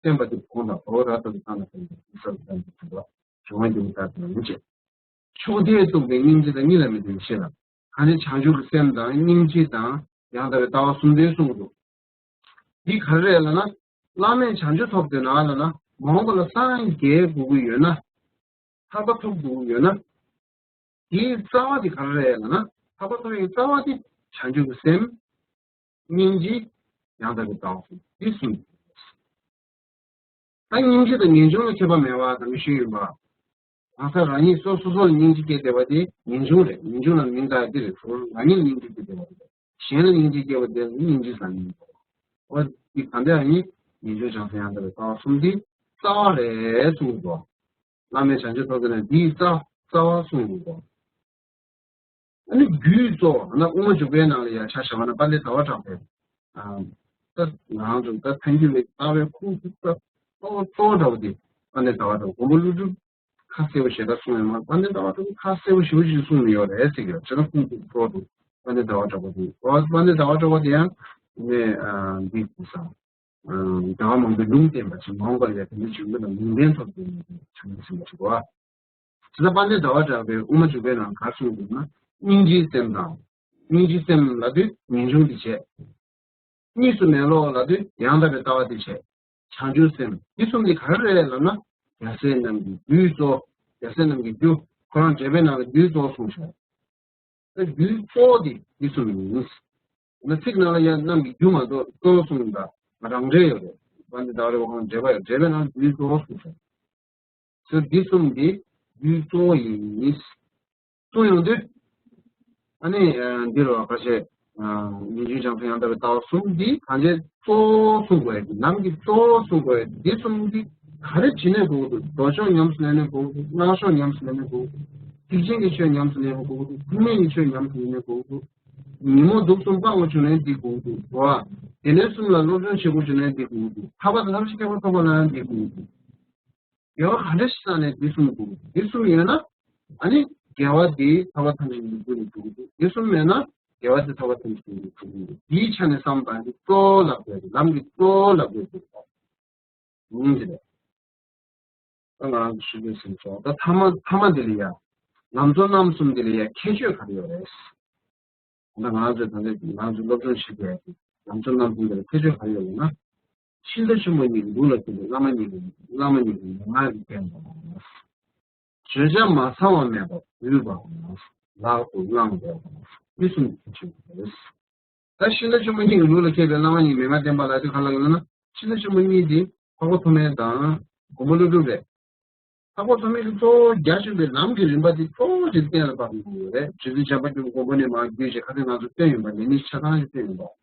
བསྟེན་པ་དེ་གོང་དང་འཕོ་བ་རབ་ཏུ་བཏང་ནས་བསྟེན་པའི་ས་ལ་བསྟེན་པའི་ཚུལ་ལ་རི་དབང་རྒྱལ་པོ་ལྟར་བསྟེན་པ་ནི་ཅི། ཕྱོགས་མཐས་གཏུགས་པའི་སྙིང་རྗེ་དང་གཉིས་ལ་མི་ལྡན་ཞེས་ལ། གང་ཞིག་བྱང་ཆུབ་ཀྱི་སེམས་དང་སྙིང་རྗེ་དང་ཡང་དག་པའི་ལྟ་བ་གསུམ་ལྡན་གསུངས་འདུག་འདི་ག་རེ་རེད་ལབ་ན། བླ་མེད་བྱང་ཆུབ་ཐོབ་འདོད་ན་ལབ་ན། མ་འོངས་པ་ལ་སངས་རྒྱས་དགོས་ཀྱི་ཡོད་ན། ཐར་པ་ཐོབ་དགོས་ཀྱི་ཡོད་ན། དེའི་རྩ་བ་དེ་ག་རེ་རེད་ལབ་ན། ཐར་པ་ཐོབ་ཡག་གི་རྩ་བ་དེ་བྱང་ཆུབ་ཀྱི་སེམས། སྙིང་རྗེ། ཡང་དག་པའི་ལྟ་བ་གསུམ་འདི་གསུམ། ད་སྙིང་རྗེ་དང་ངེས་འབྱུང་ལ་ཁྱད་པར་མེད་པ་དང་ཤེས་ཡོན་པ། གང་ཟག་རང་ཉིད་སོ་སོ་སོ་ལ་སྙིང་རྗེ་སྐྱེས་བསྡད་པ་དེ་ངེས་འབྱུང་རེད། ངེས་འབྱུང་ལ་མིང་བཏགས་འདི་རེད། སོ་སོ་རང་ཉིད་ལ་སྙིང་རྗེ་སྐྱེས་བསྡད་པ་རེད། གཞན་ལ་སྙིང་རྗེ་སྐྱེས་པ་དེ་ནི་སྙིང་རྗེ་བཟང་ངན་རེད། འོ་འདི་གང་ལྟར་ཡང་ངེས་འབྱུང་བྱང་སེམས་ཡང་དག་པའི་ལྟ་བ་གསུམ་འདི་རྩ་བ་རེད་གསུངས་འདུག་བླ་མེད་བྱང་ཆུབ་ཐོབ་ཟེར་ན་འདིའི་རྩ་རྩ་བ་གསུངས་འདུག་ཨ་ནི་རྒྱུའི་གཙོ་བོ་ན་དབུ་མ་འཇུག་པའི་ནང་ལ་ཡང་ཆ་བཞག་པ་ན་དཔལ་ལྡན་ཟླ་བ་གྲགས་པས། ཨ་ད་ང་རང་ཚོ་ད་ཐལ་འགྱུར་བའི་ལྟ་བའི་ཁུངས་སུ་ད་གཙོ་བོ་གཙོ་བོ་འདྲ་བོ་དེ་དཔལ་ལྡན་ཟླ་བ་གྲགས་པ། མགོན་པོ་ཀླུ་སྒྲུབ་ཁ་གསལ་པོ་ཞེ་དྲག་གསུངས་ཡོད་མ་རེད། དཔལ་ལྡན་ཟླ་བ་གྲགས་པས་ཁ་གསལ་པོ་ཞེ་པོ་ཅིག་གསུངས་མི་ཡོད་རེད་ཟེར་གྱི་ཡོད། བྱས་ན་ཁུངས་སུ་གཙོ་བོ་དེ་དཔལ་ལྡན་ཟླ་བ་གྲགས་པ་དེ། དཔལ་ལྡན་ཟླ་བ་གྲགས་པ་དེ་ཡང་ནས་ཨ་འདི་དེ་ས། ཨ་ཟླ་བ་མང་པོའི་ལུང་བསྟན་པ་ཅིག་མ་འོངས་པ་ལ་ཡང་དེ་འདྲའི་བྱུང་གི་ན་ལུང་བསྟན་ཐོབ་པའི་བྱང་ཆུབ་སེམས་དཔའ་ཞིག་གོ། དེ་ལ་དཔལ་ལྡན་ཟླ་བ་གྲགས་པས་དབུ་མ་འཇུག་པའི་ནང་ག་རེ་གསུངས་འདུག་ན། སྙིང་རྗེའི་སེམས་དང་། སྙིང་རྗེའི་སེམས་ལབ་དུས་ངེས་འབྱུང་དེ་བྱས། གཉིས་སུ་མེད་བློ་ལབ་དུས་ཡང་དག་པའི་ལྟ་བ་དེ་བྱས། བྱང་ཆུབ་སེམས་འདི་གསུམ་འདི་ག་རེ་རེད་ལབ་ན། རྒྱལ་སྲས་རྣམས་ཀྱི་རྒྱུའི་གཙོ། རྒྱལ་སྲས་རྣམས་ཀྱི་རྒྱུ། ཁོ་རང་འགྲེལ་པའི་ནང་ལ་རྒྱུའི་གཙོ་གསུངས་བྱས། ད་རྒྱུའི་གཙོ་བོ་དེ་འདི་གསུམ་ཡིན། ན་ཚིག་ནང་ལ་ཡང་རྣམས་ཀྱི་རྒྱུ་མ་གཏོགས་གཙོ་བོ་གསུངས་ཡིན་ད། ང་རང་འགྲེལ་ཡོད་རེད། དཔལ་ལྡན་ཟླ་བ་གྲགས་པ་ཁོང་འགྲེལ་པ་ཡོད། འགྲེལ་པའི་ནང་རྒྱུའི་གཙོ་བོ་གསུངས་སོང་། ཚུལ་འདི་གསུམ་འདི་རྒྱུའི་གཙོ་བོ་ཡིན། གསུངས་ཡོང་དུས། ཨ་ནི་འདི་རུ་ཁ་ཤས་ཉེས་སྤྱོད་བྱང་སེམས་ཡང་དག་པའི་ལྟ་བ་གསུམ་འདི་གང་ཅི་གཙོ་བོ་གསུངས་དགོས་ཡོད། ལམ་གྱི་གཙོ་བོ་གསུངས་དགོས་ཡོད། འདི་གསུམ་འདི་ག་རེ་བྱེད་ནས་དགོས་ཀྱི་འདུག་མདོ་ཕྱོགས་ཉམས་སུ་ལེན་ནས་དགོས་ཀྱི་འདུག་སྔགས་ཕྱོགས་ཉམས་སུ་ལེན་ནས་དགོས་ཀྱི་འདུག་ཐེག་ཆེན་གྱི་ཆོས་ཉམས་སུ་ལེན་ནས་དགོས་ཀྱི་འདུག་ཐེག་དམན་གྱི་ཆོས་ཉམས་སུ་ལེན་ནས་དགོས་ཀྱི་འདུག་ཉོན་མོངས་དུག་གསུམ་སྤང་དགོས་བྱུང་ན་འདི་དགོས་ཀྱི་འདུག་དེ་ནས་གསུམ་ལ་སློབ་སྦྱོང་བྱེད་དགོས་བྱུང་ན་འདི་དགོས་ཀྱི་འདུག་ཐར་པ་དང་ཐམས་ཅད་མཁྱེན་པ་ཐོབ་པ་ལ་ཡང་འདི་དགོས་ཀྱི་འདུག་དགེ་བ་ག་འདྲ་ཞིག་བསགས་ནས་འདི་གསུམ་དགོས། འདི་གསུམ་ཡོད་ན། ཨ་ནི་དགེ་བ་འདི་ཐར་པ་ཐམས་ཅད་ཀྱི་སྒོ་ནས་འགྲུབ་ཀྱི་འདུག་འདི་གསུམ་མེད་ན། དགེ་བ་འདི་ཐར་པ་ཐམས་ཅད་ཀྱི་སྒོ་ནས་འགྲུབ་ཀྱི་འདུག་འདིའི་ཆ་ནས་བསམ་བཏང་སྟེ་གཙོ་བོ་ལབ་དགོས་རེད། ལམ་གྱི་གཙོ་བོ་ལབ་དགོས་རེད། ཡིན་གྱི་རེད། ད་ང་རང་གི་ཞུ་རྒྱུ་ཟིན་སོང་། ད་ཐ་མ་ཐ་མ་འདི་ལ་ཡ། ལམ་གཙོ་རྣམ་གསུམ་འདི་ལ་ཡ་ཁྱད་ཆོས་ག་རེ་ཡོད་རེད། ད་ང་ཚོས་ད་ལྟ་ང་ཚོས་སློབ་སྦྱོང་བྱེད་དགོས་ཡ་དེ་ལམ་གཙོ་རྣམ་གསུམ་དེ་ལ་ཁྱད་ཆོས་ག་རེ་ཡོད་ལབ་ན། ཤིང་རྟ་ཆེན་པོ་གཉིས་ཀྱི་ལུགས་ལ་མཁས་པའི་བླ་མ་གཉིས་ཀྱི་བླ་མ་གཉིས་ཀྱི་མན་ངག་གིས་བསྟན་པ། བརྗོད་བྱ་མ་ཚང་བ་མེད་པར་འབུལ་བའམ། ལག་ཏུ་བླངས་པའམ། དབུས་གསུམ་དུ་ཁྱབ་པ་རེད། ད་ཤིང་རྟ་ཆེན་པོ་གཉིས་ཀྱི་ལུགས་ལ་མཁས་པའི་བླ་མ་གཉིས་མན་ངག་བསྟན་པ་ལ་དེ་ག་ལ་ཡོད་ན། ཤིང་རྟ་ཆེན་པོ་གཉིས་དེ་འཕགས་པ་ཐོགས་མེད་དང་མགོན་པོ་ཀླུ་སྒྲུབ་རེད། འཕགས་པ་ཐོགས་མེད་ཀྱི་གཙོ་བོ་རྒྱ་ཆེན་པོའི་ལམ་གྱི་རིམ་པ་དེ་གཙོ་བོ་དེ་གཏན་ལ་ཕབ་ཡོད་རེད། རྗེ་བཙུན་བྱམས་པ་མགོན་པོ་ནས་མར་བརྒྱུད་བྱས་ཁ་སང་ང་ཚོ་བསྟན་ཡོད་པ་ལས་ནི་ཆ་ཚང་ཞིག་བསྟན་ཡོད་པ།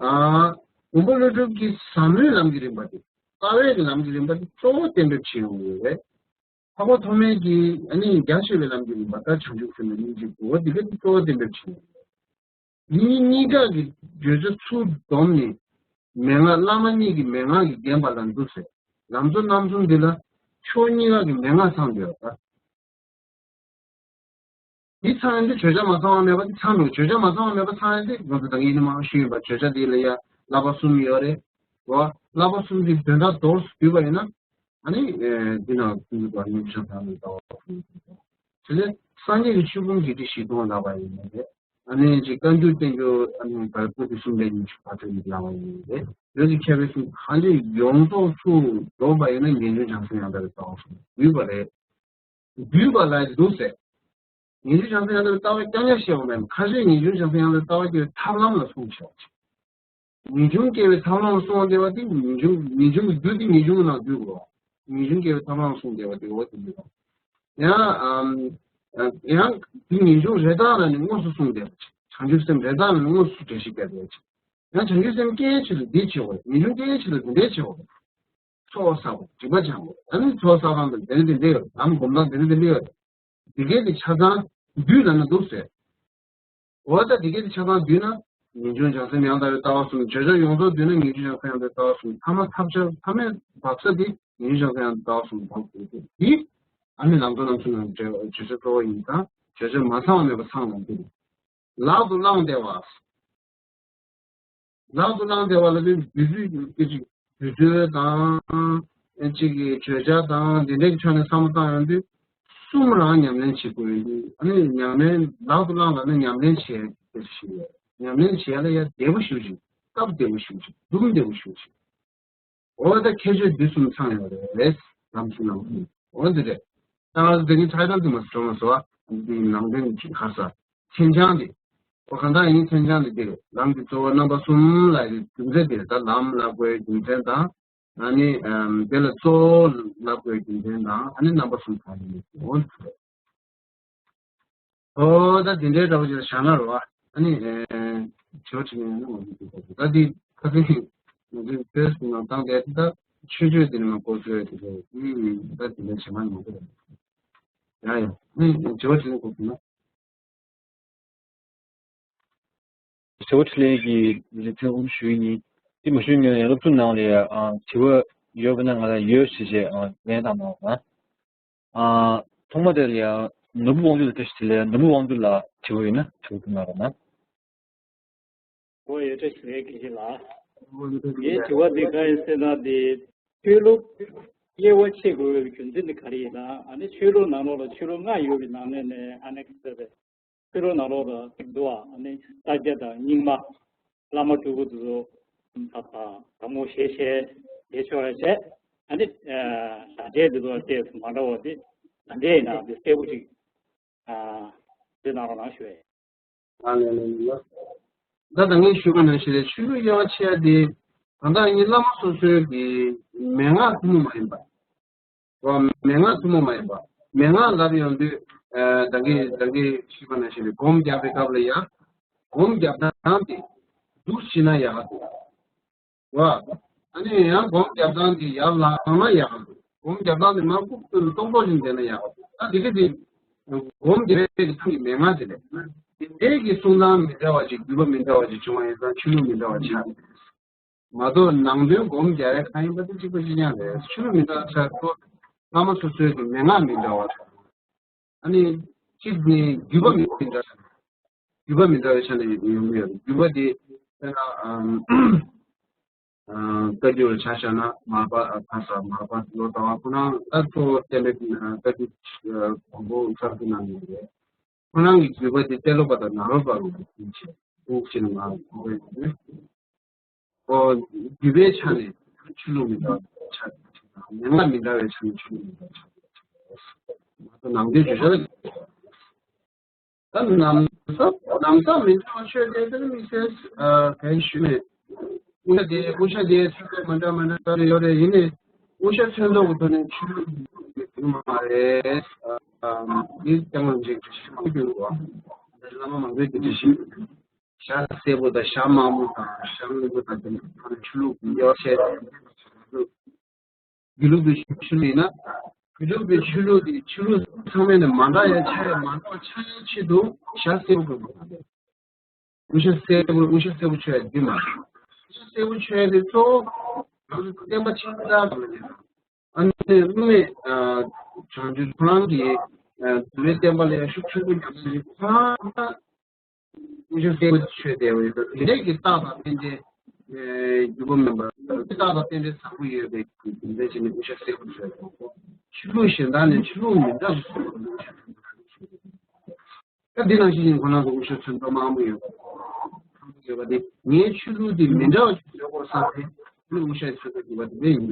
ཨ། མགོན་པོ་ཀླུ་སྒྲུབ་ཀྱིས་ཟབ་མོའི་ལམ་གྱི་རིམ་པ་དེ། རྩ་བའི་གི་ལམ་གྱི་རིམ་པ་དེ་གཙོ་བོ་གཏན་འབེབས་བྱས་ཡོང་གི་ཡོད་རེད། འཕགས་པ་ཐོགས་མེད་ཀྱིས་ཨ་ནི་རྒྱ་ཆེ་བའི་ལམ་གྱི་རིམ་པ་ད་བྱང་ཆུབ་སེམས་དཔའི་སྙིང་རྗེ་དགུ་པོ་དེ་ག་དེ་གཙོ་བོ་གཏན་འབེབས་བྱས་ཡོང་གི་ཡོད་རེད། འདི་གཉིས་ཀ་གི་བརྗོད་བྱ་ཚུར་བསྡོམས་ནས་མན་ངག་བླ་མ་གཉིས་ཀྱི་མན་ངག་གིས་བསྟན་པ་ལ་འདུག་ཟེར། ལམ་གཙོ་རྣམ་གསུམ་འདི་ལ་ཕྱོགས་གཉིས་ཀ་གི་མན་ངག་ཚང་འདུག་ད། འདི་ཚང་ཡོང་དུས་བརྗོད་བྱ་མ་ཚང་བ་མེད་པ་འདི་ཚང་མེད། བརྗོད་བྱ་མ་ཚང་བ་མེད་པ་ཚང་ཡོང་དུས་ང་ཚོ་ད་གིན་ཡིན་ནི་མང་ཞུས་ཡིན་པ། བརྗོད་བྱ་འདི་ལ་ཡ་བསླབ་པ་གསུམ་ཡོད་རེད། འོ། བསླབ་པ་གསུམ་འདི་དོན་དག་མདོར་བསྡུས་པ་ཡིན་ན། ཨ་ནི། ཨེ། འདི་ནང་ཀུན་གྱི་བར་ཉིད་ཆགས་སྡང་ནི་ལྟ་བ་གསུམ། དེ་ནས་སངས་རྒྱས་ཀྱི་ཆོས་ཕུང་བརྒྱད་ཁྲི་བཞི་སྟོང་ལབ་པ་ཡིན་ནི་རེད། ཨ་ནི་ཅིག་བཀའ་འགྱུར་བསྟན་འགྱུར་ཨ་ནི་བར་པོ་ཏི་གསུམ་ལས་ཉི་ཤུ་རྩ་གཅིག་ལབ་པ་ཡིན་ནི་རེད། བོད་ཀྱི་མཁས་པའི་གསུང་ཧ་ཅང་ཡོངས་རྫོགས་ཚུར་འདོམས་པ་ཡིན་ན་ངེས་འབྱུང་བྱང་སེམས་ཡང་དག་པའི་ལྟ་བ་གསུམ་ཡོད་པ་རེད། བསྡུས་པ་ལ་འདུག་ཟེར། ངེས་འབྱུང་བྱང་སེམས་ཡང་དག་པའི་ལྟ་བ་རྐྱང་རྐྱང་བཤད་པ་མེད། ཁ་ཤས་ངེས་འབྱུང་བྱང་སེམས་ཡང་དག་པའི་ལྟ་བ་སྐྱེ་བའི་ཐབས་ལམ་ལ་གསུངས་བྱས་པ་ཅིག་ངེས་འབྱུང་སྐྱེ་བའི་ཐབས་ལམ་ལ་གསུངས་བསྡད་པ་དེ་ངེས་འབྱུང་། ངེས་འབྱུང་གི་རྒྱུ་དེ་ངེས་འབྱུང་གི་ནང་འདུས་དགོས། ངེས་འབྱུང་སྐྱེ་བའི་ཐབས་ལམ་ལ་གསུངས་བསྡད་པ་དེ་འོ་དེ་འདུས་དགོས། ཡང་། ཨམ། ཡང་དེ་ངེས་འབྱུང་རེ་དོགས་ལ་ནི་དངོས་སུ་གསུངས་བསྡད་པ་ཅིག་བྱང་ཆུབ་སེམས་རེ་དོགས་ལ་ནི་དངོས་སུ་འགྲེལ་བཤད་བརྒྱབ་བསྡད་པ་ཅིག་ཡང་བྱང་ཆུབ་སེམས་སྐྱེ་ཡའི་ཆེད་དུ་འདི་བྱེད་དགོས། ངེས་འབྱུང་སྐྱེ་ཡའི་ཆེད་དུ་འདི་འདྲས་བྱེད་དགོས། ཚོགས་བསགས་པ། སྒྲིབ་པ་སྦྱང་དགོས། ད་ནི་ཚོགས་བསགས་སྟངས་དེ་འདི་འདྲས་འདི་འདྲས་ཡོད། ལམ་སྒོམ་སྟངས་འདི་འདྲས་འདི་འདྲས་ཡོད། འདི་གའི་དེ་ཆ་ཚང་བསྡུས་ལ་ན་འདུག་ཟེར། འོ་ད་འདི་གའི་དེ་ཆ་ཚང་བསྡུས་ན། ངེས་འབྱུང་བྱང་སེམས་ཡང་དག་པའི་ལྟ་བ་གསུམ། བརྗོད་བྱ་ཡོངས་རྫོགས་བསྡུས་ན་ངེས་འབྱུང་བྱང་སེམས་ཡང་དག་པའི་ལྟ་བ་གསུམ། ཐ་མ་ཐབས་ཆག་ཐ་མའི་བབས་ས་དེ་ངེས་འབྱུང་བྱང་སེམས་ཡང་དག་པའི་ལྟ་བ་གསུམ་དང་དེ་དེ། ཨ་ནི་ལམ་གཙོ་རྣམ་གསུམ་ནང་བརྗོད་བྱ་གཙོ་བོ་ཡིན་ཙང་བརྗོད་བྱ་མ་ཚང་བ་མེད་པ་ཚང་ལ་འདུག་ལག་ཏུ་བླངས་ཏེ་བ། ལག་ཏུ་བླངས་ཏེ་བ་ལ་དེ་བདུད་རྩི་དེ་ཅིག་བདུད་རྩི་དང་། ཨེ་ཅིག་གི་བརྗོད་བྱ་དང་དེ་འདྲའི་ཕྱོགས་ནས་བསམ་བློ་བཏང་ཡོང་དུས། གསུམ་རང་ཉམས་ལེན་བྱེད་དགོས་ཡོད་དུས། ཨ་ནི་ཉམས་ལེན་ལག་ཏུ་བླངས་ལ་ནི་ཉམས་ལེན་བྱེད་དེ་ཞིག་ཡོད། ཉམས་ལེན་བྱེད་ལ་ཡ་བདེ་པོ་ཞུ་ཅིག་སྟབས་བདེ་པོ་ཞུ་ཅིག་འདུམ་བདེ་པོ་ཞུ་ཅིག་འོ་ད་ཁྱད་ཆོས་འདི་གསུམ་ཚང་ཡོད་རེད། ལམ་གསུམ་ནང་འོ་འདི་རེད། ད་ང་ཚོ་དེ་རིང་ཕྲག་དོག་དེ་མ་སོང་མ་སོང་བ། འདི་ནང་དོན་གྱི་ཁར་ས། མཚན་བྱང་འདི། འོ་གང་ལྟར་ཡིན་མཚན་བྱང་འདི་འདིར་ལམ་གྱི་གཙོ་བོ་རྣམ་པ་གསུམ་ལ་ཡི་རྒྱུ་མཚན་འདིར་ད་ལམ་ལབ་དགོས་རྒྱུ་མཚན་དང་། ཨ་ནི་དེ་ལ་གཙོ་བོ་ལབ་དགོས་རྒྱུ་མཚན་དང་ཨ་ནི་རྣམ་པ་གསུམ་ཚང་ཡིན་འོ་འདི་རེད། ཨོ་ད་དེ་འདྲའི་འདྲ་བོ་ཅིག་ལ་བཞག་ན་རེད་བ། ཨ་ནི། ཨེ། བྱེད་པ་ཅིག་ཡིན་ན་ང་ཚོ་འདི་ལྟ་བུ་ད་འདི་ཁ་སང་ང་ཚོའི་ཕེ་སི་བུག་ནང་བཏང་བསྡད་དེ་ད་ཆོས་སྤྱོད་དེ་ནི་མ་གོ་ཚོད་དེ་ཚོ་ཨུམ་ད་དེ་འདྲ་བྱེད་མ་མང་པོ་རེད། ཡ་ཡ་ཨ་ནི་བྱེད་པ་ཅིག་ཡིན་གོ་དགོས་ན། ཞའོ་ཁྲི་ལེན་གྱི་ལེ་ཚན་དབུ་ཞུ་ཡིན། དེ་མ་ཞུས་སྔོན་ནས་སློབ་ཚན་ནང་ལ་ཨ་དྲི་བ་ཡོད་པ་ན་ང་ལ་ཡོད་ཞེས་བྱས་ཨ་ལན་བཏང་གནང་རོགས་གནང་། ཨ་ཐོག་མ་དེ་ལ་ཡ་ནོར་བུ་དབང་འདུས་ལ་བཀྲ་ཤིས་བདེ་ལེགས། ནོར་བུ་དབང་འདུས་ལ་དྲི་བ་ཡོད་ན་དྲི་བ་བསྐུར་གནང་རོགས་གནང་། ཨོ་ཡ་བཀྲ་ཤིས་བདེ་ལེགས་དགེ་བཤེས་ལགས། ངའི་དྲི་བ་འདི་ག་ཡིན་ཟེར་ན་འདི་ཆོས་ལུགས་དབྱེ་བ་ཕྱེ་དགོས་པའི་རྒྱུ་མཚན་འདི་ག་རེ་ཡིན་ན། ཨ་ནི་ཆོས་ལུགས་ནང་ལོགས་ལ་ཆོས་ལུགས་ལྔ་ཡོད་པའི་ནང་ནས་ནས་ཨ་ནི་ག་ཚོད་རེད། ཕྱི་རོལ་ནང་ལོགས་ལ་འདུག་བ། ཨ་ནི་ལྟ་བརྒྱ་དང་རྙིང་མ། བླ་མ་སྤྲུལ་སྐུ་དེ་ཚོ་ད་ད་དམ་ངོ་ཤེས་ཤེས་དེ་ཆོག་ཡ་བྱས། ཨ་ནི་བྱ་བྱེད་དེ་ཚོ་ལ་བལྟས་སུ་མ་འདྲ་བ་དེ་ད་འདྲས་ཡིན་ན་དེ་གསལ་པོ་ཅིག་དེ་གནང་རོགས་གནང་ཞུ་ཡ་ཡིན། ཨ་ལེ་ལེ་ལེ་ལ། ད་ད་ངས་ཞུས་པ་ནང་བཞིན་རེད། ཆོས་ལུགས་དབྱེ་བ་ཕྱེ་ཡ་དེ་ད་ལྟ་ངའི་བླ་མ་སོ་སོའི་གི་མན་ངག་ཐུན་མོང་མ་ཡིན་པ། མན་ངག་ཐུན་མོང་མ་ཡིན་པ། མན་ངག་ལབ་ཡོང་དུས། ཨ་ད་གིན་ད་གིན་ཞུས་པ་ནང་བཞིན་རེད། སྒོམ་རྒྱག་པའི་སྐབས་ལ་ཡ། སྒོམ་རྒྱབ་སྟངས་དེ་འདུག་བྱས་ན་ཡག་ག་འདུག་བ། ཨ་ནི་ཡང་སྒོམ་རྒྱབ་སྟངས་དེ་ཡར་ལངས་ན་ཡག་ག་འདུག་སྒོམ་རྒྱབ་སྟངས་དེ་མར་ལྐུག་ཏུ་སྟོང་པོ་བཞིན་བསྡད་ན་ཡག་ག་འདུག་ད་དེ་ག་དེ་སྒོམ་རྒྱབ་པའི་ཐབས་ཀྱི་མན་ངག་དེ་རེད། དེ་འདྲའི་གི་གསུང་སྟངས་མི་འདྲ་བ་ཅིག་བརྒྱུད་པ་མི་འདྲ་བ་ཅིག་བྱུང་བ་ཡིན་ཙང་ཆོས་ལུགས་མི་འདྲ་བ་ཆགས་རེད། མ་གཏོགས་ནང་དོན་སྒོམ་རྒྱག་ཡ་གང་ཡིན་པ་དེ་གཅིག་པ་གཅིག་རྐྱང་རེད། ཆོས་ལུགས་མི་འདྲ་ཆགས་ཐུབ། བླ་མ་སོ་སོའི་གི་མན་ངག་མི་འདྲ་བ། ཨ་ནི་གཅིག་ནི་བརྒྱུད་པ་མི་འདྲ། བརྒྱུད་པ་མི་འདྲ་བའི་ཆ་ནས་ཡོང་གི་ཡོད་རེད། བརྒྱུད་པ་དེ་དཔེར་ན་ཨམ་ཨ་བཀའ་འགྱུར་ཆ་བཞག་ན་མར་པ་ཨ་ཁ་ས་མར་པ་ལོ་ཙཱ་བ་ཁོ་རང་ད་གཙོ་བོ་བསྟན་པའི་བཀའ་འགྱུར་ཨ་དང་པོ་གསར་བསྐུར་གནང་ཡོད་རེད། ཁོ་རང་གི་བརྒྱུད་པ་དེ་གཏན་ལོག་པ་དང་ནང་རོལ་པ་རུ་ཕྱིན་ཆད་དབུགས་ཕྱིན་ནས་མར་འགྲོ་བའི་དུས། ཨོ། བརྒྱུད་པའི་ཆ་ནས་ཆོས་ལུགས་མི་འདྲ་བ་ཆགས་ཀྱི་དང་། མན་ངག་མི་འདྲ་བའི་ཆ་ནས་ཆོས་ལུགས་མི་འདྲ་བ་ཆགས་ཀྱི་དང་། མ་གཏོགས་ནང་དོན་བརྗོད་བྱ་ལ། ད་ནམ་ཟླ་ནམ་ཟླ་མི་འདྲ་བ་ཆོས་དེ་ལྟར་དམིགས་བསལ་གང་ཞུས་མེད། དབུ་ཞྭ་དེ་དབུ་ཞྭ་དེ་ཚོན་མདོག་མི་འདྲ་མི་འདྲ་ཡོད་རེད། ཡིན་ནའི་དབུ་ཞྭ་ཚོན་མདོག་གི་ཐོག་ནས་ཆོས་ལུགས་ཡོད་མ་རེད། འདི་ཀྱང་ལ་འཇིགས་ཞེས་མང་པོ་ཡོད་པ། འདི་བླ་མ་མང་པོས་དེ་འདྲ་ཞིག་ཞྭ་སེར་པོ་དང་ཞྭ་དམར་པོ་དང་ཞྭ་སྔོན་པོ་དང་དེ་ཚོ་ནི་ཆོས་ལུགས་ཀྱི་དབྱེ་བ་ཕྱེ། དགེ་ལུགས་པའི་ཆོས་ལུགས་ཡིན་ན། དགེ་ལུགས་པའི་ཆོས་ལུགས་དེ་ཆོས་ལུགས་ཚང་མ་ནས་མ་འདྲ་ཡ་ཆ་ཡ་མ་འདྲ་ཆ་ཡའི་ཆེད་དུ་ཞྭ་སེར་པོ་དགོས་པ་དང་། དབུ་ཞྭ་སེར་པོ་དབུ་ཞྭ་སེར་པོ་མཆོད་ཡ་འདི་མ་རེད། དབུ་ཞྭ་སེར་པོ་མཆོད་ཡ་དེ་གཙོ་བོ་ང་ཚོ་བསྟན་པ་ཆེ་ཕྲ་ཙམ་ལ་བྱེད་དང་། ཨ་ནི་སློབ་མས་བྱང་ཆུབ་ཁོ་རང་གི་འདུལ་བའི་བསྟན་པ་ལ་ཡང་ཤུགས་ཆེན་པོ་རྒྱབ་ས་ཞིག་ཁོ་རང་ལ། དབུ་ཞྭ་སེར་པོ་མཆོད་བསྡད་པ་ཡོད་དོ། དེ་འདྲས་ཀྱི་རྟགས་དང་རྟེན་འབྲེལ་རྒྱུ་པོ་མིན་པར་རྟགས་དང་རྟེན་འབྲེལ་བཟང་པོ་ཡོད་པའི་རྒྱུ་མཚན་བྱས་ནས་དབུ་ཞྭ་སེར་པོ་མཆོད་དགོས། ཆོས་ལུགས་གཞན་དག་ནས་ཆོས་ལུགས་མི་འདྲ་བ་སོགས་ལ་དབུ་ཞྭ་ཚོན་མདོག་མང་པོ་ཡོད། ད་འདི་ནང་བཞིན་ཡིན། ཁོ་རང་ཚོ་དབུ་ཞྭ་ཚོན་མདོག་མང་པོ་ཡོད་པ་དེ་ངའི་ཆོས་ལུགས་འདི་མི་འདྲ་བ་ཞིག་ཡོད་དགོས་བསམ་སྟེ་དབུ་ཞྭ་ཚོན་མདོག་ཡོད་པ་དེ་འདྲ་ཡིན།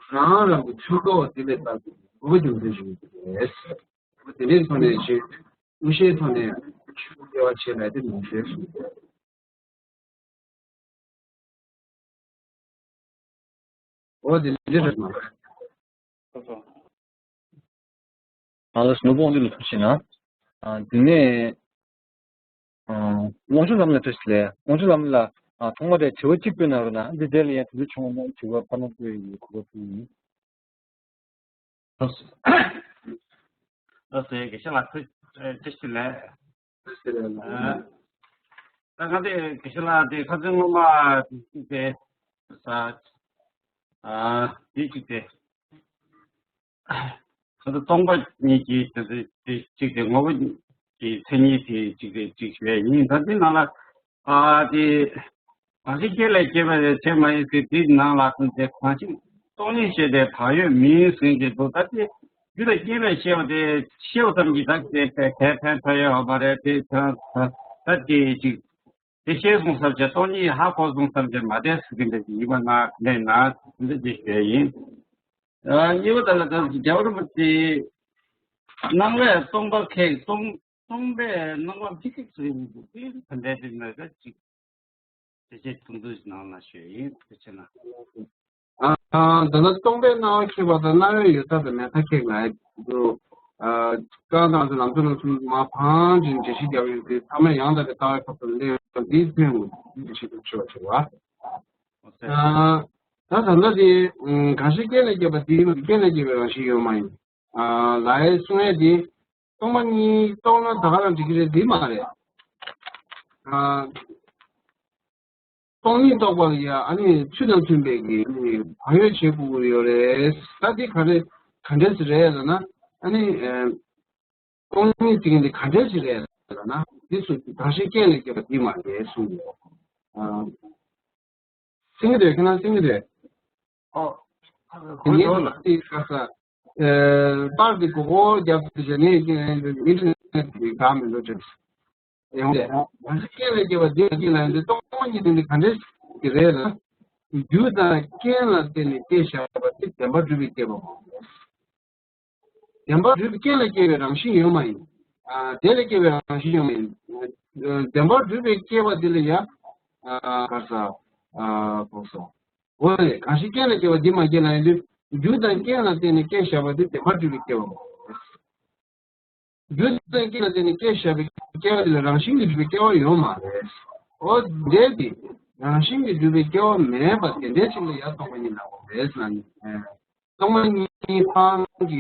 རང་རང་གི་ཚོན་མདོག་དེ་ལས་ལྟར་དགོས་པ་རྒྱུ་མཚན་ཞིག་རེད། དེ་འདྲའི་ཐོག་ནས་ཞིག་དབུ་ཞྭའི་ཐོག་ནས་ཆོས་ལུགས་དབྱེ་བ་ཕྱེ་ལ་དེ་མི་འདྲ་ཞིག་འོ་དེ་འདྲ་རེད་མ། ང་ལ་ནོར་བུ་དབང་འདུས་ལ་ཐུགས་ཆེ་ན། ཨ། དེ་ནས། ཨ། དབང་ཕྱུག་ལྷ་མོ་ལ་བཀྲ་ཤིས་བདེ་ལེགས། དབང་ཕྱུག་ལྷ་མོ་ལ། ཨ། ཐོག་མ་དེ་དྲི་བ་གཅིག་བཀོད་གནང་རོགས་གནང་། འདི་དེ་ལ་ཡང་དུས་ཚོད་བྱུང་བ་ན་དྲི་བ་ཕར་ལ་བཀོད་ཡོད་གོ་སྐབས་ཡིན། ལགས་སོ། ལགས་སོ། དགེ་བཤེས་ལགས་ཐུགས་བཀྲ་ཤིས་བདེ་ལེགས། བཀྲ་ཤིས་བདེ་ལེགས། ཨ། ད་ག་དེ་དགེ་བཤེས་ལགས་དེ་ཁ་སང་སྔོན་མ་དེ་ཅིག་དེ་ས། ཨ། དེ་ཅིག་དེ། ད་ལྟ་སྟོང་པ་ཉིད་ཀྱི་དེ་དེ་གཅིག་དེ་ངོ་བོ་གི་མཚན་ཉིད་དེ་གཅིག་དེ་གཅིག་བཤད་ཡིན། ད་འདི་ནང་ལ་ཨ་དེ་གང་ཞིག་རྐྱེན་ལས་སྐྱེས་པ་རེད་བྱས་མ་ཡིན་ཟེར། དེའི་ནང་ལ་དེ་གང་ཞིག་སྟོང་ཉིད་ཤེས་པའི་བག་ཡོད་མིན་ཟེར་གྱི་འདུག་ད་དེ་རྒྱུ་དང་རྐྱེན་ལས་སྐྱེས་པ་དེ་ཤེས་པ་ཙམ་གྱིས་ད་དེ་ཕན་ཕན་ཐོགས་ཡོད་མ་རེད། དེ་ད་ད་དེ་གཅིག་དེ་ཤེས་སོང་བསམ་བྱས། སྟོང་ཉིད་ཧ་གོ་སོང་བསམ་བྱས་མ་བསྡད་ཟེར་གྱི་འདུག་ཡིན་པ་ན་ག་འདྲ་ཡིན་ན་འདི་འདྲ་ཞིག་བཤད་ཡིན། ཨ། གཉིས་པ་དེ་ལ་ད་རྒྱལ་བ་རིན་པོ་ཆེ་སྣང་བས་སྟོང་པ་ཁེགས། སྟོང་སྟོང་པས་སྣང་བ་མི་ཁེགས་ཟེར་གྱི་འདུག་དེ་ག་འདྲ་དེ་ན་ད་ཅིག་དེ་ཆེད་དུང་དུ་ནང་ན་ཞུས་ཡིན། དེ་ཕྱིར་ན། ཨ། ད་ལྟ་སྟོང་པའི་སྣང་བ་ཁེགས་པ་དང་སྣང་བའི་ཡོད་ཐབས་དང་མེད་ཐབས་ཁེགས་ལ་འདུག་ཨ། བཀའ་དང་ལམ་སྲོལ་ལ་སོགས་མ་ཕངས་ཅིང་འགྲེལ་བཤད་རྒྱག་ཡོད་དེ། ཐ་མ་ཡང་དག་པའི་ལྟ་བའི་སྐབས་སུ་ལས་འདིའི་ཕན་ཡོན་འགྲེལ་བཤད་དུ་ཆེ་བ་ཆེ་བ། ཨ། ད་ད་ལྟ་དེ་གང་ཞིག་རྐྱེན་ལས་སྐྱེས་པ་དེའི་རྐྱེན་ལས་སྐྱེས་པའི་རང་བཞིན་ཡོད་མ་ཡིན། ཨ། ལའི་གསུང་ཡས་དེ་སྟོང་པ་ཉིད་རྟོགས་ན་ད་ག་རང་འགྲིག་གི་རེད། འདི་མ་རེད། ཨ། སྟོང་ཉིད་རྟོགས་པ་ལ་ཡ་ཨ་ནི་ཚུལ་དང་མཐུན་པའི་གི་ཨ་ནི་བག་ཡོད་བྱེད་དགོས་ཀྱི་ཡོད་རེད། ད་འདི་ག་རེ་ག་འདྲས་རེད་ལབ་ན། ཨ་ནི་ཨ། སྟོང་ཉིད་ཟེར་མཁན་འདི་ག་འདྲས་ཞིག་རེད་ལབ་ན། འདི་སུ་གང་ཞིག་རྐྱེན་ལས་སྐྱེས་པ་འདི་མ་རེད་གསུངས་ཡོད། ཨ། གསན་གྱི་འདུག་ཁྱེད་རང་གསན་གྱི་འདུག་ཨོ། དེ་ངས་ལ་དེ་ཁ་ས། ཨ། པར་འདི་གོ་གོ་རྒྱབ་ཏུ་བྱས་ནས་ཨིན་ཊར་ནེཊ་འདི་ག་མི་འགྲོ་ཅེས། ཡོང་དེ། གང་ཞིག་རྐྱེན་ལས་སྐྱེས་པ་འདི་ལ་རྐྱེན་ལ་ཡོང་དུས་སྟོང་པ་ཉིད་དེ་ནི་ག་འདྲས་ཀྱི་རེད་ལ། རྒྱུ་དང་རྐྱེན་ལ་བརྟེན་ནས་སྐྱེས་བཞག་པ་དེ་བདེན་པར་གྲུབ་པས་སྐྱེས་པའོ། བདེན་པར་གྲུབ་པའི་རྐྱེན་ལས་སྐྱེས་པའི་རང་བཞིན་ཡོད་མ་ཡིན། ཨ། དེ་ལས་སྐྱེས་པའི་རང་བཞིན་ཡོད་མ་ཡིན། བདེན་པར་གྲུབ་པའི་སྐྱེས་པ་དེ་ལ་ཡང་། ཨ། ག་རེ་ཟ། ཨ། གོ་སོང་། འོ་རེད། གང་ཞིག་རྐྱེན་ལས་སྐྱེས་པ་འདི་མ་སྐྱེས་ལ་ཡིན་དུས་རྒྱུ་དང་རྐྱེན་ལ་བརྟེན་ནས་སྐྱེས་བཞག་པ་དེ་བདེན་པར་གྲུབ་པའི་སྐྱེས་པའོ། རྒྱུ་དང་རྐྱེན་ལ་བརྟེན་ནས་སྐྱེས་བཞག་པའི་སྐྱེ་བ་དེ་ལ་རང་བཞིན་གྱིས་གྲུབ་པའི་སྐྱེ་བ་ཡོད་མ་རེད། འོ་འདྲས་དེ་རང་བཞིན་གྱིས་གྲུབ་པའི་སྐྱེ་བ་མེད་པ་དེ་འདྲའི་ཞིག་ལ་ཡང་སྟོང་པ་ཉིད་ལབ་དགོས་རེད་ཟེར་ན། སྟོང་པ་ཉིད་སྤང་གི་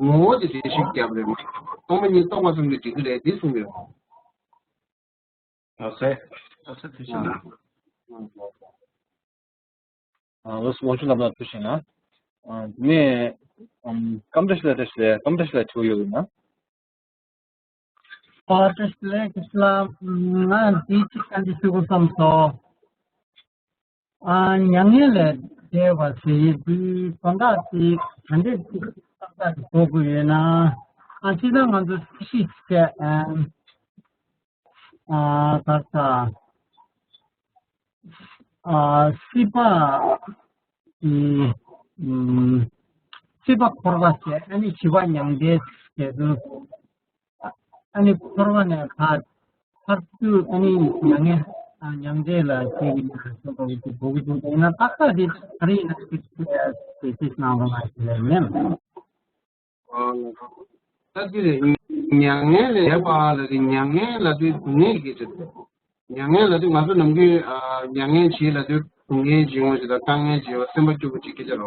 ངོ་བོ་དེ་འགྲེལ་བཤད་རྒྱབ་རེད་མ་གཏོགས། སྟོང་པ་ཉིད་རྟོགས་པ་ཙམ་གྱིས་འགྲིག་གི་རེད་དེ་གསུངས་ཡོད། ལགས་སོ། ལགས་སོ། ཐུགས་རྗེ་གནང་། ཨ། ལགས་སོ། དབང་ཕྱུག་ལྷ་མོ་ལགས་ཐུགས་རྗེ་གནང་། ཨ། དེ་ནས་ཨམ། ཀམ་བཀྲ་ཤིས་ལགས། བཀྲ་ཤིས་ལགས། ཀམ་བཀྲ་ཤིས་ལགས་དྲི་བ་ཡོད་ཡོད་ན། ཨ། བཀྲ་ཤིས་བདེ་ལེགས། བཀྲ་ཤིས་ལགས། ང་འདི་གཅིག་བཀའ་འདྲི་ཞུ་དགོས་བསམ་སོང་། ཨ། མྱ་ངན་ལས་འདས་པ་ཟེར་ཡས་འདི་དོན་དག་དེ་ག་འདྲས་ཅིག་བསམ་ཚུལ་གྱི་འགྲོ་དགོས་ཡོད་ན། ཨ་ཅི་ད་ང་ཚོ་སྲིད་ཞི་བྱས། ཨ་ད་ད་ཨ་སྲིད་པ་ཨུམ་སྲིད་པ་འཁོར་བ་བྱས། ཨ་ནི་ཞི་བ་མྱང་འདས་བྱས་དུས། ཨ་ནི་འཁོར་བ་ནས་ཕར་ཕར་ཚུར་ཨ་ནི་མྱ་ངན་ཨ་མྱང་འདས་ལ་སྐྱེ་གི་ཡིན་ཟེར་གོ་གི་འདུག་གོ་གི་འདུག་ཡིན་ན་ཏག་ཏག་དེ་ག་རེ་ཡིན་ན་ཅིག་ཅིག་ཅིག་ཅིག་གནང་རོགས་གནང་ཞུ་ལེ་མེད། ད་དེ་རེད། མྱ་ངན་ལས་འདས་པ་ལ་དེ་མྱ་ངན་ལ་དེ་སྡུག་བསྔལ་གྱི་ཆེད་དུ། མྱ་ངན་ལབ་དུས་ང་ཚོ་ནམ་རྒྱུན་ཨ་མྱ་ངན་བྱེད་ལབ་དུས་སྡུག་བསྔལ་བྱེད་འོང་ཞེས་དང་དཀའ་ངལ་བྱེད་པ་སེམས་པ་སྐྱོ་པོ་ཅིག་སྐད་ཆ་རེད་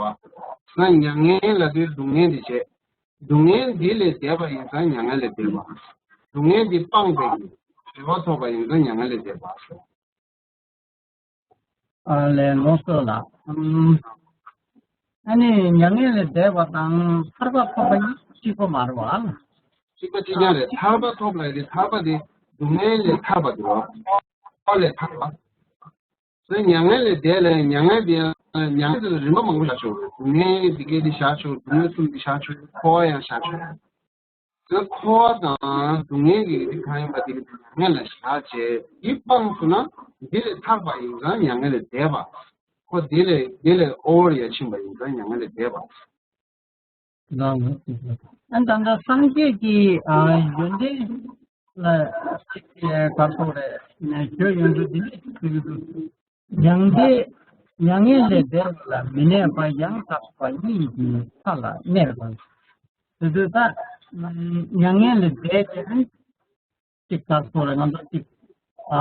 བ། ན་མྱ་ངན་ལབ་དུས་སྡུག་བསྔལ་འདི་བྱེད། སྡུག་བསྔལ་འདི་ལས་འདས་པ་ཡིན་ཙང་མྱ་ངན་ལས་འདས་པ། སྡུག་བསྔལ་འདི་སྤངས་པའི་བདེ་བ་ཐོབ་པ་ཡིན་ཙང་མྱ་ངན་ལས་འདས་པ། ཨ་ལས་ལོངས་སྤྱོད་ལ། ཨམ། ཨ་ནི་མྱ་ངན་ལས་འདས་པ་དང་ཐར་པ་ཐོབ་པ་གཉིས་གཅིག་པ་མ་རེད་བ། གཅིག་པ་གཅིག་རྐྱང་རེད། ཐར་པ་ཐོབ་ལ་ཡི་ཐར་པ་དེ་སྡུག་བསྔལ་ལས་ཐར་པ་དེ་རེད་བ། ཐར་པ་ལས་ཐར་པ། སོ་མྱ་ངན་ལས་འདས་ལས་མྱ་ངན་དེ་མྱ་ངན་དེ་ལ་རིམ་པ་མང་པོ་བཞག་ཆོག་རེད། སྡུག་བསྔལ་དེ་སྐད་དེ་བཞག་ཆོག་སྡུག་བསྔལ་གསུམ་དེ་བཞག་ཆོག་འཁོར་བ་ཡང་བཞག་ཆོག་དེ་འཁོར་བ་དང་སྡུག་བསྔལ་གྱི་རིགས་གང་ཡིན་པ་དེ་གི་མྱ་ངན་ལ་བཞག་བྱས་འདི་སྤངས་སོང་ན་འདི་ལས་ཐར་པ་ཡིན་ཙང་མྱ་ངན་ལས་འདས་པ། ཁོ་འདི་ལས་འདི་ལས་ཨོ་བར་ཡ་ཕྱིན་པ་ཡིན་ཙང་མྱ་ངན་ལས་འདས་པ། ལགས་སོ། ཨ་ད་ལྟ་སངས་རྒྱས་ཀྱི་ཨ་ཡོན་ཏན་ལ་ཅིག་ག་སོགས་རེད་ནས་བརྗོད་ཡོང་དུས་འདི་འདྲས་ཅིག་ཞུ་གི་འདུག་མྱང་འདས་མྱ་ངན་ལས་འདས་པ་ལ་མི་གནས་པ་ཡང་དག་པ་གཉིས་ཀྱི་མཐའ་ལ་གནས་པ། དེ་ཚོ་ད་མྱ་ངན་ལས་འདས་ཏེ་ནི་གཅིག་ལྟར་སོང་རེད། ང་ཚོ་གཅིག་ཨ་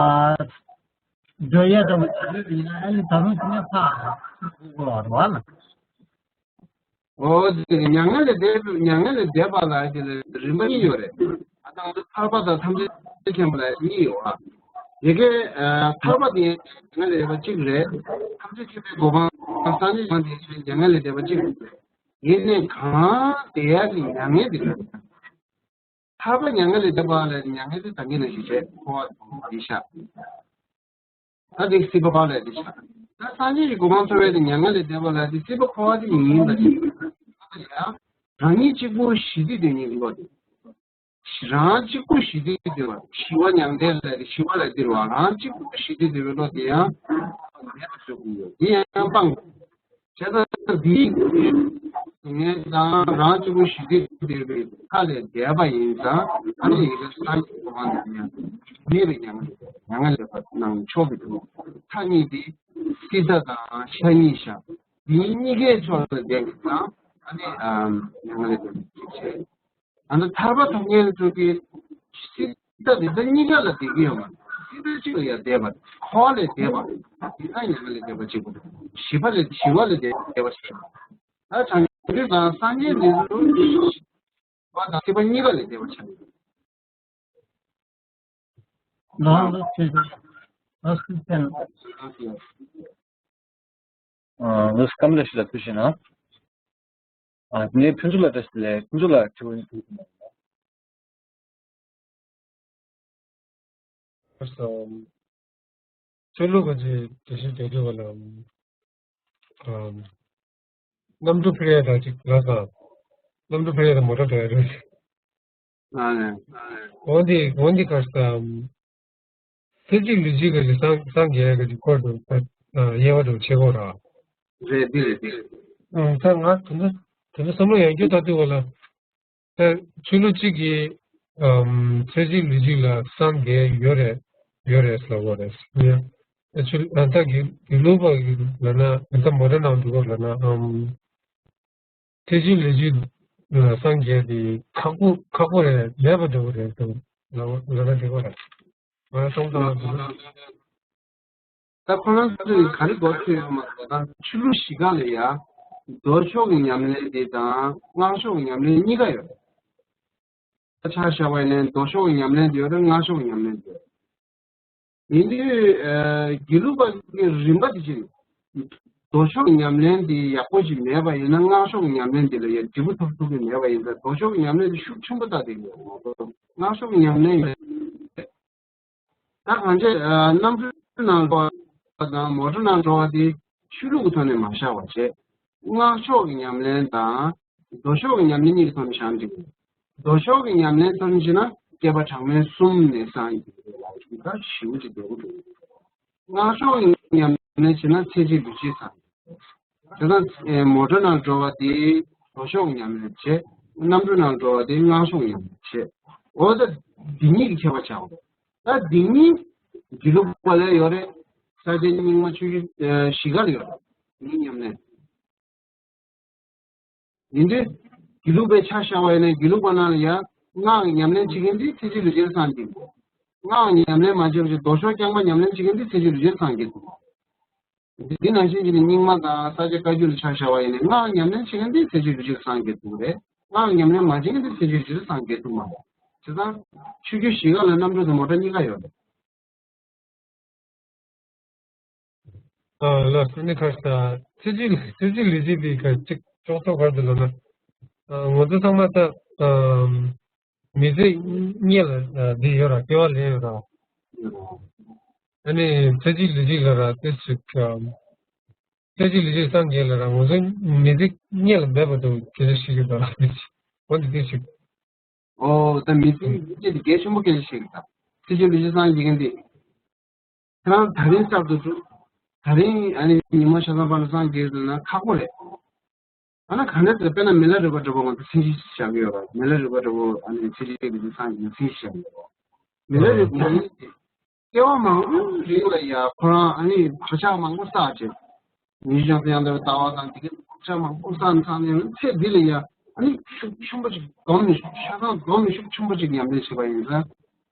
འགྲོ་ཡ་འདྲ་བོ་བྱེད་ཀྱི་ཡིན་ན་ཨ་ནི་ད་རུང་དེ་ནས་ཕར་འགྲོ་དགོས་པ་རེད་བ་ལ། འོ་དེ་མྱ་ངན་ལས་འདས་མྱ་ངན་ལས་འདས་པ་ལ་དེ་ལ་རིམ་པ་གཉིས་ཡོད་རེད། ཨ་ད་ང་ཚོ་ཐར་པ་དང་ཐམས་ཅད་མཁྱེན་པ་ལ་གཉིས་ཡོད་ཨ། ཡ་གི་ཨ་ཐར་པ་དེ་མྱ་ངན་ལས་འདས་པ་གཅིག་རེད། ཐམས་ཅད་མཁྱེན་པའི་གོ་འཕང་སངས་རྒྱས་གོ་འཕང་དེ་མྱ་ངན་ལས་འདས་པ་གཅིག་རེད། ཡིན་ནའི་གང་འདས་ཡ་གི་མྱ་ངན་དེ་རེད། ཐར་པ་མྱ་ངན་ལས་འདས་པ་ལ་མྱ་ངན་དེ་ད་གིན་ནང་བཞིན་བྱས་འཁོར་བ་དང་འདི་ཤ། ད་དེ་སྲིད་པ་ཕར་ལ་འདི་ཤ། ད་སངས་རྒྱས་ཀྱི་གོ་འཕང་ཐོབ་པའི་དེ་མྱ་ངན་ལས་འདས་པ་ལ་དེ་སྲིད་པ་འཁོར་བ་དེ་ཡིན་ཡིན་པ་ཞིག་ཡང་རང་ཉིད་གཅིག་པུ་ཞི་བདེ་དོན་གཉིས་ཀྱི་བློ་དེ། རང་གཅིག་པུ་ཞི་བདེ་དོན་པ་ཞི་བ་མྱང་འདས་ལ་དེ་ཞི་བ་ལ་འདིར་བ་རང་གཅིག་པུ་ཞི་བདེ་དོན་པའི་བློ་དེ་ཡང་མེད་པ་བཟོ་གི་ཡོད། དེ་ཡང་སྤངས། བྱས་ཙང་འདིའི་ངས་དང་རང་གཅིག་པུ་ཞི་བདེ་འདོད་པའི་མཐའ་ལས་འདས་པ་ཡིན་ཙང་ཨ་ནི་ཡི་གེ་སངས་རྒྱས་ཀྱི་གོ་འཕང་དེ་ཡང་མེད་པའི་མྱ་ངན་ལས་མྱ་ངན་ལས་པ་ནང་ཕྱོགས་ཀྱི་འདུག་མཐའ་གཉིས་དེ་སྲིད་མཐའ་དང་ཤ་གཉིས་བཞག་འདིའི་གཉིས་ཀའི་ཕྱོགས་ལ་བསྡད་ཀྱི་ཙང་ཨ་ནི་མྱ་ངན་ལས་འདས་པ་ཅིག་བྱས། ཨ་ནི་ཐར་པ་ཐོབ་མཁན་ཚོ་གིས་སྲིད་མཐའ་རེ་ཟུང་གཉིས་ཀ་ལ་བསྡད་ཀྱི་ཡོད་མ་རེད། སྲིད་མཐའ་གཅིག་ལ་ཡང་བསྡད་པ་རེད། འཁོར་བ་ལས་འདས་པ་རེད། དེ་ན་མྱ་ངན་ལས་འདས་པ་གཅིག་པ་རེད། ཞི་བ་ལས་ཞི་བ་ལས་འདས་པ་ཞིག་རེད། ད་བྱང་ཆུབ་དང་སངས་རྒྱས་འདི་ཚོ་ཞི་བ་དང་སྲིད་པ་གཉིས་ཀ་ལས་འདས་པ་ཆགས་ཡོད། ལགས་ལགས་ཆོས་ཆོས། ལགས་སོ་ཆོས། ཨ་ལགས་སྐམ་ལས་ཤི་ལ་ཐུགས་ཤེས་ན། ཨ་ངས་ཕུན་ཚོགས་ལ་བཀྲ་ཤིས་བདེ་ལེགས། ཕུན་ཚོགས་ལ་ཐུགས་ཆོས་ལུགས་ཀྱི་དེ་བཞིན་དེ་དུས་ལ་གནམ་གྲུ་འཕུར་ཡ་དང་གཅིག་ལ་དང་གནམ་གྲུ་འཕུར་ཡ་དང་མོ་ཊ་འགྲོ་ཡ་རེད། ཨ་ནི། འོན་ཏེ་འོན་ཏེ་ག་ས་ཚེ་གཅིག་ལུས་གཅིག་གི་སངས་སངས་རྒྱས་ཀྱི་སྐོར་དུ་དབྱེ་བ་དང་ཕྱེ་དགོས་ར། རེད་འདི་རེད་འདི་རེད། ད་ང་དེ་འདྲ་དེ་འདྲ་བསམ་བློ་ཡང་བསྐྱར་བཏང་དུས་ལ། ད་ཆོས་ལུགས་གཅིག་གིས་ཨམ་ཚེ་གཅིག་ལུས་གཅིག་ལ་སངས་རྒྱས་ཡོད་རེད་ཡོད་རེད་ཟེར་བ་རེད། ཡ། ད་ཆོས་ཨ་ད་དགེ་དགེ་ལུགས་པ་གི་ལབ་ན་ཨ་ད་མོ་ཊ་ནང་འདུག་ག་ལབ་ན་ཨམ་ཚེ་གཅིག་ལུས་གཅིག་ལ་སངས་རྒྱས་དེ་ཁག་པོ་ཁག་པོ་རེད། མེད་པ་འདྲ་བོ་རེད་འདུག་ལབ་ལབ་ན་འགྲིག་ག་རེད། ང་སོང་ཙང་། ད་ཁོ་རང་ཚོས་ག་རེ་གོ་ཐོས་ཡོད་མ་གཏོགས་ད་ཆོས་ལུགས་བཞི་ཀ་ལ་ཡ་ལྡོག་ཕྱོགས་ཀྱི་ཉམས་ལེན་དེ་དང་སྔགས་ཕྱོགས་ཀྱི་ཉམས་ལེན་གཉིས་ཀ་ཡོད་རེད། ཆ་བཞག་པ་ཡིན་ན་ལྡོག་ཕྱོགས་ཀྱི་ཉམས་ལེན་དེ་ཡོད་རེད། སྔགས་ཕྱོགས་ཀྱི་ཉམས་ལེན་དེ་ཡོད་རེད། ཡིན་དུས་ཨ་དགེ་ལུགས་པ་གི་རིམ་པ་དེ་ཅི་རེད། ལྡོག་ཕྱོགས་ཀྱི་ཉམས་ལེན་དེ་ཡག་པོ་ཞིག་མེད་པ་ཡིན་ན་སྔགས་ཕྱོགས་ཀྱི་ཉམས་ལེན་དེ་ལ་ཡ་འབྲས་བུ་ཐོབ་ཐུབ་ཀྱི་མེད་པ་ཡིན་ཙང་ལྡོག་ཕྱོགས་ཀྱི་ཉམས་ལེན་དེ་ཤུགས་ཆེན་པོ་བཏང་བསྡད་ཀྱི་ཡོད་མ་གཏོགས་སྔགས་ཕྱོགས་ཀྱི་ཉམས་ལེན་ཡོད་རེད། ད་གང་ཅི་ཨ་གནམ་གྲུའི་ནང་འགྲོ་བ་དང་མོ་ཊ་ནང་འགྲོ་བ་དེ་ཆོས་ལུགས་ཀྱི་ཐོག་ནས་མ་བཞག་པ་བྱས། སྔགས་ཕྱོགས་ཀྱི་ཉམས་ལེན་དང་ལྡོག་ཕྱོགས་ཀྱི་ཉམས་ལེན་གཉིས་ཀྱི་ཐོག་ནས་བཞག་ན་འགྲིག་གི་རེད། མདོ་ཕྱོགས་ཀྱི་ཉམས་ལེན་ཙམ་བྱས་ན་བསྐལ་པ་གྲངས་མེད་གསུམ་ནས་སངས་རྒྱས་པའི་ལམ་གྱི་ཁ་ཞེ་པོ་ཅིག་འགྲོ་གི་འདུག་སྔགས་ཕྱོགས་ཀྱི་ཉམས་ལེན་བྱས་ན་ཚེ་གཅིག་ལུས་གཅིག་སངས་རྒྱས། དེ་དང་མོ་ཊ་ནང་འགྲོ་བ་དེ་མདོ་ཕྱོགས་ཉམས་ལེན་བྱེད། གནམ་གྲུ་ནང་འགྲོ་བ་དེ་སྔགས་ཕྱོགས་ཉམས་ལེན་བྱེད། འོ་ད་འདི་གཉིས་ཀྱི་ཁྱད་པར་ཆགས་འགྲོ། ད་འདི་གཉིས་དགེ་ལུགས་པ་ལ་ཡོད་རེད། ས་སྐྱ་རྙིང་མ་ཆོས་བརྒྱུད་བཞི་ཀ་ལ་ཡོད་རེད། འདི་གཉིས་ཉམས་ལེན། ཡིན་དུས་དགེ་ལུགས་པའི་ཆ་བཞག་པ་ཡིན་ན་དགེ་ལུགས་པ་ནང་ལ་ཡང་སྔགས་ཉམས་ལེན་བྱེད་མཁན་དེ་ཚེ་གཅིག་ལུས་གཅིག་སངས་རྒྱས་འདུག་སྔགས་ཉམས་ལེན་མ་བྱས་པ་ཅིག་མདོ་ཕྱོགས་རྐྱང་པ་ཉམས་ལེན་བྱེད་མཁན་དེ་ཚེ་གཅིག་ལུས་གཅིག་སངས་རྒྱས་འདུག་འདི་ནང་བཞིན་གྱི་ནི་རྙིང་མ་དང་ས་སྐྱ་བཀའ་བརྒྱུད་ལ་ཆ་བཞག་པ་ཡིན་ན་སྔགས་ཉམས་ལེན་བྱེད་མཁན་དེ་ཚེ་གཅིག་ལུས་གཅིག་སངས་རྒྱས་འདུག་རེད། སྔགས་ཉམས་ལེན་མ་བྱེད་མཁན་དེ་ཚེ་གཅིག་ལུས་གཅིག་སངས་རྒྱས་འདུག་མ་རེད། བྱས་ཙང་ཆོས་བརྒྱུད་བཞི་ཀ་ལ་གནམ་གྲུ་དང་མོ་ཊ་གཉིས་ཀ་ཡོད་རེད། ལགས་སོ། ནི་ཁ་ཤས་ཚེ་གཅིག་ཚེ་གཅིག་ལུས་གཅིག་དེ་ག་གཅིག་ལྕོགས་ཚོགས་གར་དུ་ལབ་ན། ང་ཚོ་ཚང་མ་ད་མི་ཚེ་སྔོན་ལ་འདི་ཡོད་ར་སྐྱེ་བ་ལེན་ཡོད་ར། ཨ་ནི་ཚེ་གཅིག་ལུས་གཅིག་ལ་ར་དེ་ཞིག་ཚེ་གཅིག་ལུས་གཅིག་སངས་རྒྱས་ལ་ར་ང་ཚོ་མི་ཚེ་སྔོན་ལ་འབད་པ་དང་དེ་འདྲ་ཞིག་ཡོད་ར། འོ་འདི་དེ་ཞིག་འོ་ད་མི་ཚེ་ཡིན་ཚེ་འདི་གལ་ཆེན་པོ་སྐད་ཆ་བཤད་གི་ད། ཚེ་གཅིག་ལུས་གཅིག་སངས་རྒྱས་མཁན་འདི། ཁྱེད་རང་ད་རིང་གསར་དུ་བྱུང་། ད་རིང་ཨ་ནི་ཉི་མ་ཤ་ཚ་པ་ལ་སངས་རྒྱས་ཟེར་ན་ཁག་པོ་རེད། ཨ་ན་ག་འདྲ་ཟེར་དཔེར་ན་མི་ལ་རས་པ་འདྲ་པོ་ང་ཚོ་མཚན་གཞི་བཞག་གི་ཡོད་ར། མི་ལ་རས་པ་འདྲ་པོ་ཨ་ནི་ཚེ་གཅིག་ལུས་གཅིག་སངས་རྒྱས་མཚན་གཞི་བཞག་གི་ཡོད་ར། མི་ལ་རས་པ་ཡིན་ཏེ། སྐྱེ་བ་མང་པོའི་རིང་ལ་ཡ་ཁོ་རང་ཨ་ནི་བག་ཆགས་མང་པོ་བསགས་བྱས། ཉིན་ཞག་ཡང་འདྲ་བའི་ལྟ་བ་དང་དེ་གའི་བག་ཆགས་མང་པོ་བསགས་ནས་བསགས་ནས་ཚེ་འདི་ལ་ཡ་ཨ་ནི་ཤུགས་ཆེན་པོ་ཅིག་སྡོམ་ནས་ཤ་ཚང་སྡོམ་ནས་ཤུགས་ཆེན་པོ་ཅིག་ཉམས་ལེན་བྱས་པ་ཡིན་ཙང་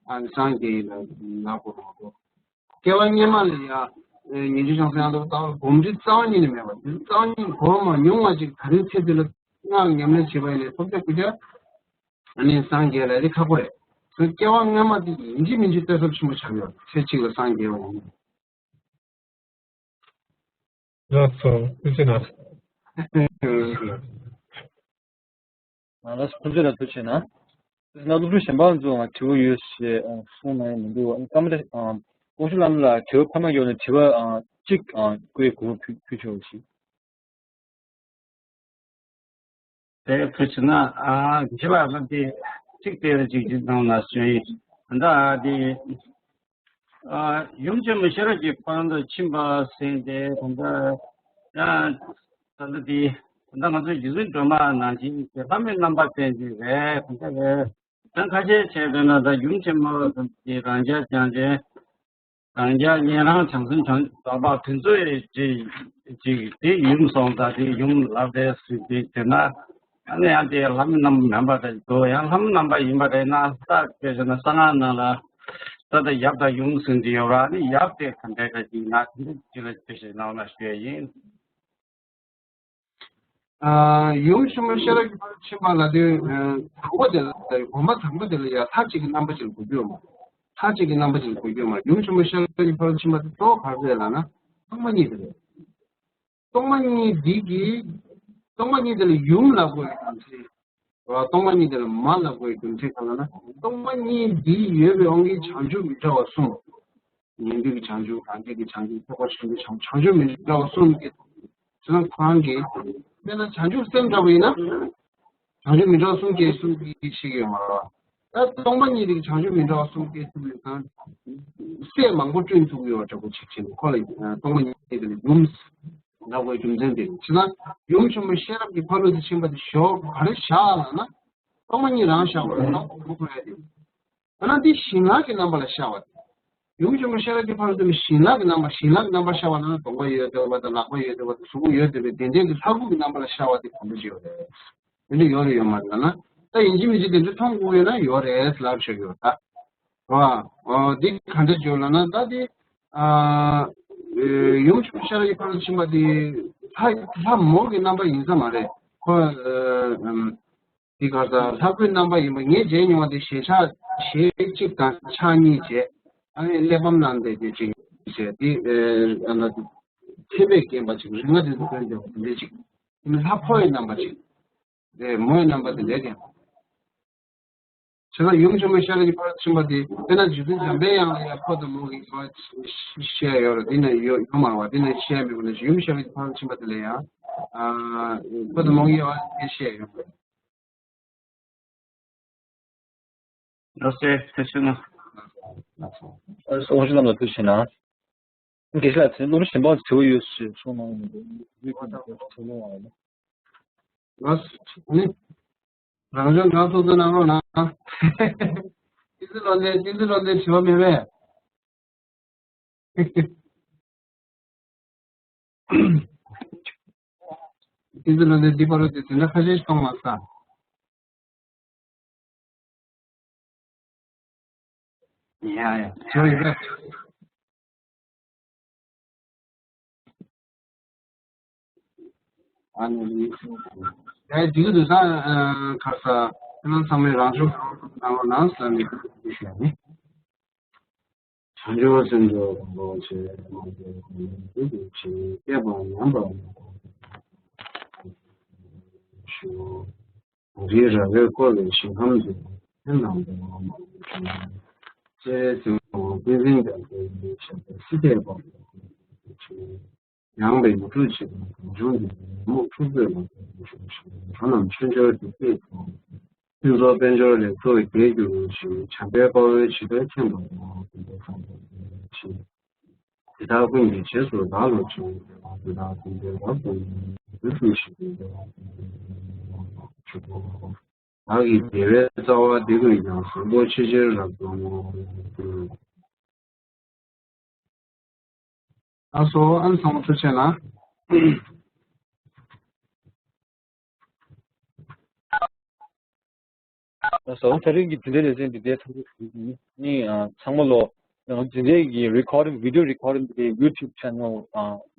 ཨ་ནི་སངས་རྒྱས་ཡིན་ལ་ལབ་དགོས་རེད་མ་གཏོགས། སྐྱེ་བ་སྔོན་མ་ལ་ཡ་ཉིན་རྒྱུན་བྱང་སེམས་ཡང་དག་ལྟ་བ་གོམས་འདྲིས་རྩ་བ་ཉིད་ནས་མེད་པ། རྩ་བ་ཉིད་གོམས་མ་མྱོང་བ་ཅིག་ད་རིང་ཚེ་འདི་ལ་སྔགས་ཉམས་ལེན་བྱས་པ་ཡིན་ནའི་ཐོབ་རྒྱ་སྐུ་རྒྱ་ཨ་ནི་སངས་རྒྱས་ལ་ཡ་ཁག་པོ་རེད། སྐྱེ་བ་སྔོན་མ་དེ་ཡིན་གཅིག་མིན་གཅིག་བལྟ་ཐབས་ཆེན་པོ་ཆགས་ཡོད། ཚེ་གཅིག་ལ་སངས་རྒྱས་པ་ཡིན་ན། ལགས་སོ། ཐུགས་རྗེ་གནང་། ལགས་སོ། ཐུགས་རྗེ་ལ་ཐུགས་རྗེ་གནང་། ང་སློབ་ཕྲུག་གཞན་པ་ཚོ་ང་དྲི་བ་ཡོད་ཞེས་གསུངས་གནང་ཡ་མི་འདུག་ཨ་ནི་སྐར་མ་དེ་ཀོང་ཞུ་བླ་མ་ལ་དྲི་བ་ཕ་མ་ཡོད་ན་དྲི་བ་གཅིག་བཀོད་དགོས་ཕུལ་ཕུལ་ཆོག་ཞིག་དེ་ཕུལ་ཕྱིན་ན། ཨ་འདི་བ་ལ་དེ་གཅིག་དེ་ལ་གཅིག་གཅིག་ནང་ན་སོན་ཡིན། ད་ལྟ་དེ་ཨ་ཡུམ་ཆེན་མོ་ཤེས་རབ་ཀྱི་ཕ་རོལ་ཏུ་ཕྱིན་པ་ཟེར་ཏེ་ད་ལྟ་ཡང་ད་ལྟ་དེ་ད་ལྟ་ང་ཚོའི་རྗེ་བཙུན་སྒྲོལ་མ་ནང་བཞིན་དེ་ལྷ་མིན་རྣམ་པར་བསྟན་ཅིག་རེད། ད་ལྟ་རེད། ད་ཁ་ཤས་བྱས་པས་ན་ད་ཡུམ་ཆེན་མོ་དེ་རང་རྒྱལ་རྒྱལ་ཅན། རང་རྒྱལ་ཉན་རང་བྱང་སེམས་བྱང་རྫོགས་པ་དེ་ཚོ་ཡི་ཅིག་ཅིག་དེ་ཡུམ་སོང་ད་དེ་ཡུམ་ལབ་རེད་ཟེར་དེ་དེ་ན་ཨ་ནི་ཡང་དེ་ལྷ་མིན་རྣམ་པར་མེད་པ་རེད་དོ། ཡང་ལྷ་མིན་རྣམ་པར་ཡིན་པ་རེད་ན་ད་དཔེ་བྱས་ན་གསང་སྔགས་ནང་ལ་ད་ལྟ་ཡབ་དང་ཡུམ་ཟེར་དེ་ཡོད་ར། ཨ་ནི་ཡབ་དེ་ག་འདྲ་ག་ཅིག་ན་དེ་འདྲ་ཅིག་ལ་དཔེ་བྱས་ན་འོ་ན་ཞུ་ཡ་ཡིན། ཡུམ་ཆེན་མོ་ཤེས་རབ་ཀྱི་ཕ་རོལ་ཏུ་ཕྱིན་པ་ལ་དེ་དང་པོ་དེ་ལ་དགོངས་པ་དང་པོ་དེ་ལ་ཡང་ལྷ་གཅིག་གི་རྣམ་པ་ཅིག་ལ་གོ་རྒྱུ་ཡོད་མ། ལྷ་གཅིག་གི་རྣམ་པ་ཅིག་ལ་གོ་རྒྱུ་ཡོད་མ། ཡུམ་ཆེན་མོ་ཤེས་རབ་ཀྱི་ཕ་རོལ་ཏུ་ཕྱིན་པ་དེ་གཙོ་བོ་ག་རེ་རེད་ལབ་ན་སྟོང་པ་ཉིད་དེ་རེད། སྟོང་པ་ཉིད་འདི་གི་སྟོང་པ་ཉིད་དེ་ལ་ཡུམ་ལབ་དགོས་ཀྱི་རྒྱུ་མཚན། སྟོང་པ་ཉིད་དེ་ལ་མ་ལབ་དགོས་ཀྱི་རྒྱུ་མཚན་གང་ལབ་ན་སྟོང་པ་ཉིད་འདི་ཡོད་པའི་དབང་གིས་བྱང་ཆུབ་མི་འདྲ་བ་གསུམ། ཉན་ཐོས་ཀྱི་བྱང་ཆུབ། རང་རྒྱལ་གྱི་བྱང་ཆུབ། ཐེག་པ་ཆེན་པོའི་བྱང་ཆུབ། བྱང་ཆུབ་མི་འདྲ་བ་གསུམ་གྱི་ཚུལ་ཁྲིམས་ཁོ་རང་གིས་དཔེར་ན་བྱང་ཆུབ་སེམས་འདྲ་བ་ཡིན་ན་བྱང་ཆུབ་མི་འདྲ་བ་གསུམ་སྐྱེ་གསུམ་གྱི་ཤེས་ཀྱི་ཡོད་མ་རེད། ད་སྟོང་པ་ཉིད་དེ་བྱང་ཆུབ་མི་འདྲ་བ་གསུམ་སྐྱེ་ཐུབ་ཡོད་ཙང་སྲས་མང་པོ་བསྐྲུན་ཐུབ་ཀྱི་ཡོད་འདྲ་པོ་ཅིག་བྱས་ནས་ཁོ་ལ་སྟོང་པ་ཉིད་དེ་ལ་ཡུམ་ལབ་དགོས་རྒྱུ་མཚན་དེ་རེད། བྱས་ཙང་ཡུམ་ཆེན་མོ་ཤེས་རབ་ཀྱི་ཕ་རོལ་ཏུ་ཕྱིན་པ་དེ་ཞོག་ག་རེ་བཞག་ལབ་ན་སྟོང་པ་ཉིད་རང་བཞག་པ་རེད། སྟོང་པ་ཉིད་ཁོ་རང་དེ། ད་ནང་འདི་ཞིང་ལྷ་གི་རྣམ་པ་ལ་ཤར་བ་དེ། ཡུམ་ཆེན་མོ་ཤེས་རབ་ཀྱི་ཕ་རོལ་ཏུ་ཞིང་ལྷ་གི་རྣམ་པ། ཞིང་ལྷ་གི་རྣམ་པར་ཤར་བ་ལ་ན་གདོང་པ་ཡོད་བསྡད་པ་དང་ལག་པ་ཡོད་བསྡད་པ་དང་གཟུགས་པོ་ཡོད་བསྡད་པའི་དེ་འདྲའི་གི་ལྷ་སྐུ་གི་རྣམ་པ་ལ་ཤར་བ་དེ་ག་འདྲ་ཅིག་ཡོད་རེད། དེ་འདྲ་ཡོད་རེད་ཡོད་མ་རེད་ལབ་ན། ད་ཡིན་གཅིག་མིན་གཅིག་དེ་འདྲ་མཐོང་དགོས་ཡོད་ན་ཡོད་རེད་ལབ་ཤོད་ཡོད་ད། རེད་བ། འོ་འདི་ག་འདྲ་ཅིག་ཡོད་ལབ་ན་ད་དེ། ཨ། ཡུམ་ཆེན་མོ་ཤེས་རབ་ཀྱི་ཕ་རོལ་ཏུ་ཕྱིན་པ་དེ་ལྷ་ལྷ་མོ་གི་རྣམ་པ་ཡིན་ས་མ་རེད་ཁོ། འདི་ག་ས་ལྷ་སྐུའི་རྣམ་པ་ཡིན་པ་ངས་མཇལ་མྱོང་བ་དེ་ཞལ་ཕྱག་ཞལ་གཅིག་དང་ཕྱག་གཉིས་བྱས། ཨ་ནི་གླེགས་བམ་ནང་བསྡད་དེ་གཅིག་བྱས་དེ་ཨ་ན་མཚན་དཔེས་བརྒྱན་པ་ཅིག་རིགས་ལྔ་དེ་ཚོ་སྟོན་བསྡད་པ་དེ་འདྲ་ཅིག་ཨ་ནི་ལྷ་ཕོ་ཡི་རྣམ་པ་ཅིག་རེད། མོ་ཡི་རྣམ་པ་དེ་འདྲ་བསྟན་པ། བྱས་ཙང་ཡུམ་ཆེན་མོ་ཤེས་རབ་ཀྱི་ཕ་རོལ་ཏུ་ཕྱིན་པ་དེ་དཔེར་ན་རྗེ་བཙུན་འཇམ་པའི་དབྱངས་ལ་ཡང་ཕོ་དང་མོ་གི་བར་བཤད་ཡོད་རེད། དེ་ནས་ཡོད་ཡོད་མ་རེད་བ། དེ་ནས་བཤད་མེད་པ་ནས་ཡུམ་ཤེས་རབ་ཀྱི་ཕ་རོལ་ཏུ་ཕྱིན་པ་དེ་ལ་ཡང་ཨ་ཕོ་དང་མོ་གི་དབྱེ་བ་དེ་བཤད་ཡོད་རེད། ལགས་སོ། ཐུགས་རྗེ་ཆེ་གནང་། ཨ་དབང་ཕྱུག་རྣམ་ལ་ཐུགས་རྗེ་ཆེ་གནང་། དགེ་བཤེས་ལགས་ཚེ་བློ་རིག་གཞན་པ་དྲི་བ་ཡོད་ཞེས་གསུངས་གནང་ཡོད་པས། ལགས་སོ། ནི། རང་སྦྱོང་གང་ཐུབ་ཐུབ་གནང་རོགས་གནང་། བསྟན་འཛིན་བློ་ལྡན། བསྟན་འཛིན་བློ་ལྡན་དྲི་བ་མེད་པས། བསྟན་འཛིན་བློ་ལྡན་འདི་བར་དུ་དེ་འདྲ་ཁ་ཤས་ཤིག་གཏོང་མ་སོང་། ཡ་ཡ། དྲི་བ་ཡོད་པས། ཨ་ནི། ཡ་འགྲིག་གི་འདུག་ད། ཁ་ས་ཁྱེད་རང་ཚང་མས་རང་སྦྱོང་གནང་རོགས་གནང་ཟེར་ནས་ཞུ་ཡ་ཡིན། བྱང་ཆུབ་སེམས་མཆོག་དང་པོ་ཆེ་མ་དེ་ཀུན་ཏུ་བྱེད་སྐྱེས་པ་ཉམས་པ་ཞུ། རིའི་ར་བས་བསྐོར་བའི་ཞིང་ཁམས་འདིར། སེམས་དང་ལྡན་པ་མ་ལུས་ཀྱི། ལྕེ་བཙུན་མོ་ཀུན་འཛིན་རྒྱལ་པོའི་ཞབས་པད་སྲིད་མཐའི་དཔལ་ཡོན་ཆེ། ཡངས་པའི་ཡུལ་གྲུ་ཆེ་བའི་གངས་ལྗོངས་འདིར། ཉོན་མོངས་འཁྲུག་པའི་ལམ་དུ་བཞུགས་ཤིང་འགྲོ་རྣམས་ཆོས་འབྱོར་གྱི་དཔལ་དུ། ཕུན་ཚོགས་དཔལ་འབྱོར་ལས་ཚོགས་རྒྱས་གྱུར་ཅིག། བྱམས་པའི་དཔའ་བོས་ཇི་ལྟར་མཁྱེན་པ་དང་། དེ་ལྟར་བསམ་པ་ཡིས་ཤིང་། དེ་དག་ཀུན་གྱི་རྗེས་སུ་བདག་སློབ་ཅིང་། དེ་དག་ཀུན་ཀྱང་རབ་ཏུ་ངུ་ཞིང་། བདག་གི་དགེ་བའི་རྩ་བ་འདི་ཀུན་ཀྱང་། བཟང་པོ་ཆེས་ཆེར་རབ་ཏུ་བསྔོ། ལགས་སོ། ཨ་ནི་ཚང་མ་ཐུགས་རྗེ་གནང་། ལགས་སོ། ད་རིང་གི་འཛིན་གྲྭའི་ལེ་ཚན་འདི་འདྲའི་ཚང་མ་ནི་ཚང་མ་ལོ། འཛིན་གྲྭའི་གི་རི་ཀོར་ཌིང་བི་ཌིའོ་རི་ཀོར་ཌིང་འདི་ཡུ་ཊུབ་ཆེ་ནལ་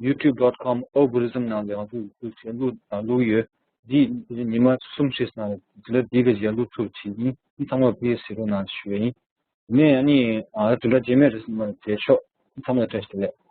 ཡུ་ཊུབ་ཌོཊ་ཀོམ་ཨོ་བྷུ་རི་ཛམ་ནང་ལ་ཡང་བླུགས་བླུགས་ཡོད། འདི་ཉི་མ་གསུམ་ཞིག་ནང་འཛིན་གྲྭ་འདི་ག་ཡང་བླུགས་ཚུལ་བྱེད་ཡིན། ཚང་མ་ཕི་གཟིགས་རོགས་གནང་ཞུ་ཡ་ཡིན། ནས་ཨ་ནི་ཨ་དུ་འདྲ་རྗེས་མའི་རེ་སི་མ་རེ་བྱེད་ཆོག་ཚང་མ་ལ་བཀྲ་ཤིས་བདེ་ལེགས།